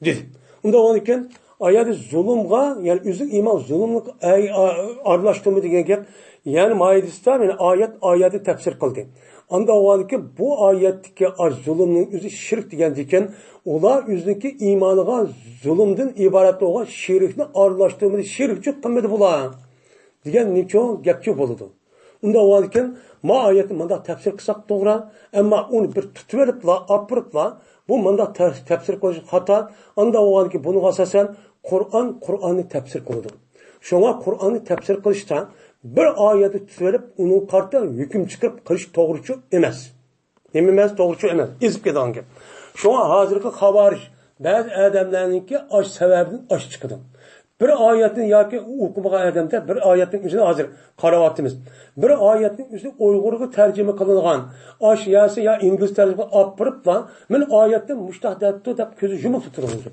دېدى. ئۇنداق بولغاندىكىن، ئايەتتە زۇلۇمغا، يەنى ئۆزىگە ئىمان، زۇلۇمنى ئەي-، ئا-، ئارىلاشتۇرما دېگەن گەپ، يەنى مائىدىسىدا، يەنى ئايەت، ئايەتنى تەپسىر قىلدى. ئاندا ئۇ بۇ ئايەتتىكى ئاش زۇلۇمنىڭ ئۆزى شىرك دېگەندىكىن، ئۇلار ئۆزىنىڭكى ئىمانىغا زۇلۇمدىن ئىبارەت بولغان شىركنى ئارىلاشتۇرمىدى، شىركچۇ قىلمىدى بۇلار دېگەن نېچۇ گەپچۇ بولىدۇ. ئۇنداق بولغاندىكىن، ما ئايەتنى مۇنداق تەپسىر قىلساق توغرا، ئەمما ئۇنى بىر تۇتۇۋېلىپلا، ئاپىرىپلا، بۇ مۇنداق تەر-، تەپسىر قىلىش خاتا. ئانداق بولغاندىكىن، بۇنىڭغا ئاساسەن قۇرئان، قۇرئاننى تەپسىر قىلىدۇ. شۇڭا قۇرئاننى تەپسىر قىلىشتا بىر ئايەتنى تۇتۇۋېلىپ، ئۇنىڭغا قارىتا ھۆكۈم چىقىرىپ قىلىش توغرىچۇ ئەمەس. نېمە ئەمەس؟ توغرىچۇ ئەمەس. ئېزىپ كېتىدىغان گەپ. شۇڭا ھازىرقى خاۋارىج، بەزى ئادەملەرنىڭكى ئاش سەۋەبىدىن ئاش چىقىدۇ. بىر ئايەتنى ياكى ئوقۇمىغان ئادەمدە بىر ئايەتنىڭ ئۆزىنى ھازىر قاراۋاتىمىز. بىر ئايەتنىڭ ئۆزى ئۇيغۇرغا تەرجىمە قىلىنغان، ئاش يەسە يا ئىنگلىز تەرجىمە قىلىپ ئاپىرىپلا، مەن ئايەتتە مۇشتاق دەپتۇ دەپ كۆزى يۇمۇپ تۇرىدۇ.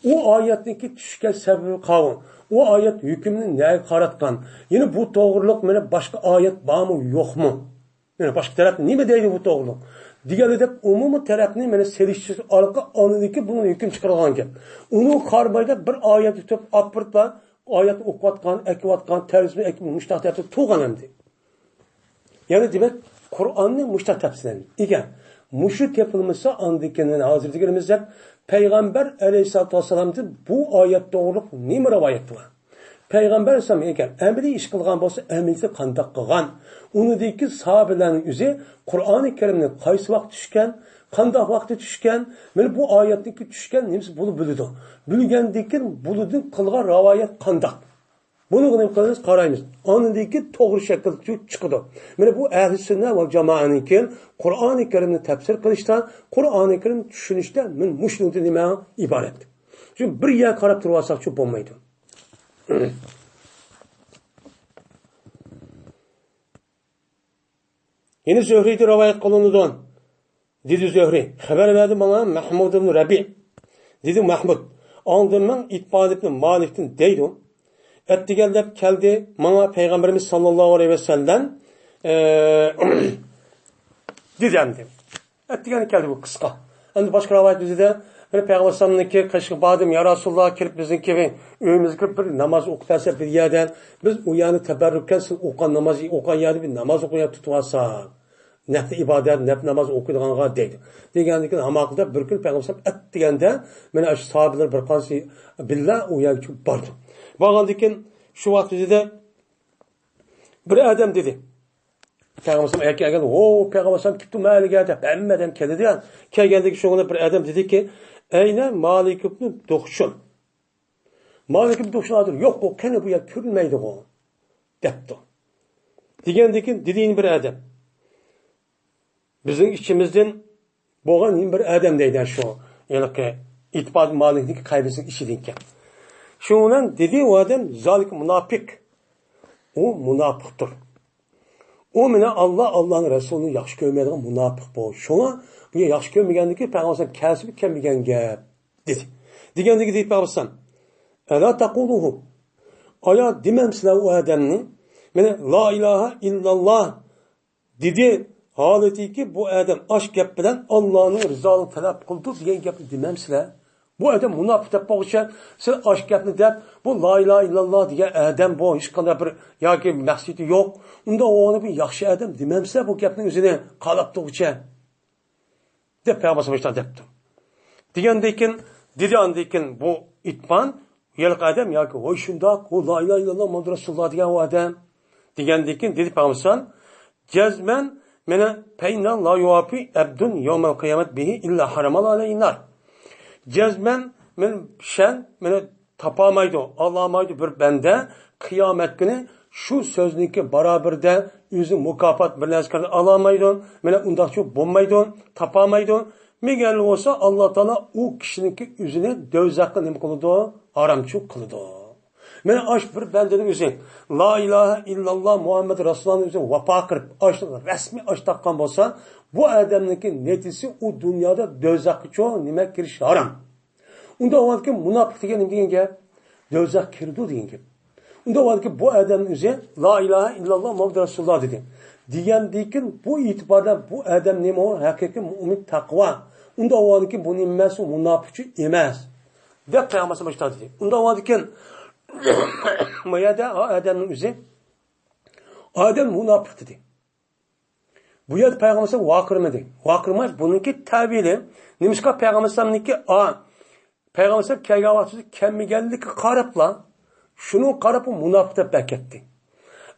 ئۇ ئايەتنىڭكى چۈشكەن سەۋەبى قاۋۇ. ئۇ ئايەت ھۆكۈمنى نەگە قاراتقان؟ يەنە بۇ توغرىلىق مانا باشقا ئايەت بارمۇ، يوقمۇ؟ يەنە باشقا تەرەپ نېمە دەيدۇ بۇ توغرىلىق؟ دېگەنلىك ئومۇمىي تەرەپنى مانا سېلىشتۇرۇش ئارقىلىق ئاندىن كېيىن بۇنىڭ ھۆكۈم چىقىرىلغان گەپ. ئۇنىڭغا قارىمايلا بىر ئايەتنى تۇتۇپ ئاپىرىپلا، ئايەتنى ئوقۇۋاتقان، ئەكىۋاتقان، تەرجىمە ئەكىپ مۇشتاق تەرەپتە تۇرغان ئەمدى. يەنى دېمەك، قۇرئاننى مۇشتاق تەپسىرلەندى. ئەگەر مۇشۇ تېپىلمىسا، ئاندىن كېيىن ھازىر دېگىنىمىزدەك، پەيغەمبەر ئەلەيھىسسالاتۇ ۋەسسالامدىن بۇ ئايەت توغرۇلۇق نېمە رىۋايەت بار؟ پەيغەمبەر ئەلەيھىسسالام ئەگەر ئەمەلىي ئىش قىلغان بولسا، ئەمەلىيىتى قانداق قىلغان؟ ئۇنىڭدىكى ساھابىلەرنىڭ ئۆزى قۇرئانى كەرىمنى قايسى ۋاقىتتا چۈشكەن، قانداق ۋاقىتتا چۈشكەن، مانا بۇ ئايەتنىڭكى چۈشكەن نېمىسى بولۇپ بىلىدۇ. بىلگەندىن كېيىن بۇنىڭدىن قىلغان رىۋايەت قانداق؟ بۇنىڭغا نېمە قىلىمىز؟ قارايمىز. ئاندىن كېيىن توغرا شەكىلدە چىقىدۇ. مانا بۇ ئەھلى سۈننە ۋەل جامائەنىڭكى قۇرئانى كەرىمنى تەپسىر قىلىشتا، قۇرئانى كەرىمنى چۈشىنىشتە مەن مۇشۇنىڭدىن نېمە ئىبارەت. شۇ بىر يەرگە قاراپ تۇرۇۋالساقچۇ بولمايدۇ. يەنە زۆھرىدىن رىۋايەت قىلىنىدۇ. دېدى زۆھرى، خەۋەر بەردى ماڭا مەھمۇد ئىبن رەبىئ. دېدى مەھمۇد، ئاڭلىدىم مەن ئىتبان ئىبن مالىكتىن دەيدۇ. ئەتىگەن دەپ كەلدى ماڭا پەيغەمبىرىمىز ساللاللاھۇ ئەلەيھى ۋەسەللەم، ئە، دېدى ئەمدى. ئەتىگەن كەلدى بۇ قىسقا. ئەمدى باشقا رىۋايەت بىزدە، مەن پەيغەمبەر ئەلەيھىسسالامنىڭكى قېشىغا باردىم، يا راسۇلاللا، كېلىپ بىزنىڭكى ئۆيىمىزگە كىرىپ بىر ناماز ئوقۇپ بەرسە بىر يەردە، بىز ئۇ يەرنى تەبەررۇكەن سىز ئوقۇغان ناماز، ئوقۇغان يەردە بىر ناماز ئوقۇپ تۇتۇۋالساق. نەپلى ئىبادەت، نەپلى ناماز ئوقۇيدىغانغا دەيدۇ. دېگەندىن كېيىن ھاماقىدا بىر كۈنى پەيغەمبەر ئەلەيھىسسالام ئەتىگەندە، مانا شۇ ساھابىلەر بىر قانچىسى بىللە ئۇ يەرگە چۈشۈپ باردى. بارغاندىن كېيىن شۇ ۋاقىت ئۆزىدە بىر ئادەم دېدى. پەيغەمبەر ئەلەيھىسسالام ئەگەر كەلگەن، ھو، پەيغەمبەر ئەلەيھىسسالام كېلىپتۇ مەھەللىگە دەپ، ھەممە ئادەم كېلىدۇ يا. كەلگەندىن كېيىن شۇ بىر ئادەم دېدىكى، ئەينە مالىك ئىبنۇ دۇخشۇم؟ مالىك ئىبنۇ دۇخشۇم ھازىر يوق، ئۇ قېنى بۇ يەر كۆرۈنمەيدىغۇ؟ دەپتۇ. دېگەندىن كېيىن دېدى يەنە بىر ئادەم. بىزنىڭ ئىچىمىزدىن بولغان يەنە بىر ئادەم دەيدۇ شۇ، ھېلىقى ئىتبان مالىكنىڭكى قەبىلىسىنىڭ ئىچىدىن ئىكەن. شۇنىڭ بىلەن دېدى ئۇ ئادەم، زالىك مۇناپىق. ئۇ مۇناپىقتۇر. ئۇ مانا ئاللا، ئاللانىڭ رەسۇلىنى ياخشى كۆرمەيدىغان مۇناپىق بۇ. شۇڭا بۇنى ياخشى كۆرمىگەندىكى پەيغەمبەر ئەلەيھىسسالام كەلسىمۇ كەلمىگەن گەپ دېدى. دېگەندىكى دېدى پەيغەمبەر ئەلەيھىسسالام، ئەلا تەقۇلۇھۇ. ئايا دېمەمسىلەر ئۇ ئادەمنى، مانا لا ئىلاھە ئىللاللا دېدى، ھالىتىكى بۇ ئادەم ئاش گەپ بىلەن ئاللانىڭ رىزالىقىنى تەلەپ قىلىدۇ دېگەن گەپنى دېمەمسىلەر؟ بۇ ئادەم مۇناپىق دەپ بولغۇچە، سىلەر ئاش گەپنى دەپ، بۇ لا ئىلاھە ئىللاللا دېگەن ئادەم بۇ ھېچقانداق بىر ياكى مەقسىتى يوق. ئۇنداق بولغاندا بۇ ياخشى ئادەم دېمەمسىلەر بۇ گەپنى ئۆزىنى قالاپ تۇرغۇچە؟ دەپ پەيغەمبەر ئەلەيھىسسالام دەپتۇ. دېگەندىن كېيىن، دېدى ئاندىن كېيىن بۇ ئىتبان، ھېلىقى ئادەم ياكى ۋاي شۇنداق، ئۇ لا ئىلاھە ئىللاللا مۇھەممەدۇر رەسۇلۇللا دېگەن ئۇ ئادەم. دېگەندىن كېيىن دېدى پەيغەمبەر ئەلەيھىسسالام، جەزمەن مانا، فەئىننەھۇ لا يۇۋافى ئەبدۇن يەۋمەل قىيامەت بىھى ئىللا ھەررەمەللاھۇ ئەلەيھىننار. جەزمەن مانا شەن، مانا تاپالمايدۇ، ئالالمايدۇ بىر بەندە قىيامەت كۈنى شۇ سۆزنىڭكى بارابىرىدە ئۆزى مۇكاپات بىر نەرسە ئالالمايدۇ. مانا ئۇنداقچۇ بولمايدۇ، تاپالمايدۇ. مەگەر بولسا ئاللا تائالا ئۇ كىشىنىڭكى ئۆزىنى دوزاخقا نېمە قىلىدۇ؟ ھارامچۇ قىلىدۇ. مانا ئاش بىر بەندىنىڭ ئۆزى لا ئىلاھە ئىللاللا مۇھەممەد رەسۇلۇللانىڭ ئۆزى ۋاپا قىلىپ، ئاش رەسمىي ئاش تاققان بولسا، بۇ ئادەمنىڭكى نەتىجىسى ئۇ دۇنيادا دوزاخقىچۇ نېمە كىرىش ھارام. ئۇنداق بولغاندىكىن مۇناپىق دېگەن نېمە دېگەن گەپ؟ دوزاخ كىرىدۇ دېگەن گەپ. ئۇنداق بولغاندىكىن بۇ ئادەمنىڭ ئۆزى لا ئىلاھە ئىللاللا مۇھەممەد رەسۇلۇللا دېدى. دېگەندىكىن بۇ ئېتىباردا بۇ ئادەم نېمە ئۇ؟ ھەقىقىي مۇئمىن تەقۋا. ئۇنداق بولغاندىكىن بۇ نېمە ئەمەس؟ ئۇ مۇناپىقچۇ ئەمەس. دەپ پەيغەمبەر ئەلەيھىسسالام دېدى. ئۇنداق بولغاندىكىن بۇ يەردە ئادەمنىڭ ئۆزى ئادەم مۇناپىق دېدى. بۇ يەردە پەيغەمبەر ئەلەيھىسسالام ۋارقىرىمىدى. ۋارقىرىماي بۇنىڭكى تەۋىلى. نېمىشقا پەيغەمبەر ئەلەيھىسسالامنىڭكى ئا، پەيغەمبەر ئەلەيھىسسالام كەلگەن ۋاقتىدا كەلمىگەنلىكىگە قاراپلا، شۇنىڭغا قاراپ ئۇ مۇناپىق دەپ بەركەتتى.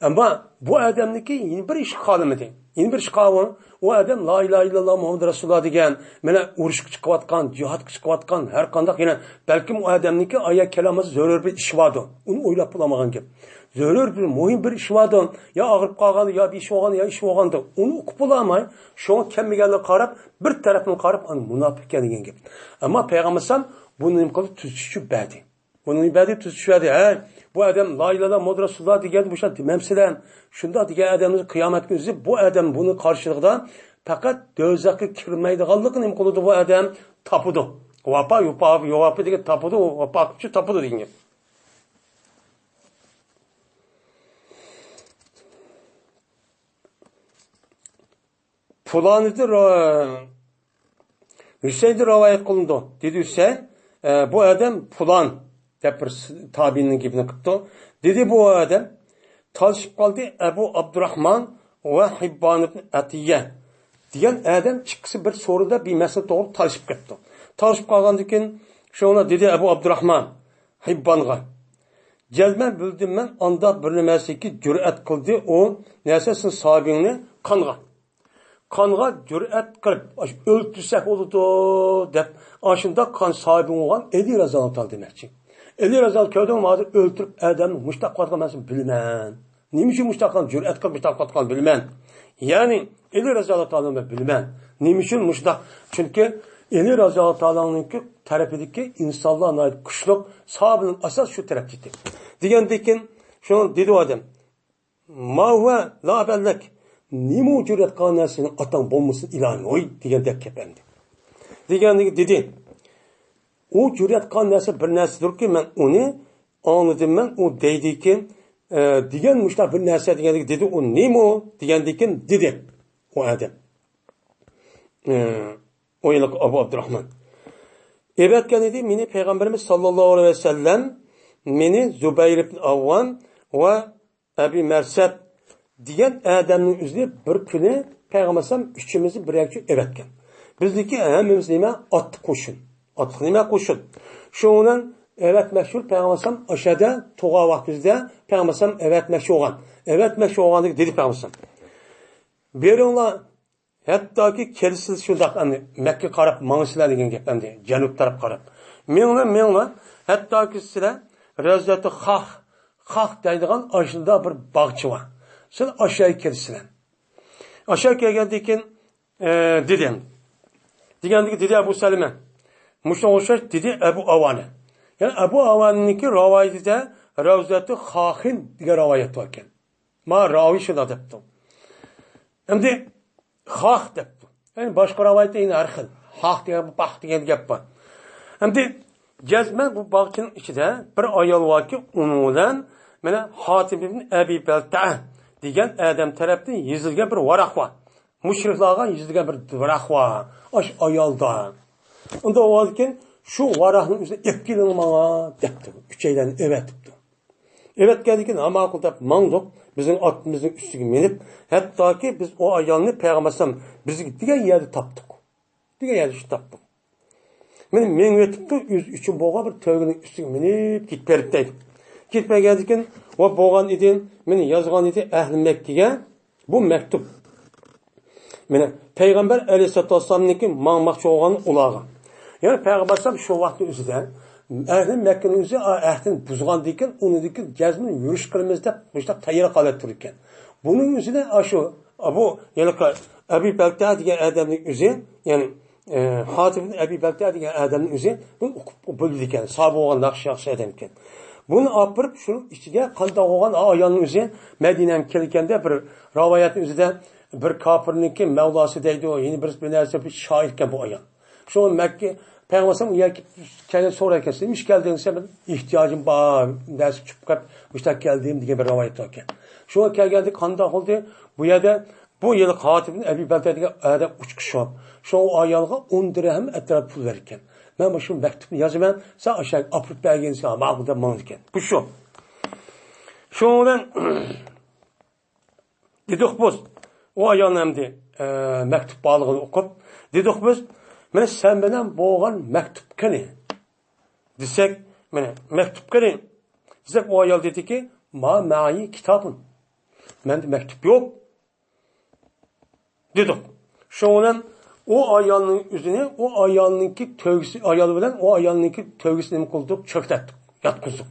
ئەمما بۇ ئادەمنىڭكى يەنە بىر ئىشقا قالمىدى. يەنە بىر ئىشقا ئۇ، ئۇ ئادەم لا ئىلاھە ئىللاللا مۇھەممەد رەسۇلۇللا دېگەن، مانا ئۇرۇشقا چىقىۋاتقان، جىھادقا چىقىۋاتقان، ھەر قانداق يەنە بەلكىم ئۇ ئادەمنىڭكى ئايا كالامىدا زۆرۈر بىر ئىشى باردۇ. ئۇنى ئويلاپ بولالمىغان گەپ. زۆرۈر بىر مۇھىم بىر ئىشى باردۇ. يا ئاغرىپ قالغان، يا بىر ئىشى بولغان، يا ئىشى بولغاندۇ. ئۇنى ئۇقۇپ بولالماي، شۇڭا كەلمىگەنلىكىگە قاراپ، بىر تەرەپتىن قاراپ، ئانا مۇناپىق ئىكەن دېگەن گەپ. ئەمما پەيغەمبەر ئەلەيھىسسالام بۇنى نېمە قىلدى؟ تۈزىتىش بەردى. بۇنى بەردى تۈزىتىش بەردى. ھەي، بۇ ئادەم لا ئىلاھە ئىللاللا مۇھەممەد رەسۇلۇللا دېگەن بۇ ئىشلار دېمەمسىلەر. شۇنداق دېگەن ئادەمنى قىيامەت كۈنى بۇ ئادەم بۇنى قارشىلىقىدا پەقەت دوزاخقا كىرمەيدىغانلىقىنى نېمە قىلىدۇ بۇ ئادەم؟ تاپىدۇ. ۋاپا، يۇپا، يۇۋاپا دېگەن تاپىدۇ، ۋاپا قىلىپچۇ تاپىدۇ دېگەن گەپ. پۇلانىدىن را-، ھۈسەيندىن رىۋايەت قىلىنىدۇ. دېدى ھۈسەين، ئە، بۇ ئادەم پۇلان دەپ بىر س-، تابىئىننىڭ گېپىنى قىپتۇ. دېدى بۇ ئادەم، تالىشىپ قالدى ئەبۇ ئابدۇراخمان ۋە ھىببان ئىبن ئەتىيە دېگەن ئادەم ئىككىسى بىر سورۇندا بىر مەسىلە توغرا تالىشىپ كەپتۇ. تالىشىپ قالغاندىن كېيىن شۇڭا دېدى ئەبۇ ئابدۇراخمان ھىببانغا، جەزمەن بىلدىم مەن، ئانداق بىر نېمەسىكى جۈرئەت قىلدى ئۇ نەرسە سىز ساھابىڭنى قانغا. قانغا جۈرئەت قىلىپ، ئاشۇ ئۆلتۈرسەك بولىدۇ دەپ، ئاشۇنداق قان ساھىبى بولغان ئەلى رازىياللاھۇ تائالا دېمەكچى. ئەلى رازىياللاھۇ كۆردۈڭمۇ، ھازىر ئۆلتۈرۈپ ئادەمنى مۇشتاق قىلىۋاتقان مەن بىلىمەن. نېمە ئۈچۈن مۇشتاق قىلغان، جۈرئەت قىلىپ مۇشتاق قىلىۋاتقان بىلىمەن. يەنى ئەلى رازىياللاھۇ تائالانى مەن بىلىمەن. نېمە ئۈچۈن مۇشتاق؟ چۈنكى ئەلى رازىياللاھۇ تائالانىڭكى تەرىپىدىكى ئىنسانلار ناھايىتى كۈچلۈك، ساھابىنىڭ ئاساس شۇ تەرەپتە ئىدى. دېگەندىن كېيىن شۇ دېدى ئۇ ئادەم. ما ھۇۋە لا ئەبەللەك. نېمە ئۇ جۈرئەت قىلغان نەرسىنى ئاتاڭ بولمىسۇن ئىلاھىم ھوي دېگەندەك گەپ ئەمدى. دېگەندىكى دېدى. ئۇ جۈرئەت قىلغان نەرسە بىر نەرسىدۇركى، مەن ئۇنى ئاڭلىدىم، مەن ئۇ دەيدىكى، ئە، دېگەن مۇشۇنداق بىر نەرسە دېگەندىكى دېدى، ئۇ نېمە ئۇ؟ دېگەندىكى دېدى ئۇ ئادەم. ئە، ئۇ ھېلىقى ئەبۇ ئابدۇراخمان. ئەۋەتكەن ئىدى مېنى پەيغەمبىرىمىز ساللاللاھۇ ئەلەيھى ۋەسەللەم، مېنى زۇبەير ئىبن ئاۋۋام ۋە ئەبى مەرسەد دېگەن ئادەمنىڭ ئۆزىنى بىر كۈنى پەيغەمبەر ئەلەيھىسسالام ئۈچىمىزنى بىر يەرگە ئەۋەتكەن. بىزنىڭكى ھەممىمىز نېمە؟ ئاتلىق قوشۇن. ئاتلىق نېمە؟ قوشۇن. شۇنىڭ بىلەن ئەۋەتمەكچى بولۇپ پەيغەمبەر ئەلەيھىسسالام ئاشۇ يەردە تۇرغان ۋاقتىمىزدا پەيغەمبەر ئەلەيھىسسالام ئەۋەتمەكچى بولغان. ئەۋەتمەكچى بولغاندىكى دېدى پەيغەمبەر ئەلەيھىسسالام. بېرىڭلار، ھەتتاكى كەلسىلەر شۇنداق، ئەمدى مەككىگە قاراپ ماڭىسىلەر دېگەن گەپ، ئەمدى جەنۇب تەرەپ قاراپ. مېڭىڭلار، مېڭىڭلار، ھەتتاكى سىلەر رەۋزەتۇ خاخ، خاخ دەيدىغان ئاشۇنداق بىر باغچە بار. سىلەر ئاشۇ يەرگە كېلىسىلەر. ئاشۇ يەرگە كەلگەندىن كېيىن، ئە، دېدى. دېگەندىكى دېدى ئەبۇ سەلىمە. مۇشۇنىڭغا ئوخشاش دېدى ئەبۇ ئاۋانە. يەنى ئەبۇ ئاۋانىنىڭكى رىۋايىتىدە رەۋزەتۇ خاخىن دېگەن رىۋايەت باركەن. ما راۋى شۇنداق دەپتۇ. ئەمدى خاخ دەپتۇ. يەنى باشقا رىۋايەتتە يەنە ھەر خىل. خاخ دېگەن، باخ دېگەن گەپ بار. ئەمدى جەزمەن بۇ باغچىنىڭ ئىچىدە بىر ئايال باركى، ئۇنىڭ بىلەن مانا خاتىب ئىبن ئەبى بەلتە دېگەن ئادەم تەرەپتىن يېزىلگەن بىر ۋاراق بار. مۇشرىكلارغا يېزىلگەن بىر ۋاراق بار. ئاشۇ ئايالدا. ئۇنداق بولغاندىكىن شۇ ۋاراقنىڭ ئۆزىنى ئېلىپ كېلىڭ ماڭا دەپتۇ. ئۈچەيلەننى ئەۋەتىپتۇ. ئەۋەتكەندىن كېيىن، ھە، ماقۇل دەپ ماڭدۇق. بىزنىڭ ئاتىمىزنىڭ ئۈستىگە مىنىپ، ھەتتاكى بىز ئۇ ئايالنى پەيغەمبەر ئەلەيھىسسالام بىزگە دېگەن يەردە تاپتۇق. دېگەن يەردە شۇ تاپتۇق. مېنى مېڭىۋېتىپتۇ، ئۆزى ئۈچۈن بولغان بىر تۆگىنىڭ ئۈستىگە مىنىپ كېتىپ بېرىپ دەيدۇ. كېتىپ بەرگەندىن كېيىن، ۋە بولغان ئىدى، مېنى يازغان ئىدى ئەھلى مەككىگە بۇ مەكتۇپ. مانا پەيغەمبەر ئەلەيھىسسالاتۇ ۋەسسالامنىڭكى ماڭماقچى بولغان ئۇلارغا. يەنى پەيغەمبەر ئەلەيھىسسالام شۇ ۋاقىتنىڭ ئۆزىدە ئەھلى مەككىنىڭ ئۆزى ئەھدىنى بۇزغاندىن كېيىن، ئۇنىڭدىن كېيىن جەزمەن يۈرۈش قىلىمىز دەپ مۇشۇنداق تەييار ھالەتتە تۇرىدىكەن. بۇنىڭ ئۆزىدە ئاشۇ، بۇ ھېلىقى ئەبى بەلتە دېگەن ئادەمنىڭ ئۆزى، يەنى ئە، خاتىب ئەبى بەلتە دېگەن ئادەمنىڭ ئۆزى بۇنى ئۇقۇپ بىلىدىكەن، ساھابە بولغان ناخشا ياخشى ئادەمكەن. بۇنى ئاپىرىپ شۇنىڭ ئىچىگە قانداق بولغان ئايالنىڭ ئۆزى مەدىنەگە كەلگەندە بىر رىۋايەتنىڭ ئۆزىدە بىر كاپىرنىڭكى مەۋلاسى دەيدۇ، يەنە بىر، بىر نەرسە، بىر شائىركەن بۇ ئايال. شۇ مەككە پەيغەمبەر ئەلەيھىسسالام ئۇ يەرگە كەلگەن سورىغان ئىكەن، سىز نېمە ئىش كەلدىڭىز دېسە، مەن ئېھتىياجىم بار، نەرسە چۈشۈپ قېلىپ مۇشۇنداق كەلدىم دېگەن بىر رىۋايەت باركەن. شۇڭا كەلگەندە قانداق بولدى؟ بۇ يەردە بۇ يىل خاتىب ئەبى بەلتە دېگەن ئادەم ئۇچقۇچى شۇ. شۇ ئايالغا ئون دىرھەم ئەتراپ پۇل بەرگەن. مەن مۇشۇ مەكتۇپنى يازىمەن، سەن ئاشۇ يەرگە ئاپىرىپ بەرگىن، سەن ماقۇل دەپ ماڭىدىكەن. بۇ شۇ. شۇنىڭ بىلەن دېدۇق بىز، ئۇ ئايالنى ئەمدى، ئە، مەكتۇپ بارلىقىنى ئوقۇپ، دېدۇق بىز، مانا سەن بىلەن بولغان مەكتۇپ قېنى؟ دېسەك، مانا مەكتۇپ قېنى؟ دېسەك، ئۇ ئايال دېدىكى، ما مەئىي كىتابۇن. مەندە مەكتۇپ يوق. دېدۇق. شۇنىڭ بىلەن ئۇ ئايالنىڭ ئۆزىنى، ئۇ ئايالنىڭكى تۆگىسى، ئايال بىلەن ئۇ ئايالنىڭكى تۆگىسىنى نېمە قىلدۇق؟ چۆكتەتتۇق، ياتقۇزدۇق.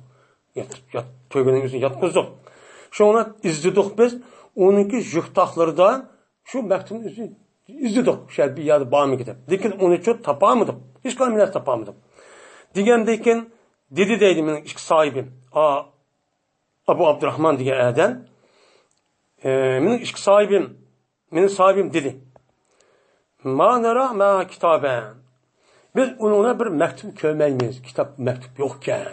يات-، يات-، تۆگىنىڭ ئۆزىنى ياتقۇزدۇق. شۇنىڭ بىلەن ئىزدىدۇق بىز، ئۇنىڭكى يۈك تاقلىرىدا شۇ مەكتۇپنى ئۆزى ئىزدىدۇق، شۇ يەردە بىر يەردە بارمىكىن دەپ. لېكىن ئۇنى چۇ تاپالمىدۇق. ھېچقانداق نەرسە تاپالمىدۇق. دېگەندىن كېيىن دېدى دەيدۇ مېنىڭ ئىككى ساھىبىم. ئا-، ئابۇ ئابدۇراخمان دېگەن ئادەم، ئە، مېنىڭ ئىككى ساھىبىم، مېنىڭ ساھىبىم دېدى، ما نەرا مەئەھا كىتابەن. بىز ئۇنىڭدا بىر مەكتۇپ كۆرمەيمىز، كىتاب، مەكتۇپ يوقكەن.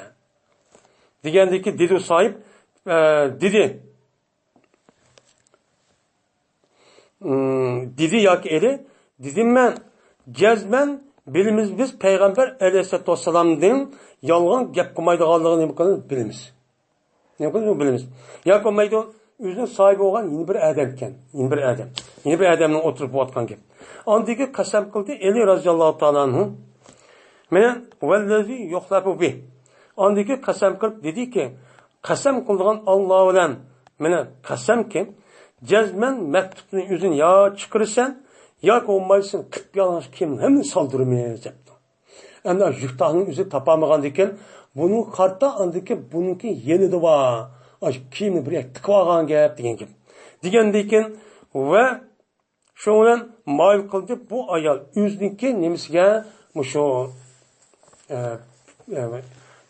دېگەندىكى دېدى ئۇ ساھىب، ئە، دېدى. ئىم، دېدى ياكى ئېلى، دېدىم مەن، جەزمەن بىلىمىز بىز پەيغەمبەر ئەلەيھىسسالاتۇ ۋەسسالامدىن يالغان گەپ قىلمايدىغانلىقىنى نېمە قىلىمىز؟ نېمە قىلىمىز؟ بىلىمىز. ياكى بولمايدۇ، ئۆزىنىڭ ساھىبى بولغان يەنە بىر ئادەمكەن. يەنە بىر ئادەم. يەنە بىر ئادەمنىڭ ئوتتۇرىدا بولۇۋاتقان گەپ. ئاندىن كېيىن قەسەم قىلدى ئەلى رازىياللاھۇ تائالا ئەنھۇ. مېنى ۋەللەزى يۇخلەپۇ بىھ. ئاندىن كېيىن قەسەم قىلىپ دېدىكى، قەسەم قىلىدىغان ئاللا بىلەن مېنى قەسەمكى، جەزمەن مەكتۇپنى ئۆزۈڭ يا چىقىرىسەن، ياكى بولمايسەن قىپيالىڭاچ كىيىمنى ھەممىنى سالدۇرىمىز دەپتۇ. ئەمدى يۈكتاقنىڭ ئۆزى تاپالمىغاندىكىن، بۇنىڭغا قارىتا ئاندىكىن بۇنىڭكى يېنىدا بار، ئاشۇ كىيىمنى بىر يەرگە تىقىۋالغان گەپ دېگەن گەپ. دېگەندىكىن ۋە شۇنىڭ بىلەن مايىل قىلدى بۇ ئايال ئۆزىنىڭكى نېمىسىگە، مۇشۇ، ئە، ئە،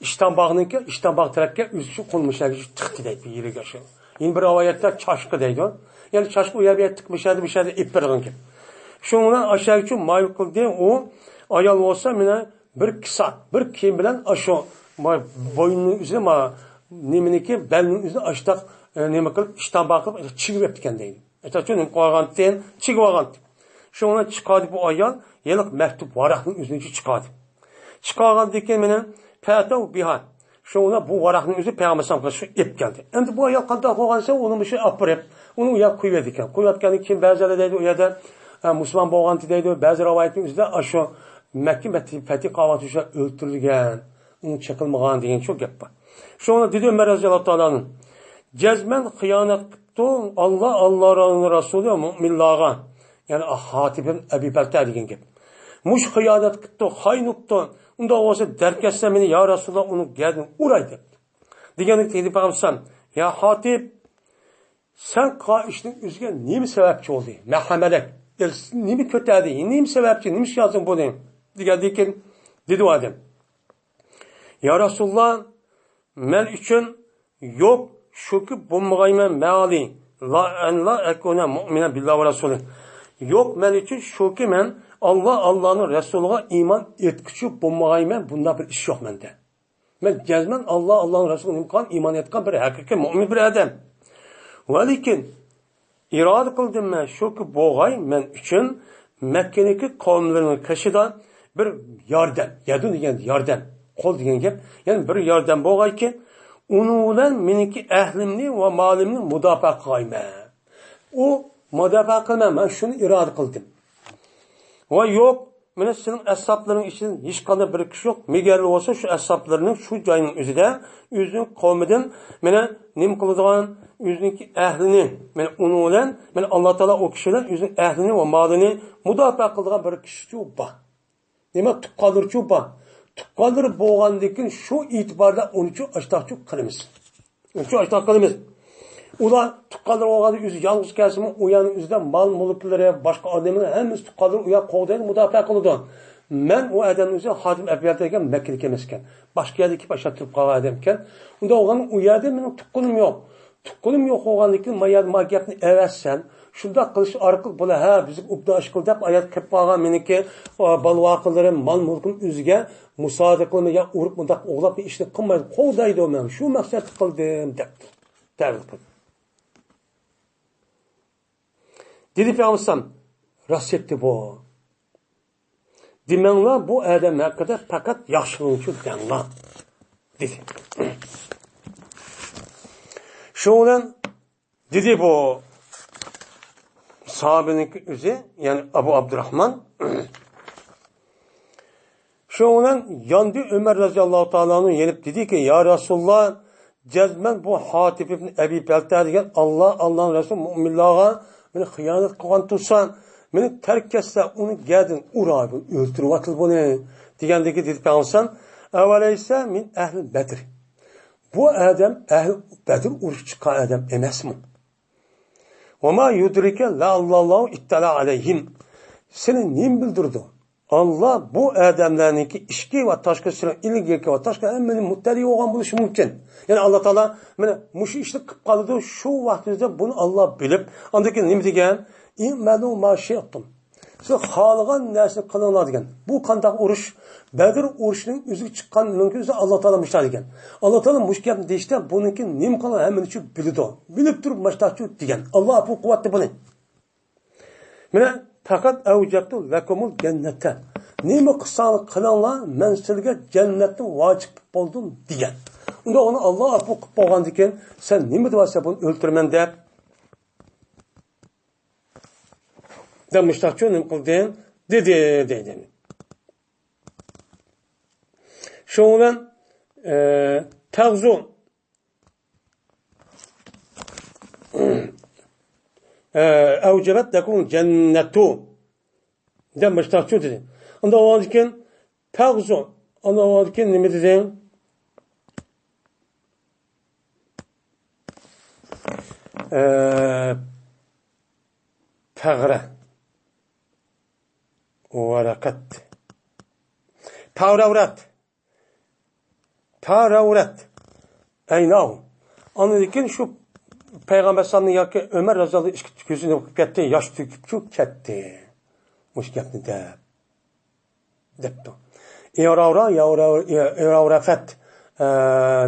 ئىشتانباغنىڭكى، ئىشتانباغ تەرەپكە ئۆزى شۇ قولمۇشەگە تىقتى دەيدۇ، يېرىگە شۇ. يەنە بىر رىۋايەتتە چاشقا دەيدۇ. يەنى چاشقا ئۇ يەر بۇ يەر تىقمىشەدە، بۇ يەردە ئېلىپ بېرىدىغان گەپ. شۇنىڭ بىلەن ئاشۇ چۈ مايىل قىلدى ئۇ ئايال بولسا مېنى بىر كىسا، بىر كىيىم بىلەن ئاشۇ ما-، بوينىنىڭ ئۆزىنى، ما-، نېمىنىڭكى، بەلنىڭ ئۆزىنى ئاشتاق، ئە، نېمە قىلىپ، ئىشتانباغ قىلىپ چىگىۋەپتىكەن دەيدۇ. ئېتاچۇ نېمە قىلىۋالغانتىن، چىگىۋالغانتى. شۇڭا چىقاردى بۇ ئايال، ھېلىقى مەكتۇپ ۋاراقنىڭ ئۆزىنى چىقاردى. چىقارغاندىن كېيىن مېنى پەتەۋ بىھا. شۇڭا بۇ ۋاراقنىڭ ئۆزى پەيغەمبەر ئەلەيھىسسالامغا شۇ ئېلىپ كەلدى. ئەمدى بۇ ئايال قانداق قىلغان دېسە، ئۇنى مۇشۇ ئاپىرىپ، ئۇنى ئۇ يەرگە قويۇۋەتكەن. قويۇۋەتكەندىن كېيىن بەزىلەر دەيدۇ، ئۇ يەردە، ئە، مۇسۇلمان بولغانتى دەيدۇ، بەزى رىۋايەتنىڭ ئۆزىدە ئاشۇ مەككە پەتھى قىلىۋاتقان شۇ ئۆلتۈرۈلگەن، ئۇنى چېقىلمىغان دېگەن شۇ گەپ بار. شۇڭا دېدى ئۆمەر رەزىياللاھۇ تائالا ئەنھۇ، جەزمەن خىيانەت قىپتۇ ئاللا، ئاللا رەسۇلى، مۆمىنلارغا. يەنى ھاتىب ئەبى بەلتە دېگەن گەپ. مۇشۇ خىيانەت قىپتۇ، خائىن بوپتۇ. ئۇنداق بولسا دەركەتسە مېنى يا رەسۇلاللا ئۇنىڭ گەدىنى ئۇراي دەپتۇ. دېگەندىكىن دېدى پەيغەمبەر، يا ھاتىب، سەن قىلغان ئىشنىڭ ئۆزىگە نېمە سەۋەبچى بولدى؟ مەھەممەلەك، ئېلچىسى نېمە كۆتەردى؟ نېمە سەۋەبچى؟ نېمە ئۈچۈن يازدىڭ بۇنى؟ دېگەندىكىن دېدى ئۇ ئادەم، يا رەسۇلاللا، مەن ئۈچۈن يوق، شۇكى بولمىغايمەن مەئالى، لا ئەن لا ئەكۇنە مۇئمىنەن بىللا ۋە رەسۇلى. يوق مەن ئۈچۈن شۇكى، مەن ئاللا، ئاللانىڭ رەسۇلىغا ئىمان ئېيتقۇچى بولمىغايمەن، بۇنداق بىر ئىش يوق مەندە. مەن جەزمەن ئاللا، ئاللانىڭ رەسۇلىغا نېمە قىلغان؟ ئىمان ئېيتقان بىر ھەقىقىي مۇئمىن بىر ئادەم. ۋەلىكىن ئىرادە قىلدىم مەن شۇكى بولغاي مەن ئۈچۈن مەككىنىڭكى قەۋملىرىنىڭ قېشىدا بىر ياردەم، يەدۇن دېگەن ياردەم، قول دېگەن گەپ، يەنى بىر ياردەم بولغايكى، ئۇنىڭ بىلەن مېنىڭكى ئەھلىمنى ۋە مالىمنى مۇداپىئە قىلغايمەن. ئۇ مۇداپىئە قىلىمەن، مەن شۇنى ئىرادە قىلدىم. ۋە يوق، مانا سېنىڭ ئەسھابلىرىڭ ئىچىدىن ھېچقانداق بىر كىشى يوق. مېگەر بولسا شۇ ئەسھابلىرىنىڭ شۇ جاينىڭ ئۆزىدە ئۆزىنىڭ قومىدىن مانا نېمە قىلىدىغان، ئۆزىنىڭكى ئەھلىنى، مانا ئۇنىڭ بىلەن، مانا ئاللا تائالا ئۇ كىشى بىلەن ئۆزىنىڭ ئەھلىنى ۋە مالىنى مۇداپىئە قىلىدىغان بىر كىشىچۇ بار. نېمە، تۇغقانلىرىچۇ بار. تۇغقانلىرى بولغاندىن كېيىن شۇ ئېتىباردا ئۇنىچۇ ئاشتاقچۇ قىلىمىز. ئۇنىچۇ ئاشتاق قىلىمىز. ئۇلار تۇغقانلىرى بولغاندا ئۆزى يالغۇز كەلسىمۇ، ئۇ يەرنىڭ ئۆزىدە مال مۈلۈكلىرى، باشقا ئادەملەر ھەممىسى تۇغقانلىرى ئۇ يەر قوغدايدۇ، مۇداپىئە قىلىدۇ. مەن ئۇ ئادەمنىڭ ئۆزى خاتىم ئەبىيات دېگەن مەككىدىكى ئەمەسكەن. باشقا يەردە كېلىپ ئاشۇ تۇرۇپ قالغان ئادەمكەن. ئۇنداق بولغاندا ئۇ يەردە مېنىڭ تۇغقىنىم يوق. تۇغقىنىم يوق بولغاندىن كېيىن، ما يەردە ما گەپنى ئەۋەتسەم، شۇنداق قىلىش ئارقىلىق بۇلار، ھە، بىزگە ئوبدان ئىش قىل دەپ ئايات كىرىپ قالغان مېنىڭكى، ئا، بالىۋاقىلىرىم، مال مۈلكۈم ئۆزىگە مۇسادىقىلىمە يا ئۇرۇپ مۇنداق ئوغلاپ بىر ئىشنى قىلمايدۇ، قوغدايدۇ، مەن شۇ مەقسەتتە قىلدىم دەپتۇ. تەۋىل قىلدى. دېدى پەيغەمبەر، راست ئېيتتى بۇ. دېمەڭلار، بۇ ئادەم ھەققىدە پەقەت ياخشىلىقنىچۇ دەڭلار، دېدى. شۇنىڭ بىلەن دېدى بۇ ساھابىنىڭكى ئۆزى، يەنى ئەبۇ ئابدۇراخمان. شۇنىڭ بىلەن ياندى ئۆمەر رەزىياللاھۇ تائالا ئەنھۇ يېنىپ دېدىكى، يا رەسۇلاللا، جەزمەن بۇ ھاتىپ ئىبن ئەبى بەلتە دېگەن ئاللا، ئاللانىڭ رەسۇلى مۆمىنلارغا مېنى خىيانەت قىلغان تۇرسا، مېنى تەرك كەتسە، ئۇنى گەدىن ئۇراي، ئۆلتۈرۈۋاتىدۇ بۇنى، دېگەندىكى دېدى پەيغەمبەر، ئەۋەلەيسە مىن ئەھلى بەدر. بۇ ئادەم ئەھلى بەدر ئۇرۇشقا چىققان ئادەم ئەمەسمۇ؟ ۋەما يۇدرىكە لەئەللەللاھۇ ئىتتەلە ئەلەيھىم. سېنى نېمە بىلدۈرىدۇ؟ ئاللا بۇ ئادەملەرنىڭكى ئىچكى ۋە تاشقى سىرى، ئىلگىرىكى ۋە تاشقى ھەممىنى مۇتتەلى بولغان بولۇشى مۇمكىن. يەنى ئاللا تائالا مانا مۇشۇ ئىشنى قىلىپ قالىدۇ، شۇ ۋاقتىمىزدا بۇنى ئاللا بىلىپ، ئاندىن كېيىن نېمە دېگەن؟ ئىمەلۇ ما شىئتۇم. سىز خالىغان نەرسىنى قىلىڭلار دېگەن. بۇ قانداق ئۇرۇش؟ بەدر ئۇرۇشىنىڭ ئۆزىگە چىققان مۇمكىن ئۆزى ئاللا تائالا مۇشۇنداق دېگەن. ئاللا تائالا مۇشۇ گەپنى دېيىشتە بۇنىڭكى نېمە قىلغان ھەممىنى شۇ بىلىدۇ. بىلىپ تۇرۇپ مۇشۇنداق دېگەن. ئاللا ئاپۇ قۇۋۋەتتە بۇنى. مانا، پەقەت ئەۋجەبتۇ لەكۇمۇل جەننەتە. نېمە قىلساڭلار قىلىڭلار، مەن سىلەرگە جەننەتنى ۋاجىپ قىلىپ بولدۇم دېگەن. ئۇندا ئۇنى ئاللا ئاپۇ قىلىپ بولغاندىن كېيىن، سەن نېمە دەۋاتسەن بۇنى ئۆلتۈرىمەن دەپ؟ دەپ مۇشتاقچۇ نېمە قىلدىم؟ دېدى، دەيدۇ. شۇنىڭ بىلەن، ئە، تەغزۇ، ئە، ئەۋجەبەت لەكۇمۇل جەننەتۇ دەپ مۇشتاقچۇ دېدى. ئۇنداق بولغاندىكىن پەغزۇ، ئۇنداق بولغاندىكىن نېمە دېدىڭ؟ ئە، پەغرە. ۋەرەقەت. پاراۋرات. پاراۋرات. ئەيناۋ. ئاندىن كېيىن شۇ پەيغەمبەر ئەلەيھىسسالامنىڭ ياكى ئۆمەر رەزىياللاھۇ ئىككى كۆزىنى ئۆپۈپ كەتتى، ياش تۆكۈپچۇ كەتتى. مۇشۇ گەپنى دەپ. دەپتۇ. ئىراۋرا، ياۋرا-، ئىراۋرافەت، ئە،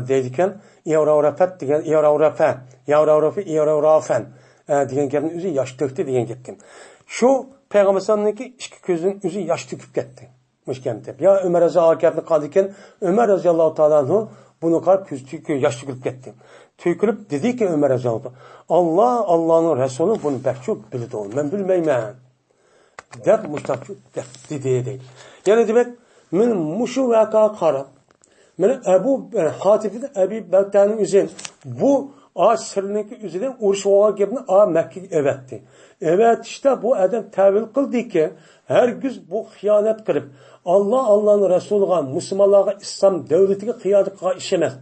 دەيدىكەن. ئىراۋرافەت دېگەن، ئىراۋرافە، ياۋراۋرافى، ئىراۋرافەن، ئە، دېگەن گەپنى ئۆزى ياش تۆكتى دېگەن گەپكەن. شۇ پەيغەمبەر ئەلەيھىسسالامنىڭكى ئىككى كۆزىدىن ئۆزى ياش تۆكۈپ كەتتى. مۇشۇ گەپنى دەپ. يا ئۆمەر رەزىياللاھۇ ئەنھۇ گەپنى قىلىدىكەن، ئۆمەر رەزىياللاھۇ تائالا ئەنھۇ بۇنى قاراپ كۆزى تۆكۈ-، ياش تۆكۈلۈپ كەتتى. تۆكۈلۈپ دېدىكى ئۆمەر رەزىياللاھۇ تائالا، ئاللا، ئاللانىڭ رەسۇلى بۇنى بەكچۇ بىلىدۇ. مەن بىلمەيمەن. دەپ مۇشتاق دەپ دېدى دەيدۇ. يەنى دېمەك، مەن مۇشۇ ۋەقەگە قاراپ، مەن ئەبۇ، ئە، ھاتىپىدىن ئەبى بەلتەنىڭ ئۆزى بۇ ئا سىرنىڭكى ئۆزىدىن ئۇرۇش بولغان گەپنى ئا مەككىگە ئەۋەتتى. ئەۋەتىشتە بۇ ئادەم تەۋىل قىلدىكى، ھەرگىز بۇ خىيانەت قىلىپ، ئاللا، ئاللانىڭ رەسۇلىغا، مۇسۇلمانلارغا، ئىسلام دۆلىتىگە خىيانەت قىلغان ئىش ئەمەس.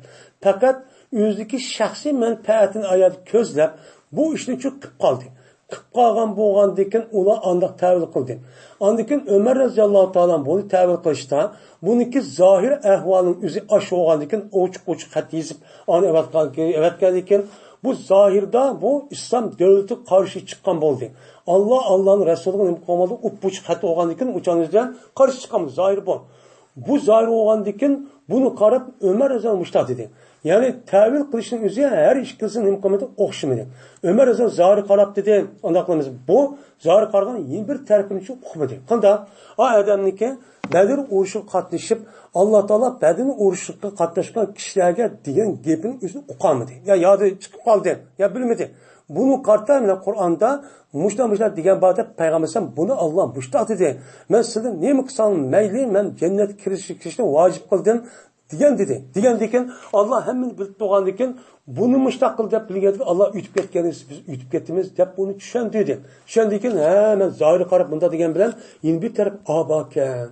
پەقەت ئۆزىدىكى شەخسىي مەنپەئەتىنى ئاياغدا كۆزلەپ، بۇ ئىشنى شۇ قىلىپ قالدى. قىلىپ قالغان بولغاندىكىن ئۇلار ئانداق تەۋىل قىلدى. ئاندىكىن ئۆمەر رەزىياللاھۇ تائالا بۇنى تەۋىل قىلىشتا، بۇنىڭكى زاھىر ئەھۋالىنىڭ ئۆزى ئاشۇ بولغاندىكىن ئوچۇق-ئوچۇق خەت يېزىپ، ئانى ئەۋەتكەن-، ئەۋەتكەندىكىن، بۇ زاھىردا بۇ ئىسلام دۆلىتىگە قارشى چىققان بولدى. ئاللا، ئاللانىڭ رەسۇلىغا نېمە قىلغان بولدى؟ ئۇپپۇچۇق خەت بولغاندىكىن ئۇ چاغنىڭ ئۆزىدە قارشى چىققان بولدى. زاھىر بۇ. بۇ زاھىر بولغاندىكىن بۇنى قاراپ ئۆمەر رەزىياللاھۇ مۇشتاق دېدى. يەنى تەۋىل قىلىشنىڭ ئۆزى ھەر ئىككىلىسىنىڭ نېمە قىلمىدى؟ ئوخشىمىدى. ئۆمەر رەزىياللاھۇ زاھىرغا قاراپ دېدى، ئانداق قىلىمىز. بۇ زاھىرغا قارىغان يەنە بىر تەرىپىنى ئۇقمىدى. قانداق؟ ئا ئادەمنىكى بەدر ئۇرۇشىغا قاتنىشىپ، ئاللا تائالا بەدر ئۇرۇشىغا قاتناشقان كىشىلەرگە دېگەن گېپىنى ئۆزى ئۇقالمىدى. يا يادى چىقىپ قالدى، يا بىلمىدى. بۇنى قارىتا مانا قۇرئاندا مۇشۇنداق مۇشۇنداق دېگەن بار دەپ پەيغەمبەر ئەلەيھىسسالام بۇنى ئاللا مۇشتاق دېدى. مەن سىلدىن نېمە قىلساڭ مەيلى، مەن جەننەتكە كىرىش-، كىرىشنى ۋاجىپ قىلدىم دېگەن دېدى. دېگەندىكىن ئاللا ھەممىنى بىلىپ تۇرغاندىكىن بۇنى مۇشتاق قىل دەپ بىلگەندىكىن ئاللا ئۆتۈپ كەتكەن، بىز ئۆتۈپ كەتتىمىز دەپ بۇنى چۈشەندۈردى. چۈشەندىكىن ھە مەن زاھىرغا قاراپ مۇنداق دېگەن بىلەن يەنە بىر تەرەپ ئا باركەن.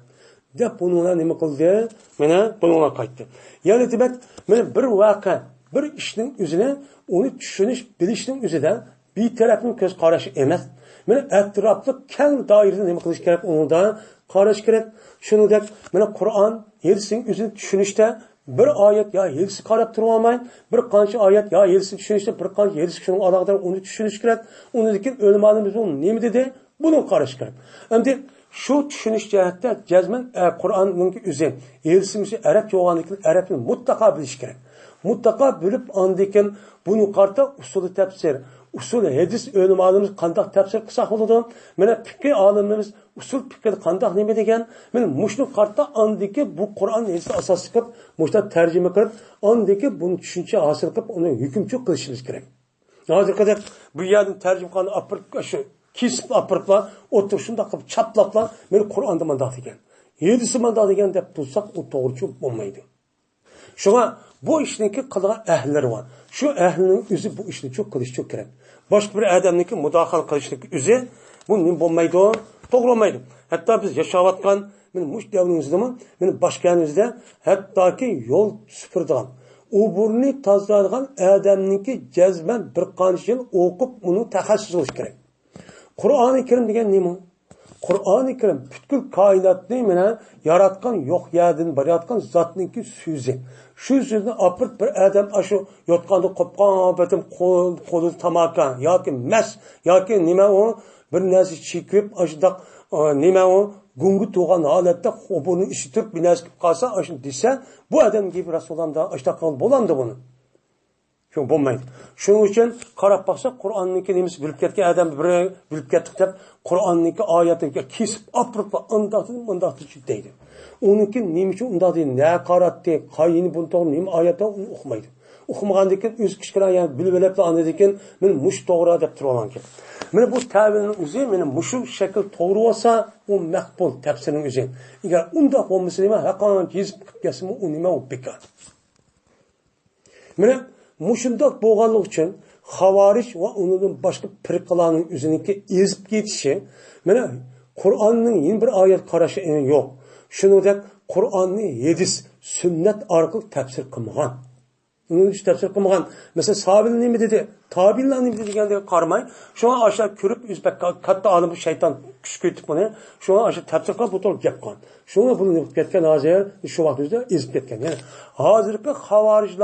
دەپ بۇنىڭ بىلەن نېمە قىلدى؟ مانا بۇنىڭ بىلەن قايتتى. يەنى دېمەك، مانا بىر ۋەقە، بىر ئىشنىڭ ئۆزىنى، ئۇنى چۈشىنىش، بىلىشنىڭ ئۆزىدە بىر تەرەپنىڭ كۆز قارىشى ئەمەس. مانا ئەتراپلىق كەڭ دائىرىدە نېمە قىلىش كېرەك؟ ئۇنىڭدا قاراش كېرەك. شۇنىڭدەك مانا قۇرئان، ھەدىسنىڭ ئۆزىنى چۈشىنىشتە بىر ئايەت يا ھەدىسكە قاراپ تۇرۇۋالماي، بىر قانچە ئايەت يا ھەدىسنى چۈشىنىشتە بىر قانچە ھەدىسكە شۇنىڭ ئالاقىدار ئۇنى چۈشىنىش كېرەك. ئۇنىڭدىن كېيىن ئۆلىمالىرىمىز ئۇ نېمە دېدى؟ بۇنىڭغا قاراش كېرەك. ئەمدى شۇ چۈشىنىش جەھەتتە جەزمەن، ئە، قۇرئاننىڭكى ئۆزى، ھەدىسىمىز ئەرەبچە بولغاندىكىن ئەرەبنى مۇتلەقا بىلىش كېرەك. مۇتلەقا بىلىپ، ئاندىن كېيىن بۇنى قارىتا ئۇسۇلى تەپسىر، ئۇسۇل ھەدىس ئۆلىمالىرىمىز قانداق تەپسىر قىلساق بولىدۇ؟ مانا پىقھى ئالىملىرىمىز ئۇسۇل پىقھىدا قانداق نېمە دېگەن؟ مانا مۇشۇنى قارىتا ئاندىن كېيىن بۇ قۇرئان ھەدىسنى ئاساس قىلىپ، مۇشۇنداق تەرجىمە قىلىپ، ئاندىن كېيىن بۇنى چۈشەنچە ھاسىل قىلىپ، ئۇنى ھۆكۈمچى قىلىشىمىز كېرەك. ھازىرقىدەك بۇ يەردىن تەرجىمە قىلغان ئاپىرىپ، شۇ كېسىپ ئاپىرىپلا، ئوتتۇرا شۇنداق قىلىپ چاپلاپلا، مانا قۇرئاندا مۇنداق دېگەن، ھەدىستە مۇنداق دېگەن دەپ تۇرساق، ئۇ توغرىچۇ بولمايدۇ. شۇڭا بۇ ئىشنىڭكى قىلىدىغان ئەھلىلىرى بار. شۇ ئەھلىنىڭ ئۆزى بۇ ئىشنىچۇ قىلىشچۇ كېرەك. باشقا بىر ئادەمنىڭكى مۇداخىلە قىلىشنىڭكى ئۆزى بۇ نېمە بولمايدۇ؟ توغرا بولمايدۇ. ھەتتا بىز ياشاۋاتقان مانا مۇشۇ دەۋرىمىزدىمۇ، مانا باشقا يەرلىرىمىزدە ھەتتاكى يول سۈپۈرىدىغان، ئوبورنى تازىلايدىغان ئادەمنىڭكى جەزمەن بىر قانچە يىل ئوقۇپ، ئۇنىڭ تەخەسسۇسى بولۇشى كېرەك. قۇرئانى كەرىم دېگەن نېمە؟ قۇرئانى كەرىم پۈتكۈل كائىناتنى مانا ياراتقان، يوق يەردىن بارىياتقان زاتنىڭكى سۆزى. شۇ سۆزنى ئاپىرىپ بىر ئادەم ئاشۇ يوتقاندا قوپقان پېتىم قول-، قولىدا تاماكا ياكى مەس ياكى نېمە ئۇ، بىر نەرسە چېكىپ، ئاشۇنداق، ئا، نېمە ئۇ، گۇڭگا تۇرغان ھالەتتە ئوبورنىڭ ئىچىدە تۇرۇپ بىر نەرسە قىلىپ قالسا، ئاشۇنى دېسە، بۇ ئادەمگە گېپى راست بولامدا؟ ئاشۇنداق قىلغىلى بولامدۇ بۇنى؟ شۇ بولمايدۇ. شۇنىڭ ئۈچۈن قاراپ باقساق، قۇرئاننىڭكى نېمىسى بىلىپ كەتكەن ئادەم بىرى بىلىپ كەتتۇق دەپ، قۇرئاننىڭكى ئايەتلىرىگە كېسىپ ئاپىرىپلا ئانداق دېدى، مۇنداق دېدى دەيدۇ. ئۇنىڭكى نېمە ئۈچۈن ئۇنداق دېدى، نە قاراتتى، قايىنى بۇنى توغرا نېمە ئايەت بار، ئۇنى ئۇقمايدۇ. ئۇقمىغاندىن كېيىن ئۆزى كىچىككىنە يەنە بىلىۋېلىپلا ئاندىن كېيىن مانا مۇشۇ توغرا دەپ تۇرۇۋالغان گەپ. مانا بۇ تەۋىلنىڭ ئۆزى، مانا مۇشۇ شەكىل توغرا بولسا، ئۇ مەقبۇل تەپسىرنىڭ ئۆزى. ئەگەر ئۇنداق بولمىسا نېمە، ھەرقانچە يېزىپ قىلىپ كەتسىمۇ ئۇ نېمە، ئۇ بىكار. مانا مۇشۇنداق بولغانلىقى ئۈچۈن خاۋارىج ۋە ئۇنىڭدىن باشقا پىرقىلارنىڭ ئۆزىنىڭكى ئېزىپ كېتىشى، مانا، قۇرئاننىڭ يەنە بىر ئايەت قاراشى يوق. شۇنىڭدەك قۇرئاننى ھەدىس، سۈننەت ئارقىلىق تەپسىر قىلمىغان. ئۇنى ھېچ تەپسىر قىلمىغان. مەسىلەن، ساھابىلەر نېمە دېدى؟ تابىئىنلار نېمە دېدى دېگەندىگە قارىماي، شۇڭا ئاشۇ كۆرۈپ ئۆزى بەك كاتتا ئالىم، شەيتان كۈچ كۆيتۈپ بۇنى. شۇڭا ئاشۇ تەپسىر قىلىپ بۇ توغرا گەپ قىلغان. شۇڭا بۇنى نېمە قىلىپ كەتكەن ھازىر؟ شۇ ۋاقىت ئۆزىدە ئېزىپ كەتكەن. يەنى ھازىرقى خاۋارىجلار